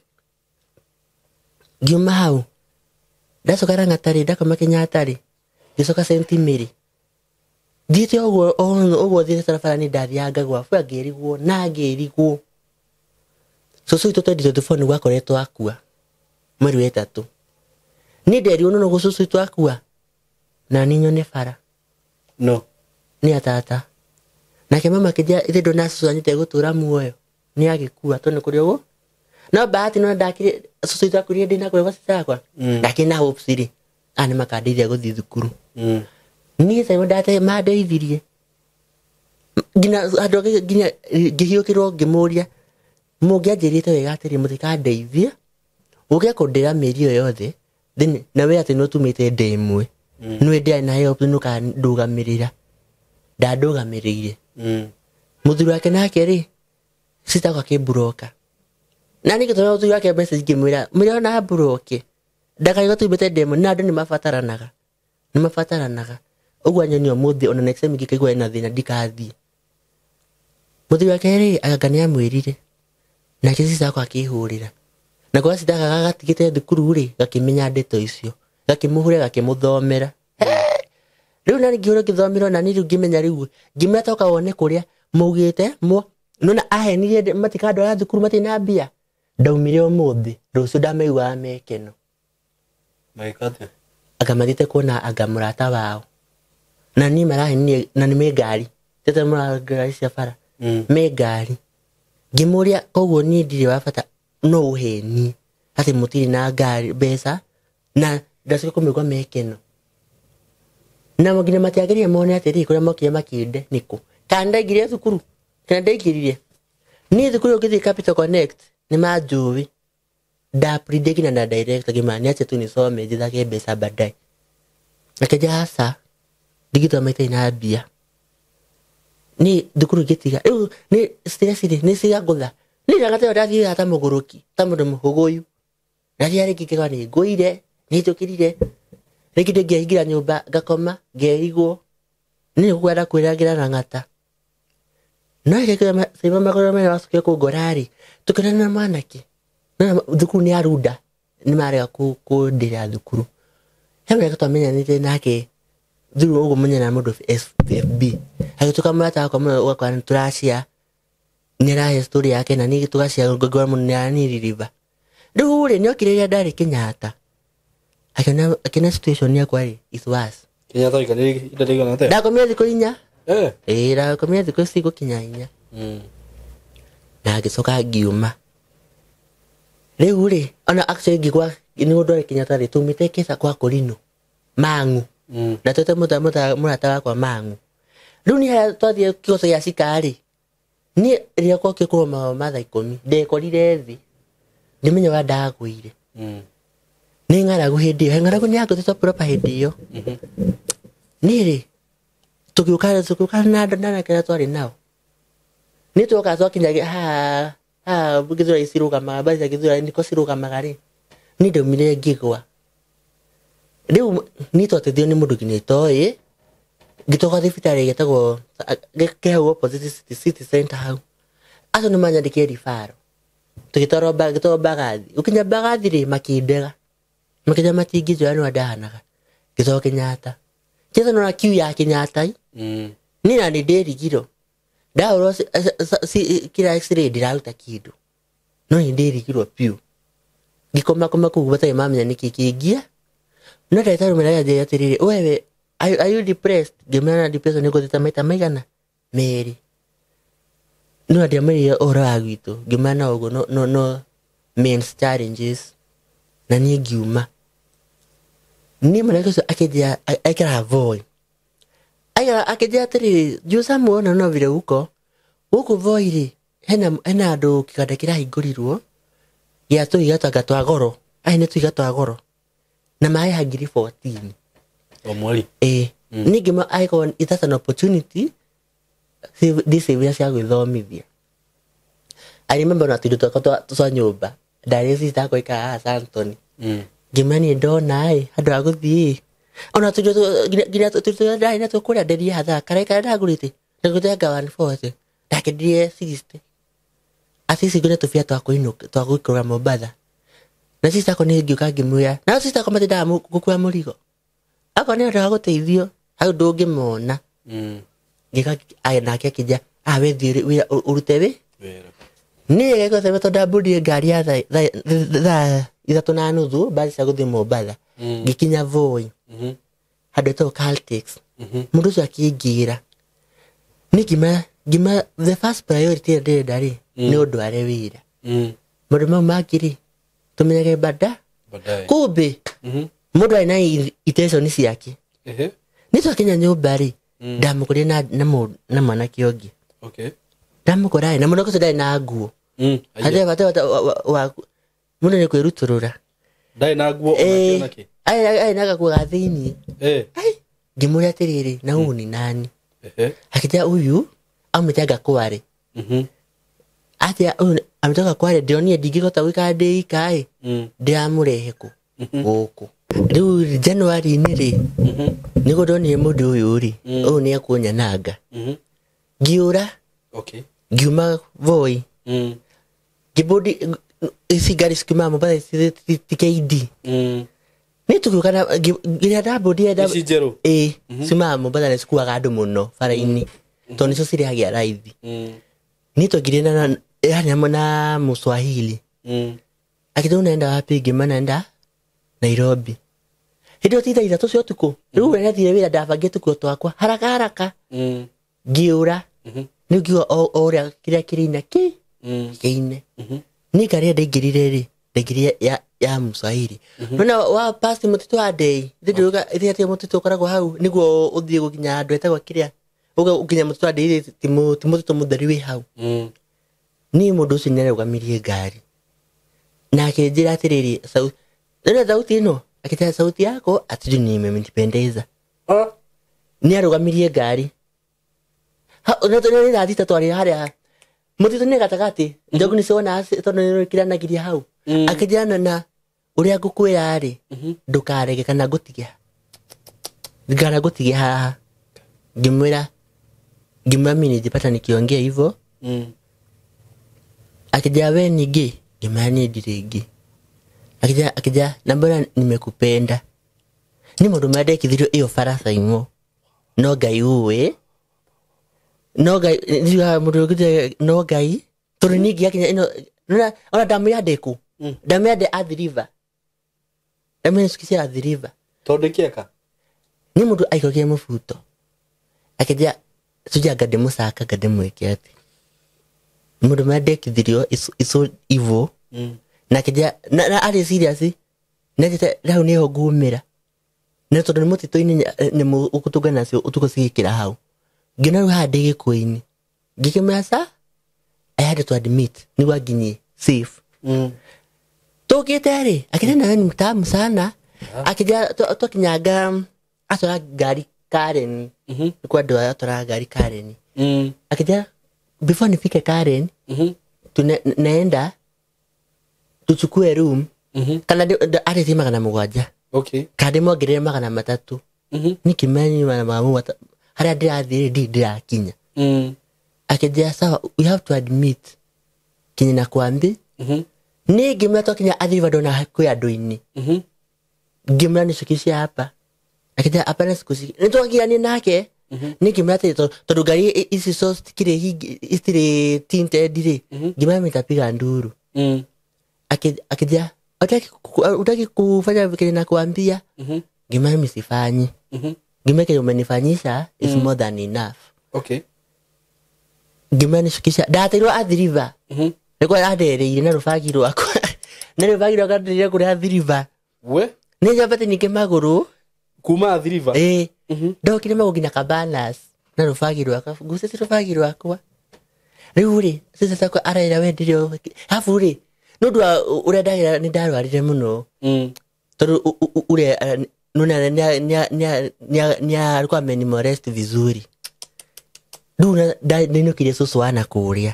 Ngiuma hau. Ndacoka Lang'ata rĩ, ndakoma Kenyatta rĩ, ngĩcoka Saint Mary. Thiĩte ũguo, ũguo thiĩte barabara nĩ ndathiaga ngagwa, bua ngĩrigwo, na ngĩrigwo. Cũcũ witũ 2024 nĩguo akoretwo akua, mweri wa ĩtatũ. Niĩ nderirwo no nĩguo cũcũ witũ akua, na niĩ nyone bara. No. Nĩ atata. Nake mama akĩnjĩra, ithe ndona cũcũ anyite gũtũra muoyo, nĩ agĩkua, tondũ nĩ kũrĩ ũguo. No bahati no ndakire, cũcũ witũ akuire ndĩna kũrĩa gwa sister yakwa. Ndakĩrĩ na hopes rĩ, aya nĩ makandeithia gũthiĩ thukuru. Niĩ ta ndate mandeithirie. Nginya andũ angĩ, nginya ngĩhiũkĩrwo ngĩmũria, mũngĩanjĩrĩte wega atĩrĩ, mũtikandeithia, ũke kũndĩra mĩeri ĩyo yothe, then na we atĩ nĩũtumĩte ndĩ ĩmwe. Nĩwe ndĩarĩ na help, nĩũkandũgamĩrĩra. Ndandũgamĩrĩire. Mũthuri wake nake rĩ, Sister wakwa akĩmburoka. Na niĩ ngĩtũmĩra mũthuri wake message ngĩmwĩra, mwĩre ona mburoke. Ndakaigua tuumĩte ndemo na andũ nĩ mabataranaga. Nĩ mabataranaga. Ũguo anyonia ũmũthĩ ona next time ingĩkaigua ena thĩna ndikathiĩ. Mũthuri wake rĩ, anga nĩ amwĩrire. Nake sister wakwa akĩhũrĩra. Na kwa sister gaka gatigĩte thukuru rĩ, gakĩmenya ndeto icio. Gakĩmũhũrĩra gakĩmũthomera. Rĩu nani ngĩhũra ngĩthomerwo na niĩ rĩu ngĩmenya rĩu ngĩmenya toka wone kũrĩa maugĩte mo nona ahenirie matikandwara thukuru matirĩ na mbia. Ndaumire ũmũthĩ rũciũ ndamaiguaga mekeno. Magĩka atĩa? Anga mathiĩte kuona anga mũrata wao. Na niĩ marahenirie na nĩ me ngari. Tete mũra ngari cia bara. Me ngari. Ngĩmũria koguo niĩ ndirĩ wa bata no ũhenie atĩ mũtirĩ na ngari mbeca na ndacoka kũmĩigua mekeno. Na nginya matiagĩrĩire mone atĩrĩrĩ kũrĩa mokire makĩnde nĩkũ. Kana ndaingĩrire thukuru kana ndaingĩrire. Niĩ thukuru ngĩthiĩ Capital Connect nĩ manjũĩ. Ndappredict nginya na director ngĩmera niache tu nisome njethage mbeca baadaye. Akĩnjĩra aca ndingĩtũma itarĩ na mbia. Niĩ thukuru ngĩtiga rĩu nĩ stress rĩ nĩ ciangũtha. Niĩ ndagateyo ndathiaga ta mũgũrũki ta mũndũ mũhũgũyu. Ndathiaga rĩngĩ ngĩgwa nĩ ngũire nĩ njũkĩrire. Rĩngĩ ndingĩaingĩra nyũmba ngakoma ngerigwo. Niĩ nĩkwenda kwĩrangĩra na ng'ata. No rĩrĩa Simon magũrũ mena wacokire kũngora rĩ tũkĩonana na mwanake. Na thukuru nĩ arunda nĩ marega kũndĩra thukuru. He mwanake twamenyanĩte nake through ũguo mũnyana na mũndũ FB. Agĩtuĩka mũrata wakwa mũno ũgakora nĩ tũracia nĩ arahe story yake na niĩ tũgacia ngorwo mũno nĩ araniririba. Rĩu rĩ nĩ okire rĩrĩa ndarĩ Kenyatta. Akĩona situation yakwa rĩ is worse. Kenyatta ũikarire ihinda rĩigana atĩa? Ndakomire thikũ 4. Ĩĩ ndakomire thikũ cigũkinya 4. Na ngĩcoka ngiuma. Rĩu rĩ ona actually ngĩgwa nĩ ũndũ warĩ Kenyatta rĩ tumĩte kĩca kwa Kũrinũ Mang'u. Na twete mũrata wakwa Mang'u. Rĩu nĩ harĩa twathiĩ kĩgoco gĩa Cika rĩ niĩ rĩrĩa gwokire kũrũma ma thaa 10 ndekorire thĩ. Ndĩmenya wa ndagũire. Nĩ ng'aragu hĩndĩ ĩyo. Ng'aragu nĩ yangũthĩtwo proper hĩndĩ ĩyo. Niĩ rĩ tũgĩũka na andũ na anake arĩa twarĩ nao. Nĩ twoka twakinya haha haha Gĩthũrai cirũgamaga mbathi cia Gĩthũrai nĩko cirũgamaga rĩ. Niĩ ndaumire ngĩgwa. Rĩu niĩ twateithio nĩ mũndũ nginya itoĩ. Ngĩtoka thibitarĩ gĩtagwo kĩ hau opposite city center hau. Acio nĩ manyandĩkire referral. Tũgĩtwarwo ngĩtwarwo Mbagathi. Gũkinya Mbagathi rĩ makĩndega. Makĩnjĩra matingĩnjoya nĩ ndahanaga. Ngĩtwarwo Kenyatta. Kenyatta nĩ queue ya Kenyatta. Niĩ na nĩ ndĩrigirwo. Ndahũrwo kĩrĩa x-ray ndĩraruta kĩndũ. No nĩ ndĩrigirwo biũ. Ngĩkoma koma kũu matarĩ mamenya nĩkĩ kĩngia. No ndagĩtarĩ ũmwe aranjĩra atĩrĩrĩ, wewe are you depressed? Ngĩmwĩra na depression nĩ ngũthĩte maita maigana? Merĩ. No ndiamwĩrire ũhoro wa gwitũ. Ngĩmwĩra no ũguo no main challenges. Na niĩ ngiuma. Niĩ mwanake ũcio akĩnjĩra aikaraga Voi. Aikara akĩnjĩra atĩrĩrĩ, juu Samuel no vile uko. Gũkũ Voi rĩ, hena andũ kĩganda kĩrahingũrirwo gĩa tũhiga twanga twa goro. Aya nĩ tũhiga twa goro. Na marĩha ngiri 14. O mweri? Ĩĩ. Niĩ ngĩmwĩra angĩkorwo it has an opportunity, ndicĩbĩra cia gwĩthomithia. I remember na tũindo twakwa twa nyũmba. Ndarĩ sister yakwa aikaraga haha Sandton. Ngĩmwĩra niĩ ndona ĩ, handũ ha gũthiĩ. Ona tũindo nginya tũindo tũrĩa ndarĩ natuo kũrĩa ndendirie hathara. Karĩa karĩa ndagũrĩte, ndagũrĩte anga 140. Ndakendirie 60. At least ngũrĩte tũbia twa kũinũka, twa gũikũrũka Mombatha. Na sister yakwa nĩ ngĩũka ngĩmwĩra, na sister yakwa matindaga gũkua mũrigo. Akorwo nĩ ũndũ wa gũteithio, hau ndũngĩmona. Ngĩka nake akĩnjĩra, we thiĩ wĩra ũrute wĩ? Wĩra. Niĩ gĩko tondũ ndambundire ngari ya thaa 3:30 mbathi cia gũthiĩ Mombatha. Ngĩkinya Voi. Handũ hetagwo Caltex. Mũndũ ũcio akĩngĩra. Niĩ ngĩma the first priority ĩrĩa ndĩrenda rĩ, nĩ ũndware wĩra. Maũndũ mau mangĩ rĩ, tũmenyage Baadaye. Kumbe, mũndũ arĩ na intention ciake. Nĩ twakinya nyũmba rĩ, ndamũkorire na mwanake ũngĩ. Ndamũkora rĩ, na mwanake ũcio ndarĩ na nguo. Hatirĩ bata mũndũ nĩ kwĩrutũrũra. Ndarĩ na nguo ona kĩ ona kĩ? Arĩ na gakuo ga thĩiniĩ. Ai, ngĩmũũria atĩrĩrĩ, na ũyũ nĩ nani? Akĩnjĩra ũyũ aumĩte anga Kware. Atia ũyũ ametoka Kwale ndĩronire ndingĩhota gũikara ndĩ ika ĩ ndĩramũrehe kũ gũkũ. Rĩu January-inĩ rĩ nĩguo ndonire mũndũ ũyũ rĩ ũyũ nĩ ekunyananga. Ngiũra ngiuma Voi ngĩbũndi ici ngari cikiumaga Mombasa ti KD nĩ tũgĩũka na nginya ndambũndire Ici njerũ? Ĩĩ, ciumaga Mombasa nĩ cikuaga andũ mũno bara-inĩ tondũ nĩcio cirĩhagia raithi. Niĩ twangire na yani hamwe na Mũswahili akĩnjĩra unaenda wapi, ngĩmwĩra naenda Nairobi. Hĩndĩ ĩyo ti thaa 3 cia ũtukũ rĩu ũrĩa nĩathire wĩra ndabangire tũkuo twakwa haraka haraka ngĩũra nĩ ngiuga o ũrĩa kĩrĩa kĩrĩina kĩ kĩine. Niĩ ngari ĩrĩa ndaingĩrire rĩ ndaingĩrire ya Mũswahili. Nona wa past mũtitũ wa Ndei ithĩ mũtitũ ũkoragwo hau nĩguo ũthiĩ gũkinya handũ hetagwo kĩrĩa ũga ũkinya mũtitũ wa Ndei ti mũtitũ mũtheri wĩ hau. Niĩ mũndũ ũcio nĩarũgamirie ngari na akĩnjĩra atĩrĩrĩ nĩona thauti ĩno akĩnjĩra sauti yako atijui ni imenipendeza. Nĩarũgamirie ngari nĩ thaa 6 twarĩ harĩa mũtitũ nĩ gatagatĩ njogu nĩciona tondũ nĩkĩranagiria hau. Akĩnjĩra na ũrĩa ngũkwĩra rĩ ndũkarege kana ngũtige ngana ngũtige haha. Ngĩmwĩra mimi nijipata nikiongea hivyo. Akija we ni gay, ngĩmwĩra niĩ ndirĩ gay. Akija na mbona nimekupenda. Ni mũndũ ũmwe ndekithirio ĩyo barabara imwe no Ngai ũĩ no Ngai ndiugaga mũndũ ũngĩ no Ngai tondũ niĩ ngĩakinya ĩno nona ona ndamwĩra ndĩkũ ndamwĩra ndĩ Athi River ndamwĩra nĩcukĩcia Athi River tondũ kĩeka nĩ mũndũ aikũrũkire mũbuto akĩnjĩra sijui anga ndĩmũcaka anga ndĩmwĩke atĩ mũndũ ũmwe ndekithirio is so evil na akĩnjĩra na arĩ serious nĩanjĩte hau nĩho ngumĩra na tondũ nĩ mũtitũ-inĩ nyamũ ũgũtũngana nacio ũtukũ cigĩkĩra hau ngĩona rĩu haha ndĩ gĩkuũ-inĩ ngĩkĩmwĩra sa I had to admit nĩguo anginyie safe. Tũkĩte rĩ akĩnjĩra nawe ni mtamu sana akĩnjĩra twakinyanga atwara ngari Karen nĩ kwa andũ aya atwaraga ngari Karen akĩnjĩra before nifike Karen naenda tuchukue room kana arĩtie 700 kana ndĩmongerere 300 nikĩmenya 700 harĩa ndĩrathiĩ rĩ ndirĩ ndĩrakinya. Akĩnjĩra sawa we have to admit kinya na kwambi niĩ ngĩmwĩra twakinya Athi River ndona kwĩ andũ-inĩ ngĩmwĩra nĩcukĩcia hapa akĩnjĩra hapana sikushiki nĩtwagianie nake niĩ ngĩmwĩra atĩrĩ tondũ ngari ici so citikĩrĩ itirĩ tinted rĩ ngĩmwĩra nitapiga nduru. Akĩnjĩra hutaki kufanya kile nakuambia ngĩmwĩra mimi sifanyi ngĩmwĩra kile umenifanyisha is more than enough. Ngĩmwĩra nĩcukĩcia ndateirwo Athi River nĩkuo andereire na rũbagi rwakwa na rũbagi rwakwa ndereire kũrĩa Athi River we nĩ njambate ningĩ magũrũ kuma Athi River ĩĩ ndokire magũrũ nginya Cabanas na rũbagi rwakwa ngucĩtie rũbagi rwakwa rĩu rĩ sister ciakwa arera we ndĩrĩ habu rĩ nĩ ũndũ wa ũrĩa ndagera nĩ ndarwarire mũno tondũ ũrĩa nona nĩ alikuwa amenimolest vizuri rĩu ndainũkirie cũcũ wa na kũrĩa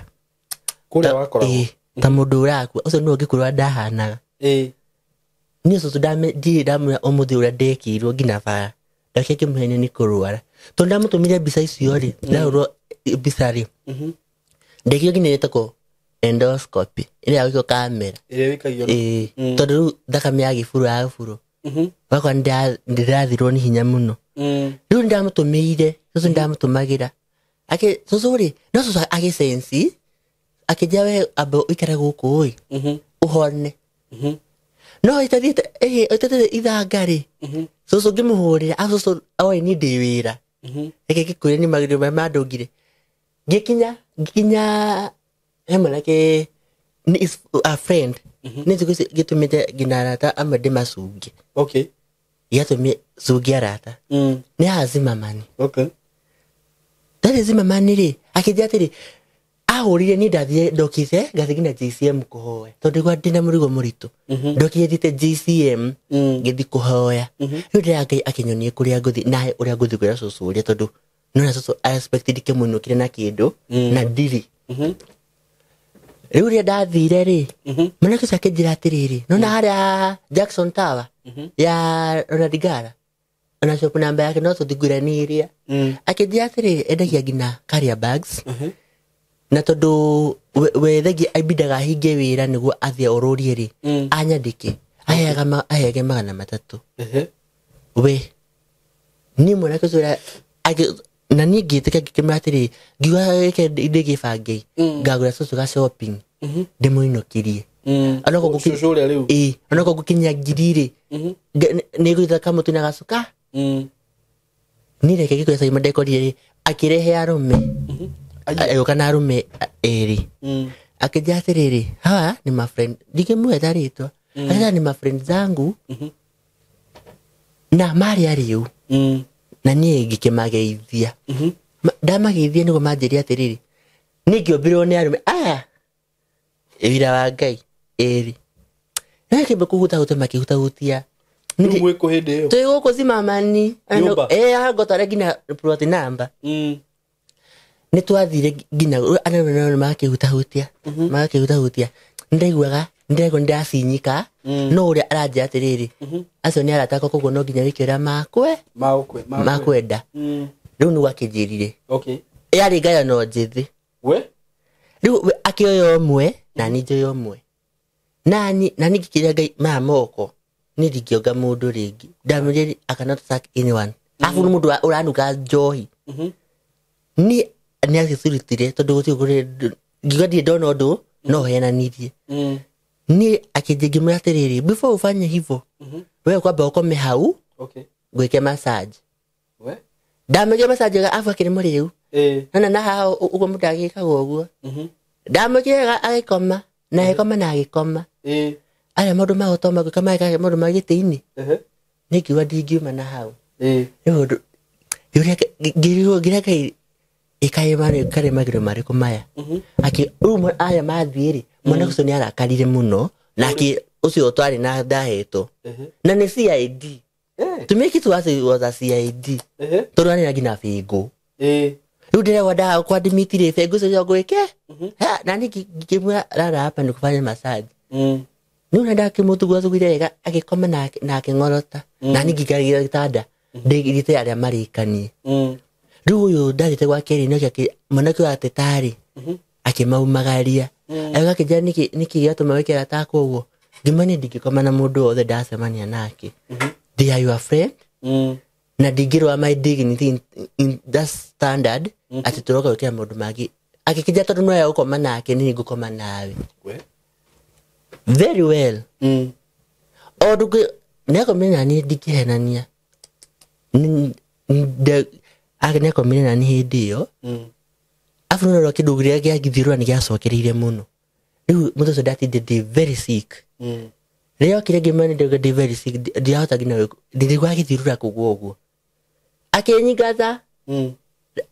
kũrĩa wakoragwo ta mũndũ ũrakua ũcio nĩwe ũngĩkorwo ndahanaga niĩ cũcũ ndirĩ ndamwĩra ũmũthĩ ũrĩa ndekĩirwo nginya bara ndakĩra ngĩmũhenia nĩ kũrwara tondũ ndamũtũmire mbica icio rĩ ndahũrwo mbica rĩ ndekĩirwo nginya ĩtagwo endoscopy ĩrĩa ya gwĩkwo kamera ĩrĩa wĩkagio ĩĩ tondũ rĩu thakame ya gĩburu ya gĩburu wakwa ndĩrathirwo nĩ hinya mũno rĩu nĩndamũtũmĩire cũcũ nĩndamũtũmagĩra cũcũ rĩ no cũcũ agĩcenci akĩnjĩra we amba ũikare gũkũ ĩ ũhone no ĩtathiĩte ithanga rĩ cũcũ ngĩmũhũrĩra cũcũ oĩ niĩ ndĩ wĩra reke ngĩkwĩre nĩ maũndũ marĩa mandũngire ngĩkinya he mwanake is a friend nĩ thikũ ici gĩtũmĩte nginya arata amwe ndĩmacunge gĩatũmire cunge arata nĩ haha Zimmerman ndarĩ Zimmerman rĩ akĩnjĩra atĩrĩ ahũrire niĩ ndathire ndokire ngathiĩ nginya JCM kũhoya tondũ ndĩgwa ndĩna mũrigo mũritũ ndokire thiĩte JCM ngĩthiĩ kũhoya rĩu ndĩra Ngai akĩnyonie kũrĩa ngũthiĩ na ũrĩa ngũthiĩ kwĩra cũcũ ũrĩa tondũ nĩwona cũcũ expected kĩmũinũkire na kĩndũ na ndirĩ Rĩu rĩrĩa ndathire rĩ, mwanake ũcio akĩnjĩra atĩrĩrĩ, nona harĩa Jackson Tower ya Ronald Ngala, ona shop namba yake no tũthingũra nĩ ĩrĩa. Akĩnjĩra atĩrĩrĩ, endagia nginya carrier bags. Na tondũ we thengia ambindaga ahinge wĩra nĩguo athiĩ orũrie rĩ, anyandĩke aheage 300. We niĩ mwanake ũcio na niĩ ngĩtĩka ngĩkĩmwĩra atĩrĩrĩ, ngiuga reke ndĩgĩbange ngagũra cũcũ ga shopping ndĩmũinũkĩrie. Onokorwo ngũkinyia ngiri rĩ, nĩngũgĩta kamũtu na gacuka. Niĩ reke ngĩkũhe Simon ndekorire rĩ, akĩrehe arũme. Agĩũka na arũme erĩ. Akĩnjĩra atĩrĩrĩ, hawa ni ma friend, ndingĩmwetha rĩtwa. Akĩnjĩra ni ma friend zangu na marĩ arĩu. Na niĩ ngĩkĩmageithia. Ndamageithia nĩguo manjĩre atĩrĩrĩ, niĩ ngĩũmbĩrwo nĩ arũme aya wĩra wa Ngai erĩ. Na kĩmbe kũhutahutia makĩhutahutia. Rĩu mwĩ kũ hĩndĩ ĩyo? Twĩ gũkũ Zimamani. Nyũmba? Ngotware nginya plot number. Nĩ twathire nginya arũme nao makĩhutahutia. Makĩhutahutia. Nĩndaiguaga, nĩndĩraigua nĩndacinyika, no ũrĩa aranjĩra atĩrĩrĩ, acio nĩ arata akwa koguo no nginya wĩke ũrĩa makwenda. Rĩu nĩguo akĩnjĩrire. Yarĩ ngayano njĩthĩ. We? Rĩu we akĩoya ũmwe, na niĩ njoya ũmwe. Na niĩ ngĩkĩra Ngai maya moko, niĩ ndingĩonga mũndũ rĩngĩ. Ndamwĩrire I cannot sack anyone. Arabu nĩ mũndũ ũranuka njohi. Niĩ nĩ agĩcurutire tondũ gũtirĩ kũrĩ, ngiuga ndirĩ ndona ũndũ, no heananirie. Niĩ akĩnjĩra ngĩmwĩra atĩrĩrĩ, before ufanye hivyo, wewe kwamba ũkome hau, ngwĩke massage. We? Ndamwĩkire massage wega, arabu akĩrĩ mũrĩu. Nona na haha ũguo mũndũ agĩkaga ũguo. Ndamwĩkire wega agĩkoma, na agĩkoma na agĩkoma. Arĩa maũndũ ma gũtoma gwĩka magĩkaga maũndũ ma gĩtĩ-inĩ. Niĩ ngiuga ndingiuma na hau. Rĩu ũndũ, ngĩũria ngĩrigwo, ngĩrĩa Ngai, ĩkaĩ karĩ magĩrĩ marĩkũ maya? Akĩ, rĩu aya mathiĩ rĩ, mwanake ũcio nĩ arakarire mũno, na akĩ, ũcio twarĩ na ndahetwo. Na nĩ CID. To make it worse, it was a CID. Tondũ arĩ na nginya bĩngũ. Rĩu ndĩragwa ndaga kwa-admit rĩ, bĩngũ icio cio ngwĩke? Ha, na niĩ ngĩmwĩra, rara hapa nĩ kũfanya massage. Rĩu na ndakĩmũtugua-tugire wega, agĩkoma na akĩng'orota. Na niĩ ngĩikarĩra gĩtanda, ndĩgirĩte arĩa marĩkanie. Rĩu ũyũ ndathiĩte gwake rĩ, nĩokĩ mwanake ũyũ ateta rĩ, akĩmaumagaria. Agĩũka akĩnjĩra nĩkĩ gĩatũma wĩke arata akwa ũguo? Ngĩmwĩra niĩ ndingĩkoma na mũndũ wothe ndacemania nake. They are your friend. Na ndingĩrũa my dignity in that standard, atĩ tũroka gwĩkĩra maũndũ mangĩ. Agĩkĩnjĩra tondũ no egũkoma nake, niĩ ngũkoma nawe. Very well. O ndũngĩ, nĩakomire na niĩ ndingĩhenania. Nĩakomire na niĩ hĩndĩ ĩyo. Arabu nĩ ũrona kĩndũ kĩrĩa gĩagĩthirũra nĩ gĩacokereire mũno. Rĩu mũthenya ũcio ndatindire ndĩ very sick. Rĩrĩa okire ngĩmwĩra nĩ ndauga ndĩ very sick, ndirahota nginya ndĩraigua gĩthirũra kũgwa ũguo. Akĩnyingata.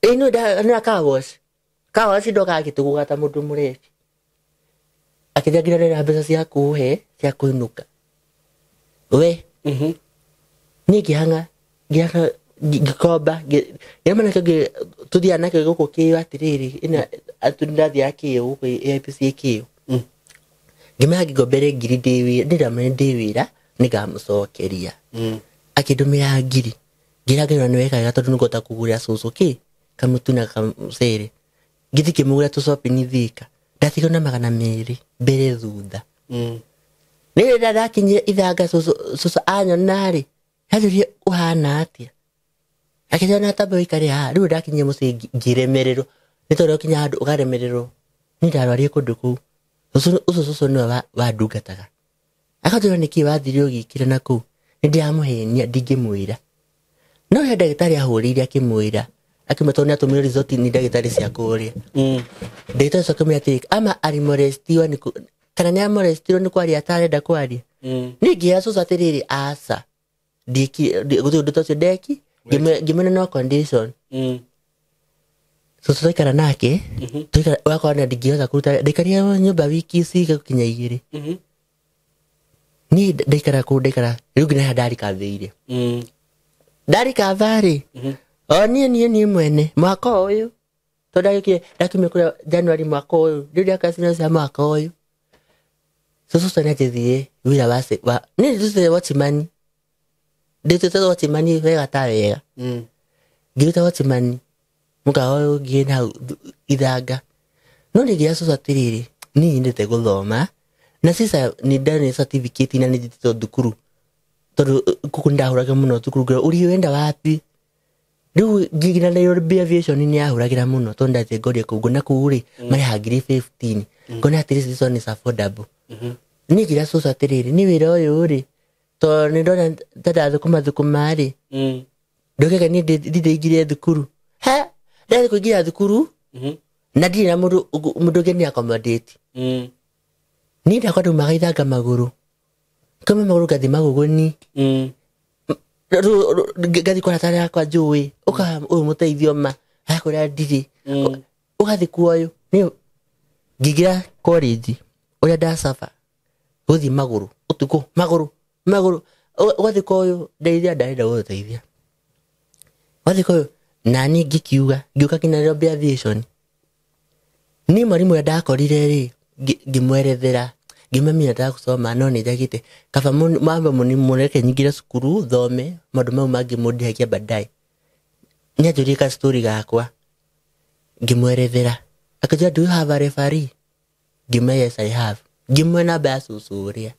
Ĩ, no nda-, no car wash. Car wash ndokaga agĩtũgũga ta mũndũ mũrebi. Akĩnjĩra nginya ndĩna mbeca cia kũhe, cia kũinũka. We. Niĩ ngĩhang'a, ngĩhang'a, ngĩkomba, ngĩra mwanake ũngĩ tũthiaga nake gũkũ kĩo atĩrĩrĩ, ĩna, ndathiaga kĩo gũkũ AIPC kĩo. Ngĩmwĩra ngĩgombere ngiri ndĩ wĩra, ndĩramwĩra ndĩ wĩra, nĩngamũcokeria. Akĩndũmĩra ngiri. Ngĩra Ngai ona nĩ weka wega tondũ nĩngũhota kũgũrĩra cũcũ kĩ, kamũtu na kamũcere. Ngĩthiĩ ngĩmũgũrĩra tũcopini Thika. Ndatigwo na 200 mbere thutha. Rĩrĩa ndakinyire ithanga cũcũ anyona rĩ, anjũria ũhana atĩa? Akĩnjĩra na tamba ũikare haha. Rĩu ndakinyire mũciĩ ngĩremererwo. Nĩ tondũ ũkinya handũ ũkaremererwo. Niĩ ndarwarire kũndũ kũu. Ũcio cũcũ nĩwe wandungataga. Akanjũria nĩkĩ wathire ũgĩkĩra na kũu. Nĩ ndĩramũhenia ndingĩmwĩra. No he ndagĩtarĩ ahũrĩire akĩmwĩra. Akĩmwĩra tondũ nĩatũmire result nĩ ndagĩtarĩ cia kũrĩa. Ndagĩtarĩ ũcio akĩmwĩra atĩrĩ, ama alimolestiwa nĩ kũ-, kana nĩ amolestirwo nĩ kwaria atarenda kwaria. Niĩ ngĩra cũcũ atĩrĩrĩ, aca. Ndiĩkire, gũtirĩ ũndũ ta ũcio ndeki. Ngĩmwĩra no condition. Cũcũ twaikara nake, twaikara, ũgakora na ndingĩhota kũruta, ndaikarire nyũmba wiki ici gũkinya 2. Niĩ ndaikara kũu, ndaikara, rĩu nginya harĩa ndarikathĩire. Ndarikatha rĩ, o niĩ, niĩ, niĩ mwene, mwaka ũyũ, Tondũ ndagĩũkire ndakiumire kũrĩa January mwaka ũyũ. Rĩu ndĩreka senior mwaka ũyũ. Cũcũ ũcio nĩanjĩthirie wĩra wa wa niĩ ndĩrutĩte watchman. Ndĩrutĩte watchman wega ta wega. Ngĩruta watchman mũkawa ũyũ ũngĩ na hau ithanga. No nĩngĩra cũcũ atĩrĩrĩ, niĩ nyendete gũthoma na sasa nĩ ndarĩ certificate na nĩ njĩtĩtwo thukuru. Tondũ gũkũ nĩndahũraga mũno thukuru ngĩrwo ũriĩ wenda wapi. Rĩu nginya Nairobi Aviation nĩ yahũragĩra mũno tondũ ndathiĩ ngoria kũu ngona kũu rĩ marĩhaga ngiri 15. Ngona at least this one is affordable. Niĩ ngĩra cũcũ atĩrĩrĩ, niĩ wĩra ũyũ rĩ tondũ nĩ ndona ta ndathũkũma thũkũma rĩ ndũkeke niĩ ndindaingĩrire thukuru. Ha, ndathiĩ kũingĩra thukuru na ndirĩ na mũndũ ũngĩ nĩ accommodate. Niĩ ndakwa ndaumaga ithanga magũrũ. Kauma magũrũ ngathiĩ magũgũni. Ngathiĩ kwa arata akwa njũĩ. Ũka ũyũ mũteithio ma akũrĩa ndirĩ. Ũgathiĩ kuoyũ. Niĩ ngĩingĩra college ũrĩa ndacaba gũthiĩ magũrũ ũtukũ magũrũ magũrũ ũgathiĩ kwa ũyũ ndeithia ndarenda gũgũteithia. Ũgathiĩ kwa ũyũ na niĩ ngĩkiuga ngĩũka nginya Nairobi Aviation. Niĩ mwarimũ ũrĩa ndakorire rĩ ngĩmwerethera ngĩmwĩra niĩ ndataka gũcoma no nĩ njagĩte kaba mwambe mũreke nyingĩre cukuru thome maũndũ mau mangĩ mũndĩhagia baadaye. Nĩ anjũririe ka story gakwa ngĩmwerethera akĩnjĩra do you have a referee? Ngĩmwĩra yes I have. Ngĩmwĩra namba ya cũcũ ũrĩa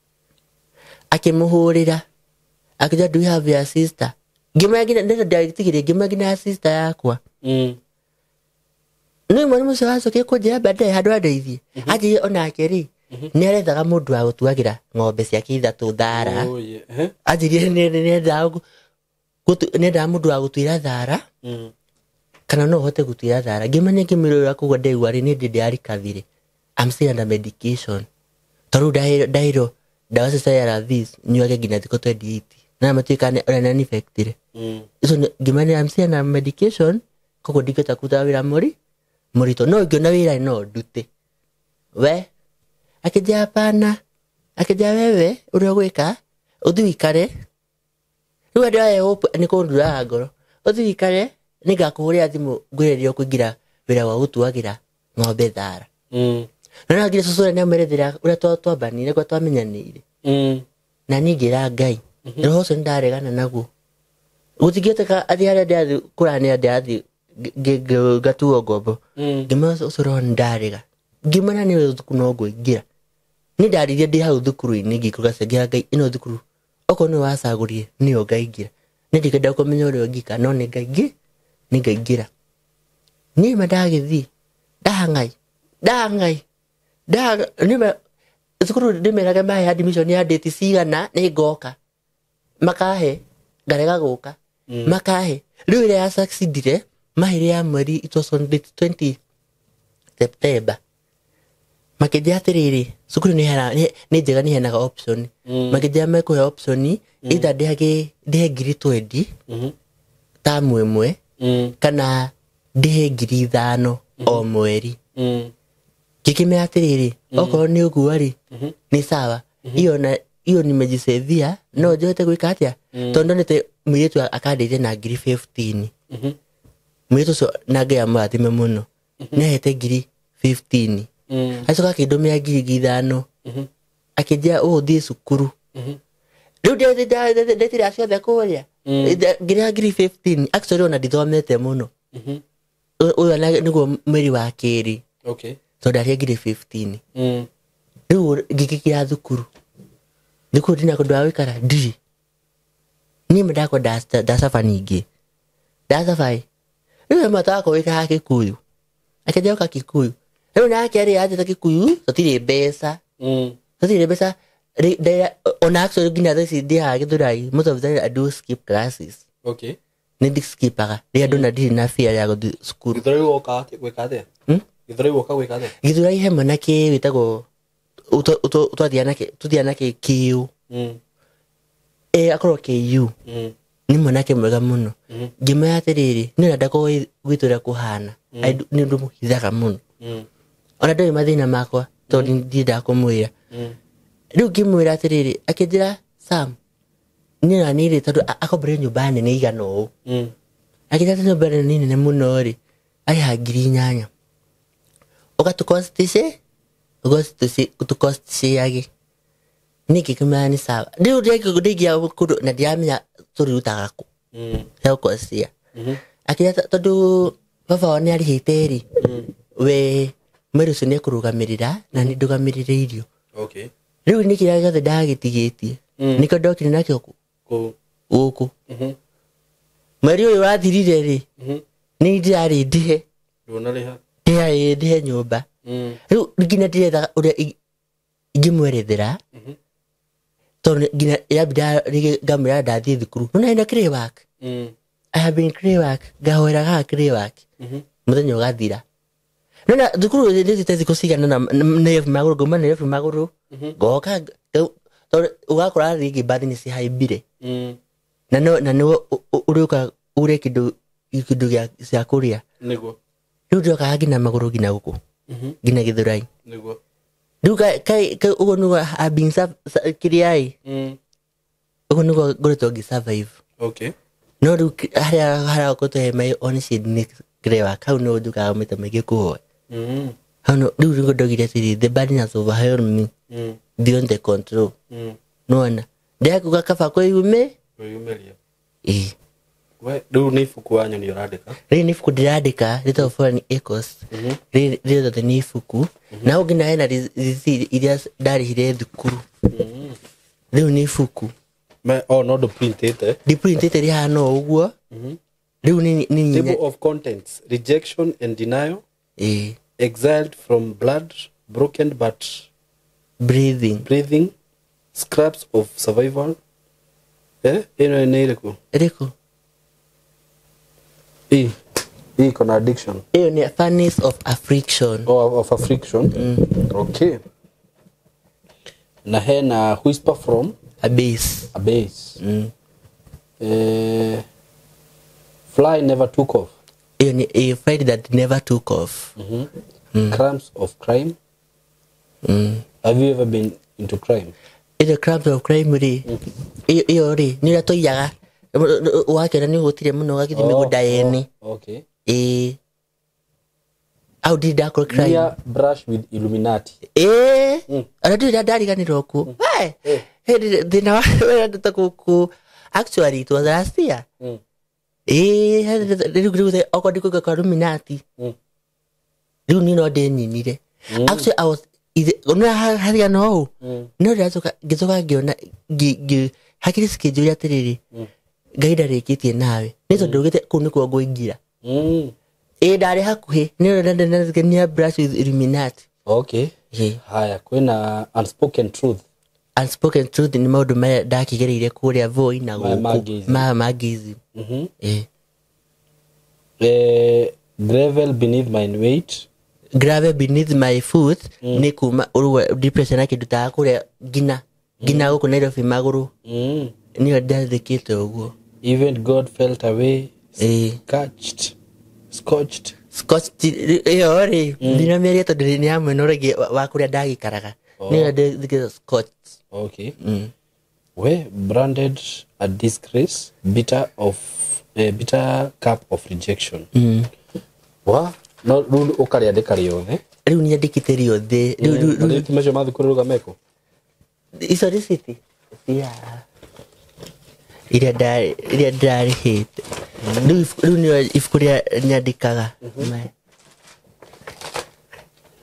akĩmũhũrĩra akĩnjĩra do you have your sister? Ngĩmwĩra nginya ndeto ndiatigire ngĩmwĩra nginya ya sister yakwa. Nĩ mwarimũ ũcio wacokire kũnjĩra baadaye handũ andeithie anjĩrire onake rĩ nĩ arethaga mũndũ wa gũtuagĩra ng'ombe ciake ithatũ thara. Anjĩrire nĩendaga mũndũ wa gũtuĩra thara kana no ũhote gũtuĩra thara. Ngĩmenya ngĩmwĩra ũrĩa koguo ndaigua rĩ nĩ ndĩ ndĩra recovery. I'm still under medication. Tondũ ndaheirwo ndawa cia ARVs nyuage nginya thikũ 28 na matuĩka ũrĩa nĩ infected. Icio ngĩmenya I'm still under medication koguo ndingĩhota kũruta wĩra mũritũ no ingĩona wĩra no ndute. We akĩnjĩra hapana, akĩnjĩra wewe ũrĩa ũgwĩka ũthiĩ ũikare rĩu andũ aya hope nĩ kũnduraga ngoro ũthiĩ ũikare nĩngakũhũrĩra thimũ ngwĩre rĩrĩa ũkũingĩra wĩra wa gũtuagĩra ng'ombe thara. Na no ngire cũcũ ũrĩa nĩamwerethera ũrĩa twambanire kwa twamenyanĩire. Na niĩ ngĩra Ngai roho ũcio nĩndaregana naguo gũtingĩhoteka atĩ harĩa ndĩrathiĩ kũranĩra ndĩrathiĩ ngatuo ngombo. Ngĩmwĩra ũcio roho nĩndarega. Ngĩmwĩra nĩ thukuru no ngũingĩra. Niĩ ndaririe ndĩ hau thukuru-inĩ ngĩikũrũka ngĩra Ngai ĩno thukuru okorwo nĩwe wacagũrire nĩyo ngaingĩra. Niĩ ndingĩenda kũmenya ũrĩa ũngĩka no nĩ ngaingĩra. Niĩ ma ndagĩthiĩ ndahangai ndahangai nĩ thukuru ndĩmeraga mahe admission ya date cigana nĩ ngoka makahe ngarega gũka makahe. Rĩu ĩrĩa ya succeedire maheire ya mweri it was on date 20 September. Makĩnjĩra atĩrĩrĩ cukuru nĩ njega nĩ ĩheanaga option. Makĩnjĩra mekũhe option either ndĩhe ngiri 20 tamu ĩmwe kana ndĩhe ngiri 5 o mweri. Ngĩkĩmera atĩrĩrĩ okorwo nĩ ũguo rĩ nĩ sawa iyo na iyo nimejisevia no njote gwĩka atĩa tondũ ndonete mũirĩtu akandeithia na ngiri 15. Mũirĩtu ũcio na Ngai amũrathime mũno nĩahete ngiri 15. Acoka akĩndũmĩra ngiri 5 akĩnjĩra ũũ thiĩ cukuru. Rĩu ndetĩra ciothe kũrĩa ngĩrĩha ngiri 15. Actually ona ndithomete mũno. Ũyũ nĩguo mweri wa kerĩ. Tondũ ndarĩha ngiri 15. Rĩu ngĩkĩra thukuru. Thukuru ndina kũndũ wa gũikara ndirĩ. Niĩ ndakwa ndacaba ningĩ. Ndacaba ĩ. Rĩu mataka gwĩka Kikuyu. Akĩnjĩra ũka Kikuyu. Rĩu nake rĩ anjĩta Kikuyu tũtirĩ mbeca. Tũtirĩ mbeca. Ona actually nginya thaa ici ndĩhaga Gĩthũrai most of the time I do skip classes. Nĩ ndiskipaga rĩrĩa ndona ndirĩ na fear ya gũthiĩ cukuru. Gĩthũrai woka gwĩka atĩa? Gĩthũrai woka gwĩka atĩa? Gĩthũrai he mwanake wĩtagwo tũthiaga nake KU. Akorwo KU. Nĩ mwanake mwega mũno. Ngĩmwĩra atĩrĩrĩ niĩ ona ndakorwo gwitũ ũrĩa kũhana nĩ ũndũ mũhithaga mũno. Ona ndoĩ mathĩna makwa tondũ ndiendaga kũmwĩra. Rĩu ngĩmwĩra atĩrĩrĩ akĩnjĩra Sam niĩ na niĩ rĩ tondũ akomborire nyũmba nene igana ũũ. Akĩnjĩra nyũmba ĩno nĩ nene mũno rĩ Arĩha 8,000. Ũgatũkostice ũgatũkosticiage. Niĩ ngĩkĩmenya nĩ sawa. Rĩu ndĩngĩa kũndũ na ndiramenya tũrĩrutaga kũ. Ya gũkostia. Akĩra tondũ baba wao nĩ arĩhĩte rĩ, we mweri ũcio nĩ ekũrũgamĩrĩra na nĩ ndũgamĩrĩre irio. Okay. Rĩu nĩ kĩrĩa gĩothe ndagĩtigĩtie. Nĩkĩo ndokire nakĩo Kũ. gũkũ. Mweri ũyũ wathirire rĩ, nĩ ndĩrarĩ ndĩhe. Ndũnarĩha. Ndĩrarĩ ndĩhe nyũmba. Rĩu nginya ndirethaga ũrĩa ingĩmwerethera. Tondũ nginya yambira rĩngĩ ngamwĩra ndathiĩ thukuru. No naenda clay work. I have been clay work. Ngahoera haha clay work. Mũthenya ũgathira. No na thukuru nĩthiĩte thikũ cigana na Nairobi magũrũ, ngauma Nairobi magũrũ. Ngoka tondũ ũgakora rĩngĩ mbathi nĩ cihaimbire. Na no na nĩwe ũrĩũka ũrĩe kĩndũ gĩa cia kũrĩa. Nĩguo. Rĩu ndĩrokaga nginya magũrũ nginya gũkũ. Nginya Gĩthũrai. Nĩguo. Rĩu ũguo nĩguo I've been kĩrĩa ĩ. Ũguo nĩguo ngoretwo ngĩ survive. Okay. No rĩu harĩa ngoretwo he my own shade nĩ clay work. Hau nĩho njũkaga maita maingĩ kũhoya. Hau rĩu nĩguo ndaugire atĩrĩrĩ, the burden has overwhelmed me beyond the control. Nĩwona? Ndĩrakuga kaba kwĩyume. Kwĩyumĩria. Ĩĩ. We rĩu nĩ ibuku wa nyoni ũrandĩka? Rĩrĩ nĩ ibuku ndĩrandĩka rĩtagwo Foreign Echoes. Rĩrĩ rĩothe nĩ ibuku. Na hau nginya hena receipt iria ndarĩhire thukuru. Rĩu nĩ ibuku. Oh, no ndũprintĩte? Ndiprintĩte rĩhana o ũguo. Rĩu nĩ Table of contents, rejection and denial. Ĩĩ. Exiled from blood, broken but breathing. Breathing, scraps of survival. Ĩno nĩ ĩrĩkũ? Ĩrĩkũ? Ĩ kona addiction. Ĩyo nĩ furnace of affliction. Oh, of affliction. Okay. Na hena whisper from Abyss. Abyss. Fly never took off. Ĩyo nĩ a flight that never took off. Crumbs of crime. Have you ever been into crime? Ĩyo crumbs of crime rĩ, ĩyo rĩ, nĩ ũrĩa tũiyaga. Wakĩona nĩ ũhũtire mũno ũgagĩthiĩ mĩgũnda yene. Okay. Ĩĩ. How did that crime? Near brush with Illuminati. Ĩĩ. Ona ndirĩ ndariganĩrwo kuo. We, thĩna wa wĩra kũ actually it was last year. Ĩĩ, rĩu okorwo ndikũigua kwa Illuminati. Rĩu niĩ no ndĩninire. Actually I was no harĩa no ũũ. No ndĩracoka ngĩcoka ngĩona hakiri cikĩnjũria atĩrĩrĩ, Ngai ndarĩkĩtie nawe. Nĩ tondũ ndũgĩte kũu nĩkuo ngũingĩra. Ĩĩ ndarĩ hakuhĩ. Nĩ nĩ brush with Illuminati. Okay. Haya, kwĩna unspoken truth. Unspoken truth nĩ maũndũ marĩa ndakĩgereire kũrĩa Voi na gũkũ. Ma Mangizi. Ĩĩ. Gravel beneath my weight. Gravel beneath my foot nĩ kuma ũrĩa depression akĩndutaga kũrĩa nginya gũkũ Nairobi magũrũ. Nĩyo ndathĩkĩte ũguo. Even God felt away. Scotched. Scotched ĩyo rĩ, ndinamĩaria tondũ nĩ ya mwena ũrĩa ũngĩ wa kũrĩa ndagĩikaraga. Nĩyo ndathĩkĩte scotched. Okay. We branded a disgrace, bitter cup of rejection. Wa no rĩu ũkarĩandĩka rĩothe. Rĩu nĩandĩkĩte rĩothe. Rĩu ti macio ma thukuru rĩu meko. Icio receipt. Yeah. Iria ndarĩhĩte. Rĩu nĩyo ibuku rĩrĩa nyandĩkaga.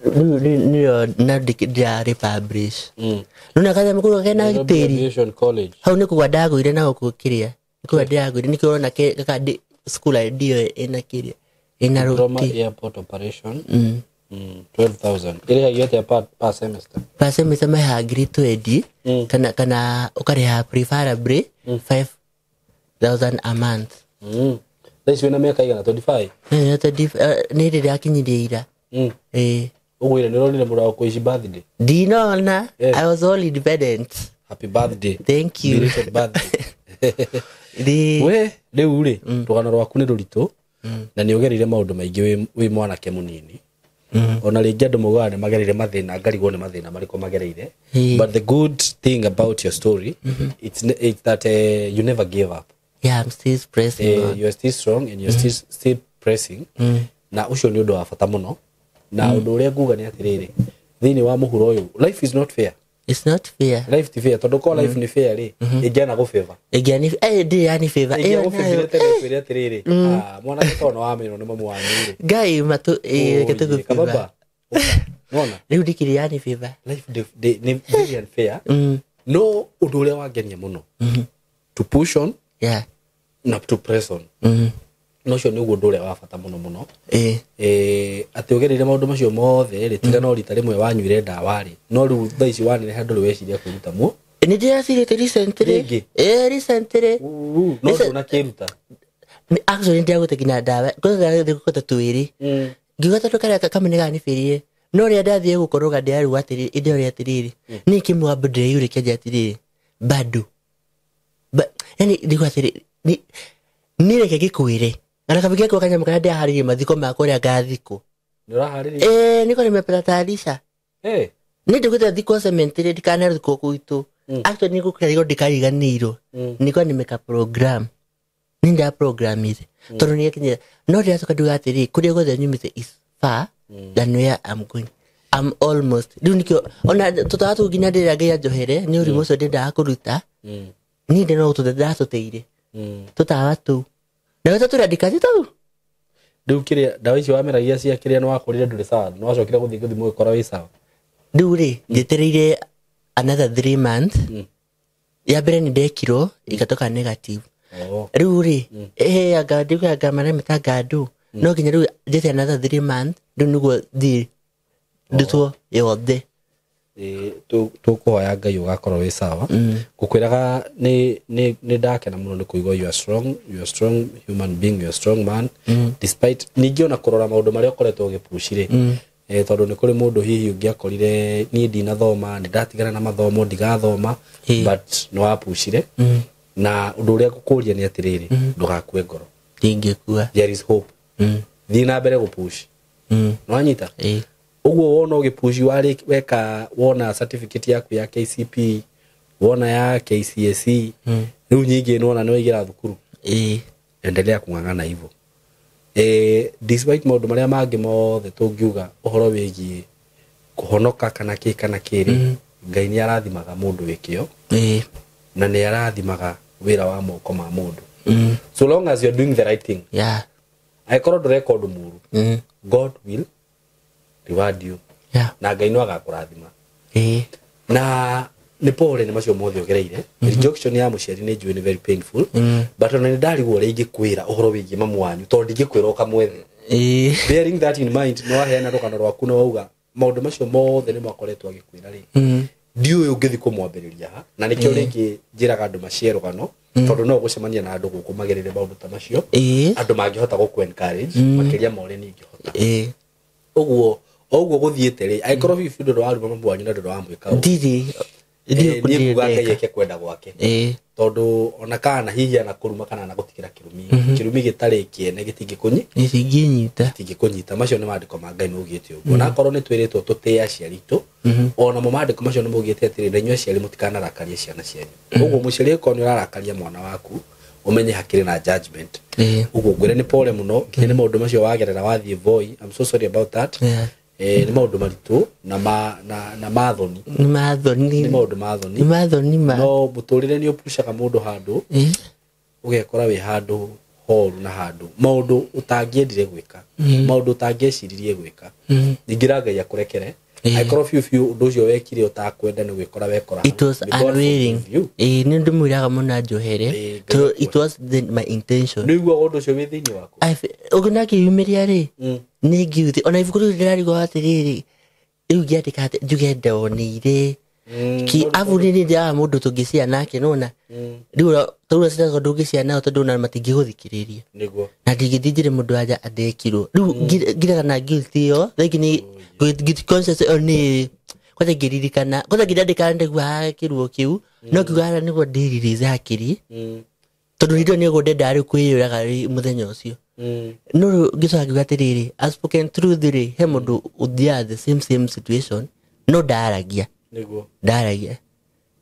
Rĩu nĩyo ndĩrarĩ publish. Nĩwona kanyamũ kau kena tĩri. Hau nĩ kũgwa ndagũire na gũkũ kĩrĩa. Nĩ kũgwa ndĩragũire nĩkĩo ũrona gaka school ID ĩyo ĩna kĩrĩa. Ĩna rũti. Airport operation. 12,000. Ĩrĩhagio atĩa per semester? Per semester marĩhaga 20,000 kana ũkarĩha preferably 5,000 a month. Thaa ici wĩna mĩaka igana 25? Nĩ rĩrĩa akinyirie ira. Ĩĩ. Ũguo ira nĩũronire mũrũ waku ici birthday? Ndinona. I was all independent. Happy birthday. Thank you. Belated birthday. We rĩu rĩ, rũgano rwaku nĩ rũritũ na nĩ ũgereire maũndũ maingĩ wĩ mwanake mũnini. Ona rĩngĩ andũ maugaga nĩ magereire mathĩna, ngarigwo nĩ mathĩna marĩkũ magereire. But the good thing about your story, it's that you never gave up. Yeah, I'm still pressing. You are still strong and you're still pressing. Na ũcio nĩ ũndũ wa bata mũno. Na ũndũ ũrĩa nguga nĩ atĩrĩrĩ, thĩinĩ wa mũhuro ũyũ, life is not fair. It's not fair. Life ti fair, tondũ korwo life nĩ fair rĩ, ĩngĩana gũ favor. Ĩngĩani ndĩrĩ yani favor ĩyo nayo. Ĩngĩagũ tene kwĩre atĩrĩrĩ, mwanake tondũ nĩwamenywo nĩ mamu wanyu rĩ, Ngai matũ reke tũgũ kababa favor. nona Rĩu ndikĩrĩ yani favor. Life nĩ very unfair. No ũndũ ũrĩa wangenia mũno, to push on na to press on. Na ũcio nĩguo ũndũ ũrĩa wa bata mũno mũno. Atĩ ũgereire maũndũ macio mothe rĩ, tiga no rita rĩmwe wanyuire ndawa rĩ, no rĩu thaa ici waneneha ndũrĩ weciria kwĩruta muo. Nĩ ndĩracirĩte recently. Rĩngĩ? Recently. No ndũnakĩruta. Actually ndĩragũte nginya ndawa kwanza ndathĩ gũkota twĩrĩ, ngiuga tondũ karĩa kamwe nĩ ganibĩrie, no rĩrĩa ndathiĩ gũkoroga ndĩrarigwo atĩrĩrĩ, ndĩroria atĩrĩrĩ, niĩ kĩmwambo ndĩreiyũrĩkia kĩanjia atĩrĩrĩ bado. Yani ndĩrigwo atĩrĩrĩ, niĩ reke ngĩkwĩre na kamwe gakwa kanyamũ karĩa ndĩraharĩria mathiko makwa ũrĩa ngathikwo. Nĩ ũraharĩria? Niko nimepatayarisha. Nĩ ndĩgũte thikwo cemetery, ndikanathikwo gwitũ. Actually nĩngũkĩrigwo ndikariganĩirwo. Nilikuwa nimeka program, nĩ nda programire tondũ nĩyakinyire, no ndĩracoka nduga atĩrĩrĩ, kũrĩa guothe nyumĩte is far than where I'm going. I'm almost rĩu nĩkĩo ona tũtawa tũu nginya ndĩrĩa Ngai anjohere nĩ ũrimũ ũcio ndĩendaga kũruta. Niĩ ndĩ no gũtũte ndĩratũteire tũtawa tũu na wetha tũrandĩka tũu. Rĩu kĩrĩa ndawa icio wameragia cia kĩrĩa nĩ wakorire ndũrĩ sawa, nĩ wacokire gũthiĩ gũthimwo ũgĩkora wĩ sawa? Rĩu rĩ, njetereire another 3 months. Ya mbere nĩ ndekirwo ikatoka negative. Rĩu rĩ, anga ndikuga maremeta ngandũ no nginya rĩu njete another 3 months, rĩu nĩguo thiĩ ndutwo yothe. Tũkũhoya Ngai ũgakorwo wĩ sawa. Ngũkwĩraga nĩ ndakena mũno nĩ kũigua you are strong, you are strong human being, you are strong man. Despite ningĩ ona kũrora maũndũ marĩa ũkoretwo ũgĩpush rĩ, tondũ nĩ kũrĩ mũndũ hihi ũngĩakorire niĩ ndinathoma, nĩ ndatigana na mathomo, ndigathoma, but nĩ wapushire. Na ũndũ ũrĩa ngũkũria nĩ atĩrĩrĩ, ndũgakue ngoro. Ndingĩkua. There is hope. Thiĩ na mbere gũpush. Nĩwanyita? Ũguo wona ũgĩpush weka, wona certificate yaku ya KCP, wona ya KCSE, rĩu nyingĩ nĩwona nĩwaingĩra thukuru. Endelea kung'ang'ana hivyo. Despite maũndũ marĩa mangĩ mothe tũngiuga ũhoro wĩgiĩ kũhonoka kana kĩ kana kĩrĩ, Ngai nĩ arathimaga mũndũ wĩ kĩo. Na nĩ arathimaga wĩra wa moko ma mũndũ. So long as you're doing the right thing. Angĩkorwo ndũreka ũndũ mũũru, God will reward you. Na Ngai no agakũrathima. Na nĩ pole nĩ macio mothe ũgereire. Rejection ya mũciari nĩ njũĩ nĩ very painful. But ona nĩ ndarigwo ũrĩa ingĩkwĩra ũhoro wĩgiĩ mamu wanyu, tondũ ndingĩkwĩra ũkamwethe. Bearing that in mind, nĩ waheana rũgano rwaku na wauga maũndũ macio mothe nĩ makoretwo agĩkwĩra rĩ. Ndiũĩ ũngĩthiĩ kũmwambĩrĩria ha, na nĩkĩo rĩngĩ njĩraga andũ macie rũgano, tondũ no ũgũcemania na andũ gũkũ magereire maũndũ ta macio. Andũ mangĩhota gũkũ encourage, makĩria ma ũrĩa niĩ ingĩhota. Ũguo, o ũguo gũthiĩte rĩ, angĩkorwo biũ biũ ndũrĩ waruma mamu wanyu na ndũrĩ wamwĩka ũũ. Ndirĩ. Ndirĩ Niĩ nguga Ngai ndeka. eke kwenda gwake. Tondũ ona kana hihi anakũruma kana anagũtigĩra kĩrumi. Kĩrumi gĩtarĩ kĩene gĩtingĩkũnyi-. Gĩtingĩnyita. Gĩtingĩkũnyita. Macio nĩ maandĩko ma Ngai maugĩte ũguo. Na akorwo nĩ twĩrĩtwo tũtĩe aciari aitũ, ona mo maandĩko macio nĩ maugĩte atĩrĩ, na inyuĩ aciari mũtikanarakarie ciana cianyu. Ũguo mũciari angĩkorwo nĩ ũrarakaria mwana waku, ũmenye hakĩrĩ na judgment. Ũguo ngwĩre nĩ pole mũno, nginya nĩ maũndũ macio wagerera wathiĩ Voi. I'm so sorry about that. Nĩ maũndũ maritũ na na mathoni. Nĩ mathoni. Nĩ maũndũ mathoni. Nĩ mathoni ma. No mũtũrĩre nĩ ũpushaga mũndũ handũ. Ũgekora wĩ handũ horu na handũ maũndũ ũtangĩendire gwĩka, maũndũ ũtangĩeciririe gwĩka. Ingĩra Ngai akũrekere. Angĩkorwo biũ biũ ũndũ ũcio wekire ũtakwenda nĩ gwĩkora wekora It was hau. May God unwilling. forgive you. Nĩ ndĩmwĩraga mũno anjohere. Ngai It was my intention. Nĩ ũiguaga ũndũ ũcio wĩ thĩinĩ waku? Ũguo nakĩyumĩria rĩ, nĩ ngiuthi. Ona ibuku rĩu ndĩrarigwo atĩrĩrĩ, rĩu ngĩandĩka atĩ njuge ndoneire. Ki abu nĩ ndĩraga mũndũ tũngĩcia nake, nĩwona? Rĩu tondũ citagwo ndũngĩcia nao tondũ ona matingĩgũthikĩrĩria. Nĩguo. Na ndingĩthiĩ njĩre mũndũ anja andekirwo. Rĩu ngiraga na guilt ĩyo, thaa ingĩ nĩ guilty conscience ĩyo nĩ kwanza ngĩririkana, kwanza ngĩrandĩka ndĩgua kĩruo kĩu, no ngiuga nĩguo ndĩririze hakiri. Tondũ nĩ ndĩrona nĩguo ndendaga rĩu kwĩyũraga rĩ mũthenya ũcio. No rĩu ngĩcoka ngiuga atĩrĩrĩ, as spoken truth rĩ, he mũndũ ũthiaga the same situation, no ndaragia. Nĩguo. Ndaragia.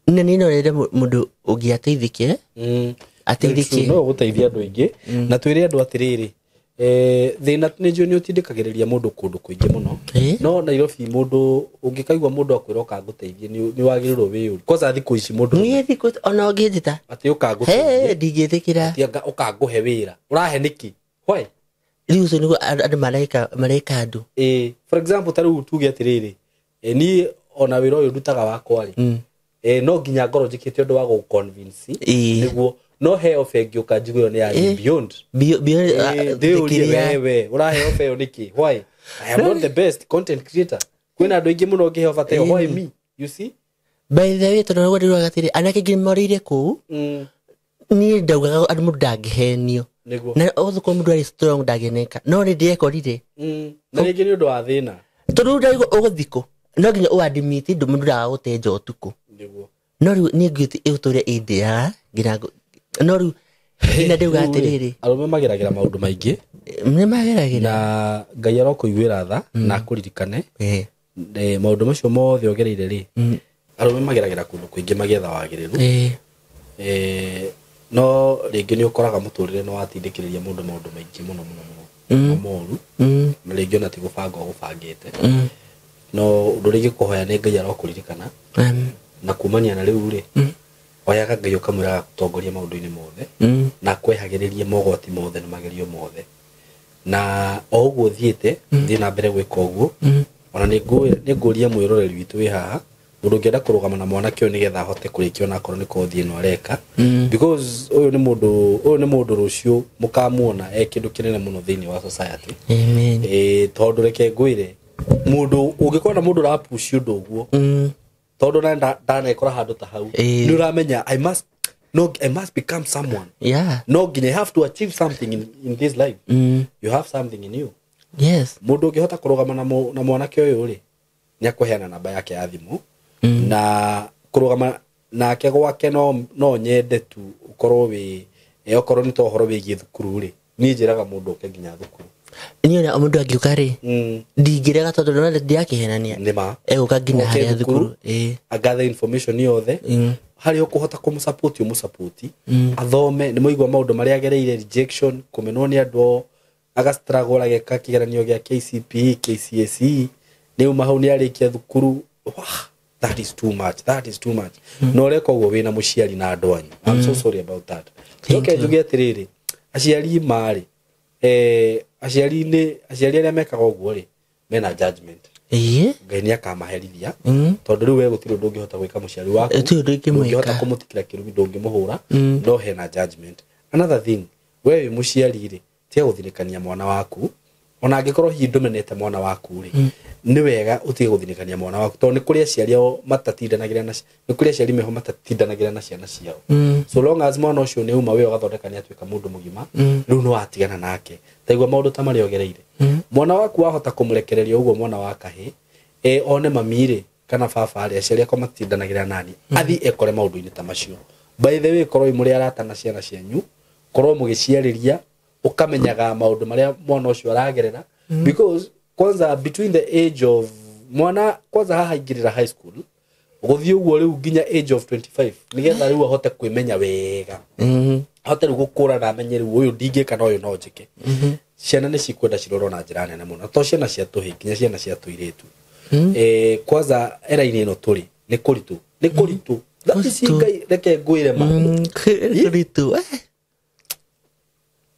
Na niĩ no nyende mũndũ ũngĩ ateithĩke, ateithĩke. No gũteithia andũ aingĩ. Na twĩre andũ atĩrĩrĩ, Thĩna nĩ njũĩ nĩ ũtindĩkagĩrĩria mũndũ kũndũ kũingĩ mũno. No Nairobi mũndũ ũngĩkaigua mũndũ akwĩra ũkangũteithie nĩ wagĩrĩirwo wĩyũrie. Kwanza thikũ ici mũndũ Niĩ thikũ ona ũngĩnjĩta atĩ ũkangũteithie, ndingĩtĩkĩra. Atĩ ũkangũhe wĩra. Ũrahe nĩkĩ? Why? Rĩu ũcio nĩguo andũ mareka andũ. For example ta rĩu tuge atĩrĩrĩ, niĩ ona wĩra ũyũ ndutaga wakwa rĩ, no nginya ngorwo njĩkĩte ũndũ wa gũconvince nĩguo no heo bengi ũkanjigua ĩyo nĩ ya beyond. Ndĩũrie wewe ũraheo ĩyo nĩkĩ? Why? I am not the best content creator. Kwĩna andũ aingĩ mũno ũngĩheo bata ĩyo. Why me? You see? By the way, tondũ nĩguo ndĩrugaga atĩrĩ, anake aingĩ morĩire kũu, niĩ ndaugaga andũ mũndũ ndangĩhenio. Na othũkorwo mũndũ arĩ strong ndangĩneka. No nĩ ndĩekorire. Na rĩngĩ nĩ ũndũ wa thĩna. Tondũ ndaigua ũgũthiĩ kũ, no nginya ũadmit mũndũ ndagagũte nja ũtukũ. No rĩu niĩ ngĩũthi ĩgũtũre ĩndĩaga nginya no rĩu nginya ndauga atĩrĩrĩ. Arũme mageragĩra maũndũ maingĩ. Nĩ mageragĩra. Na Ngai arokũiguĩra tha na akũririkane. Maũndũ macio mothe ũgereire rĩ, arũme mageragĩra kũndũ kũingĩ magĩetha wagĩrĩru. No rĩngĩ nĩ ũkoraga mũtũrĩre nĩ watindĩkĩrĩria mũndũ maũndũ maingĩ mũno mũno mũno. Na moru. Na rĩngĩ ona ti gũbanga ũgũbangĩte. No ũndũ rĩngĩ kũhoya nĩ Ngai arokũririkana. Na kumania na rĩu rĩ, oyaga Ngai ũkamwĩra agũtongorie maũndũ-inĩ mothe. Na akwehagĩrĩrie mogwati mothe na magerio mothe. Na o ũguo ũthiĩte, thiĩ na mbere gwĩka ũguo. Ona nĩ ngũria mwĩroreri witũ wĩ haha, mũndũ ũngĩenda kũrũgama na mwanake ũyũ nĩgetha ahote kũrĩkia ona akorwo nĩ kothi ĩno areka. Because ũyũ nĩ mũndũ rũciũ mũkamuona e kĩndũ kĩnene mũno thĩinĩ wa society. Amen. Tondũ reke ngwĩre, mũndũ ũngĩkorwo na mũndũ ũrapush ũndũ ũguo, tondũ na ndanekora handũ ta hau, nĩ ũramenya I must become someone. Yeah. No nginya I have to achieve something in this life. You have something in you. Yes. Mũndũ ũngĩhota kũrũgama na mwanake ũyũ rĩ, nĩ akũheana namba yake ya thimũ. Na kũrũgama nake gwake no nyende tu ũkorwo wĩ, okorwo nĩ ta ũhoro wĩgiĩ thukuru rĩ, niĩ njĩraga mũndũ oke nginya thukuru. Niĩ ona mũndũ angĩũka rĩ, ndingĩrega tondũ ndona ndiakĩhenania. Nĩ ma. Egũka nginya Oke harĩa thukuru, thukuru. Agathe information yothe. Harĩa ũkũhota kũmũsupport, ũmũsupport. Athome, nĩ mũigua maũndũ marĩa agereire, rejection, kũmenwo nĩ andũ ao, aga struggle ageka kĩgeranio gĩa KCPE, KCSE, nĩ uma hau nĩ arĩkia thukuru. Wah, that is too much, that is too much. No ũreka ũguo wĩna mũciari na andũ anyu. I'm so sorry about that. Thank Njoke you. njuge atĩrĩrĩ, aciari marĩ, aciari nĩ, aciari arĩa mekaga ũguo rĩ, mena judgment. Ngai nĩ akamaherithia. Tondũ rĩu we gũtirĩ ũndũ ũngĩhota gwĩka mũciari waku. Gũtirĩ ũndũ ũngĩmwĩka. Ndũngĩhota kũmũtikĩra kĩrumi, ndũngĩmũhũra, no hena judgment. Another thing, we wĩ mũciari rĩ, tiga gũthinĩkania mwana waku. Ona angĩkorwo hihi ndũmenete mwana waku rĩ, nĩ wega ũtige gũthinĩkania mwana waku, tondũ nĩ kũrĩ aciari ao matatindanagĩra na nĩ kũrĩ aciari meho matatindanagĩra na ciana ciao. So long as mwana ũcio nĩ uma wĩ ũgathondeka nĩ atuĩka mũndũ mũgima, rĩu nĩ watigana nake. Taigua maũndũ ta marĩa ũgereire. Mwana waku wahota kũmũrekereria ũguo mwana wa kahĩ, one mami rĩ, kana baba rĩ, aciari akwa matindanagĩra nani, athiĩ ekore maũndũ-inĩ ta macio. By the way, korwo mũrĩ arata na ciana cianyu, korwo mũgĩciarĩria, ũkamenyaga maũndũ marĩa mwana ũcio aragerera. Because kwanza between the age of mwana kwanza haha aingĩrĩra high school, gũthiĩ ũguo rĩu nginya age of 25, nĩgetha rĩu ahote kwĩmenya wega. Ahote rĩu gũkũra na amenye rĩu ũyũ ndingĩka na ũyũ no njĩke. Ciana nĩ cikwenda cirorwo na njĩra nene mũno. To ciana cia tũhĩĩ, nginya ciana cia tũirĩtu. Kwanza era-inĩ ĩno tũrĩ, nĩ kũritũ. Nĩ kũritũ. Thaa ici Kũritũ. Ngai, reke ngwĩre ma. Kũritũ.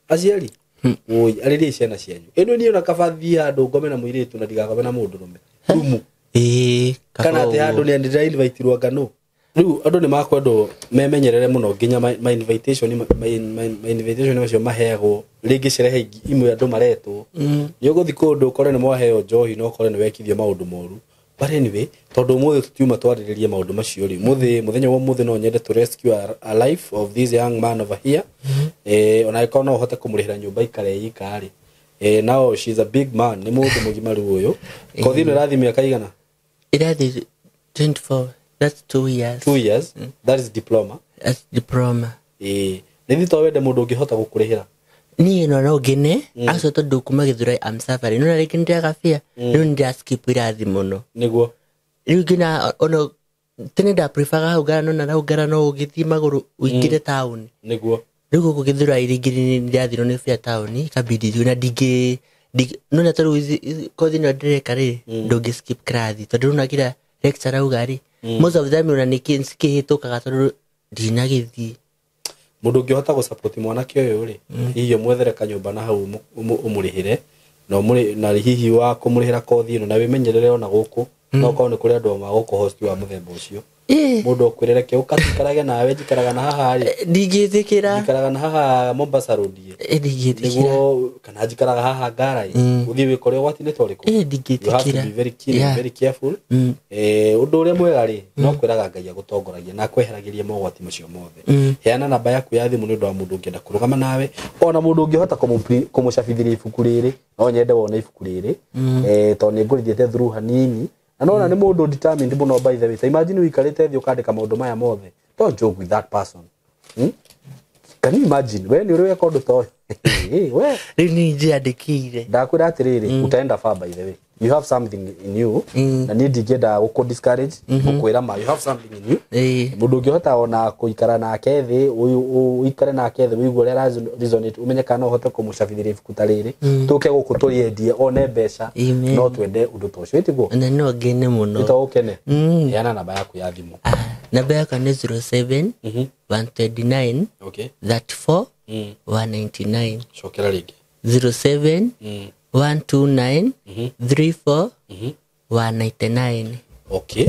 Aciari, oi, arĩria ciana cianyu. Ĩno niĩ ona kaba thiĩ handũ ngome na mũirĩtu na ndigakome na mũndũrũme. Rumu. Kaba Kana atĩ handũ ũguo. nĩ ndĩra invite-irwo ngano. Rĩu andũ nĩ makwendwo memenyerere mũno nginya ma invitation, ma invitation macio maheagwo rĩngĩ sherehe imwe andũ maretwo. Nĩ ũgũthiĩ kũndũ ũkore nĩ mwaheo njohi na ũkore nĩ wekithio maũndũ moru. But anyway, tondũ ũmũthĩ tũtiuma twarĩrĩrie maũndũ macio rĩ, mũthenya wa ũmũthĩ no nyende to rescue a life of this young man over here. Ona angĩkorwo no ũhote kũmũrĩhĩra nyũmba ikare ika rĩ. Now she's a big man, nĩ mũndũ mũgima rĩu ũyũ. Kothi ĩno ĩrathiĩ mĩaka igana? Ĩrathiĩ 24. That's 2 years. 2 years. That is diploma. That's diploma. Nĩ thĩ to wende mũndũ ũngĩhota gũkũrĩhĩra? Niĩ no ngene, acio tondũ kuma Gĩthũrai I'm suffering. No rĩngĩ nĩndĩaga bia, rĩu nĩndĩra skip irathi mũno. Nĩguo. Rĩu nginya ona tene nda prefer hau ngara, no na hau ngara no ũgĩthiĩ magũrũ ũingĩre town. Nĩguo. Rĩu gũkũ Gĩthũrai rĩngĩ nĩ ndĩrathirwo nĩ bia taũni kabidi thiĩ na ndingĩ nona ta rĩu kothi ĩno ndĩreka rĩ ndũngĩ skip class tondũ rĩu nakira lecturer auga rĩ most of them ona nĩ kĩhĩtũkaga tondũ ndinagĩthiĩ. Mũndũ ũngĩhota gũsupport mwanake ũyũ rĩ, hihi ũmwethere kanyũmba na hau ũmũrĩhĩre na na hihi wa kũmũrĩhĩra kothi ĩno na wĩmenyerere ona gũkũ no korwo nĩ kũrĩ andũ magũkũ host wa mũthemba ũcio. Mũndũ ũkwĩre reke ũka tũikarage nawe njikaraga na haha rĩ, ndingĩtĩkĩra, njikaraga na haha Mombasa Road ndingĩtĩkĩra, nĩguo kana njikaraga haha Ngara ũthiĩ wĩkore ũgwati-inĩ ta ũrĩkũ. Ndingĩtĩkĩra. You have to be very keen and very careful. Ũndũ ũrĩa mwega rĩ, no kwĩraga Ngai agũtongoragia na akweheragĩria mogwati macio mothe. Heana namba yaku ya thimũ nĩ ũndũ wa mũndũ ũngĩenda kũrũgama nawe, ona mũndũ ũngĩhota kũmũcabithĩria ibuku rĩrĩ, no nyende wone ibuku rĩrĩ, tondũ nĩ ngũrithĩte through hanini. Na nona nĩ mũndũ determined mũno by the way. Ta imagine ũikarĩte thĩ ũkandĩka maũndũ maya mothe. Don't joke with that person. Can you imagine? We nĩ ũrĩ weka ũndũ ta ũyũ? We. Rĩu niĩ njĩandĩkĩire. Ndakwĩra atĩrĩrĩ, utaenda far by the way. You have something in you. Na niĩ ndingĩenda gũkũ discourage, gũkwĩra ma you have something in you. Mũndũ ũngĩhota ona kũikara nake thĩ, ũikare nake thĩ ũigue ũrĩa resonate, ũmenye kana no ũhote kũmũcabithĩria ibuku ta rĩrĩ. Tũke gũkũ tũrĩendie one mbeca. No twende ũndũ ta ũcio, ĩtiguo? Na no ngene mũno. Nĩ to ũkene. Heana namba yaku ya thimũ. Namba yakwa nĩ 07 129 34 199. Cokera rĩngĩ. 07 129 34 199. Okay.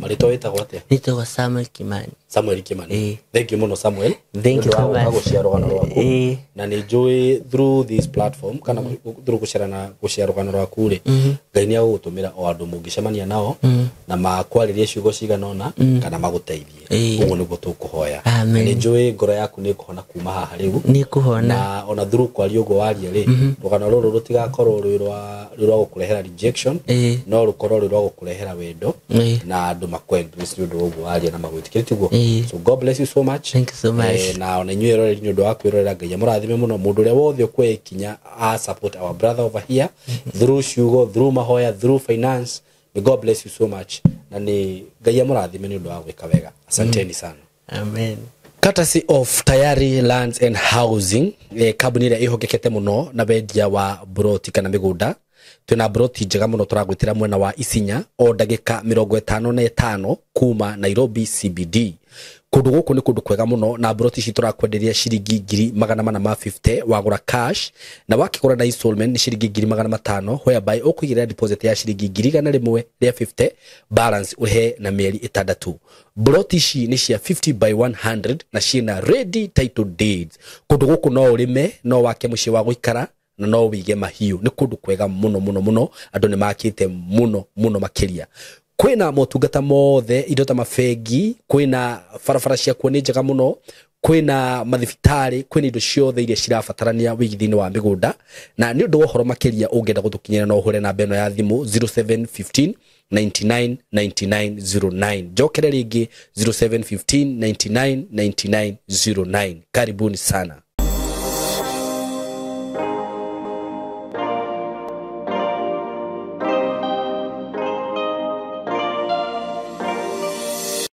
Marĩtwa wĩtagwo atĩa? Nĩtagwo Samuel Kimani. Samuel Kimani. Thank you mũno Samuel. Thank you so much. Gũshare rũgano rwaku. Na nĩ njũĩ through this platform kana through gũshare rũgano rwaku rĩ, Ngai nĩ agũgũtũmĩra o andũ mũngĩcemania nao na makwarĩrie ciugo cigana ũna kana magũteithie. Ũguo nĩguo tũkũhoya. Na nĩ njũĩ ngoro yaku nĩ ĩkũhona kuma haha rĩu. Nĩ ĩkũhona. Na ona through kwaria ũguo waria rĩ, rũgano rũrũ rũtigakorwo rwĩ rwa gũkũrehera rejection, no rũkorwo rwĩ rwa gũkũrehera wendo na andũ makũ embrace nĩ ũndũ wa ũguo waria na magwĩtĩkĩre, tiguo? So God bless you so much. Thank you so much. Na ona inyuĩ eroreri nĩ ũndũ wa kwĩrorera, Ngai amũrathime mũno. Mũndũ ũrĩa wothe ũkuoya ikinya a support our brother over here through ciugo, through mahoya, through finance, may God bless you so much. Na nĩ Ngai amũrathime nĩ ũndũ wa gwĩka wega. Asanteni sana. Amen. Courtesy of Tayari Lands and Housing, kambuni ĩrĩa ĩhokekete mũno na wendia wa broti kana mĩgũnda. Twĩna broti njega mũno tũragwĩtĩra mwena wa Isinya o ndagĩka 55 kuma Nairobi CBD. Kũndũ gũkũ nĩ kũndũ kwega mũno na broti ici tũrakwenderia ciringi 450,000 wagũra cash, na wakĩgũra na installment nĩ ciringi 500,000, whereby ũkũigĩrĩra deposit ya ciringi 150,000, balance ũrĩhe na mĩeri 6. Broti ici nĩ cia 50 by 100 na ciĩna ready title deeds. Kũndũ gũkũ no ũrĩme, no wake mũciĩ wa gũikara na no wĩige mahiũ. Nĩ kũndũ kwega mũno mũno mũno, andũ nĩ makĩte mũno mũno makĩria. Kwĩna motungata mothe, indo ta mabengi, kwĩna barabara ciakuo nĩ njega mũno, kwĩna mathibitarĩ, kwĩna indo ciothe iria cirabatarania wĩigithia-inĩ wa mĩgũnda. Na nĩ ũndũ wa ũhoro makĩria ũngĩenda gũtũkinyĩra no ũhũre namba ĩno ya thimũ 0715 99 99 09. Njokere rĩngĩ 0715 99 99 09. Karibuni sana.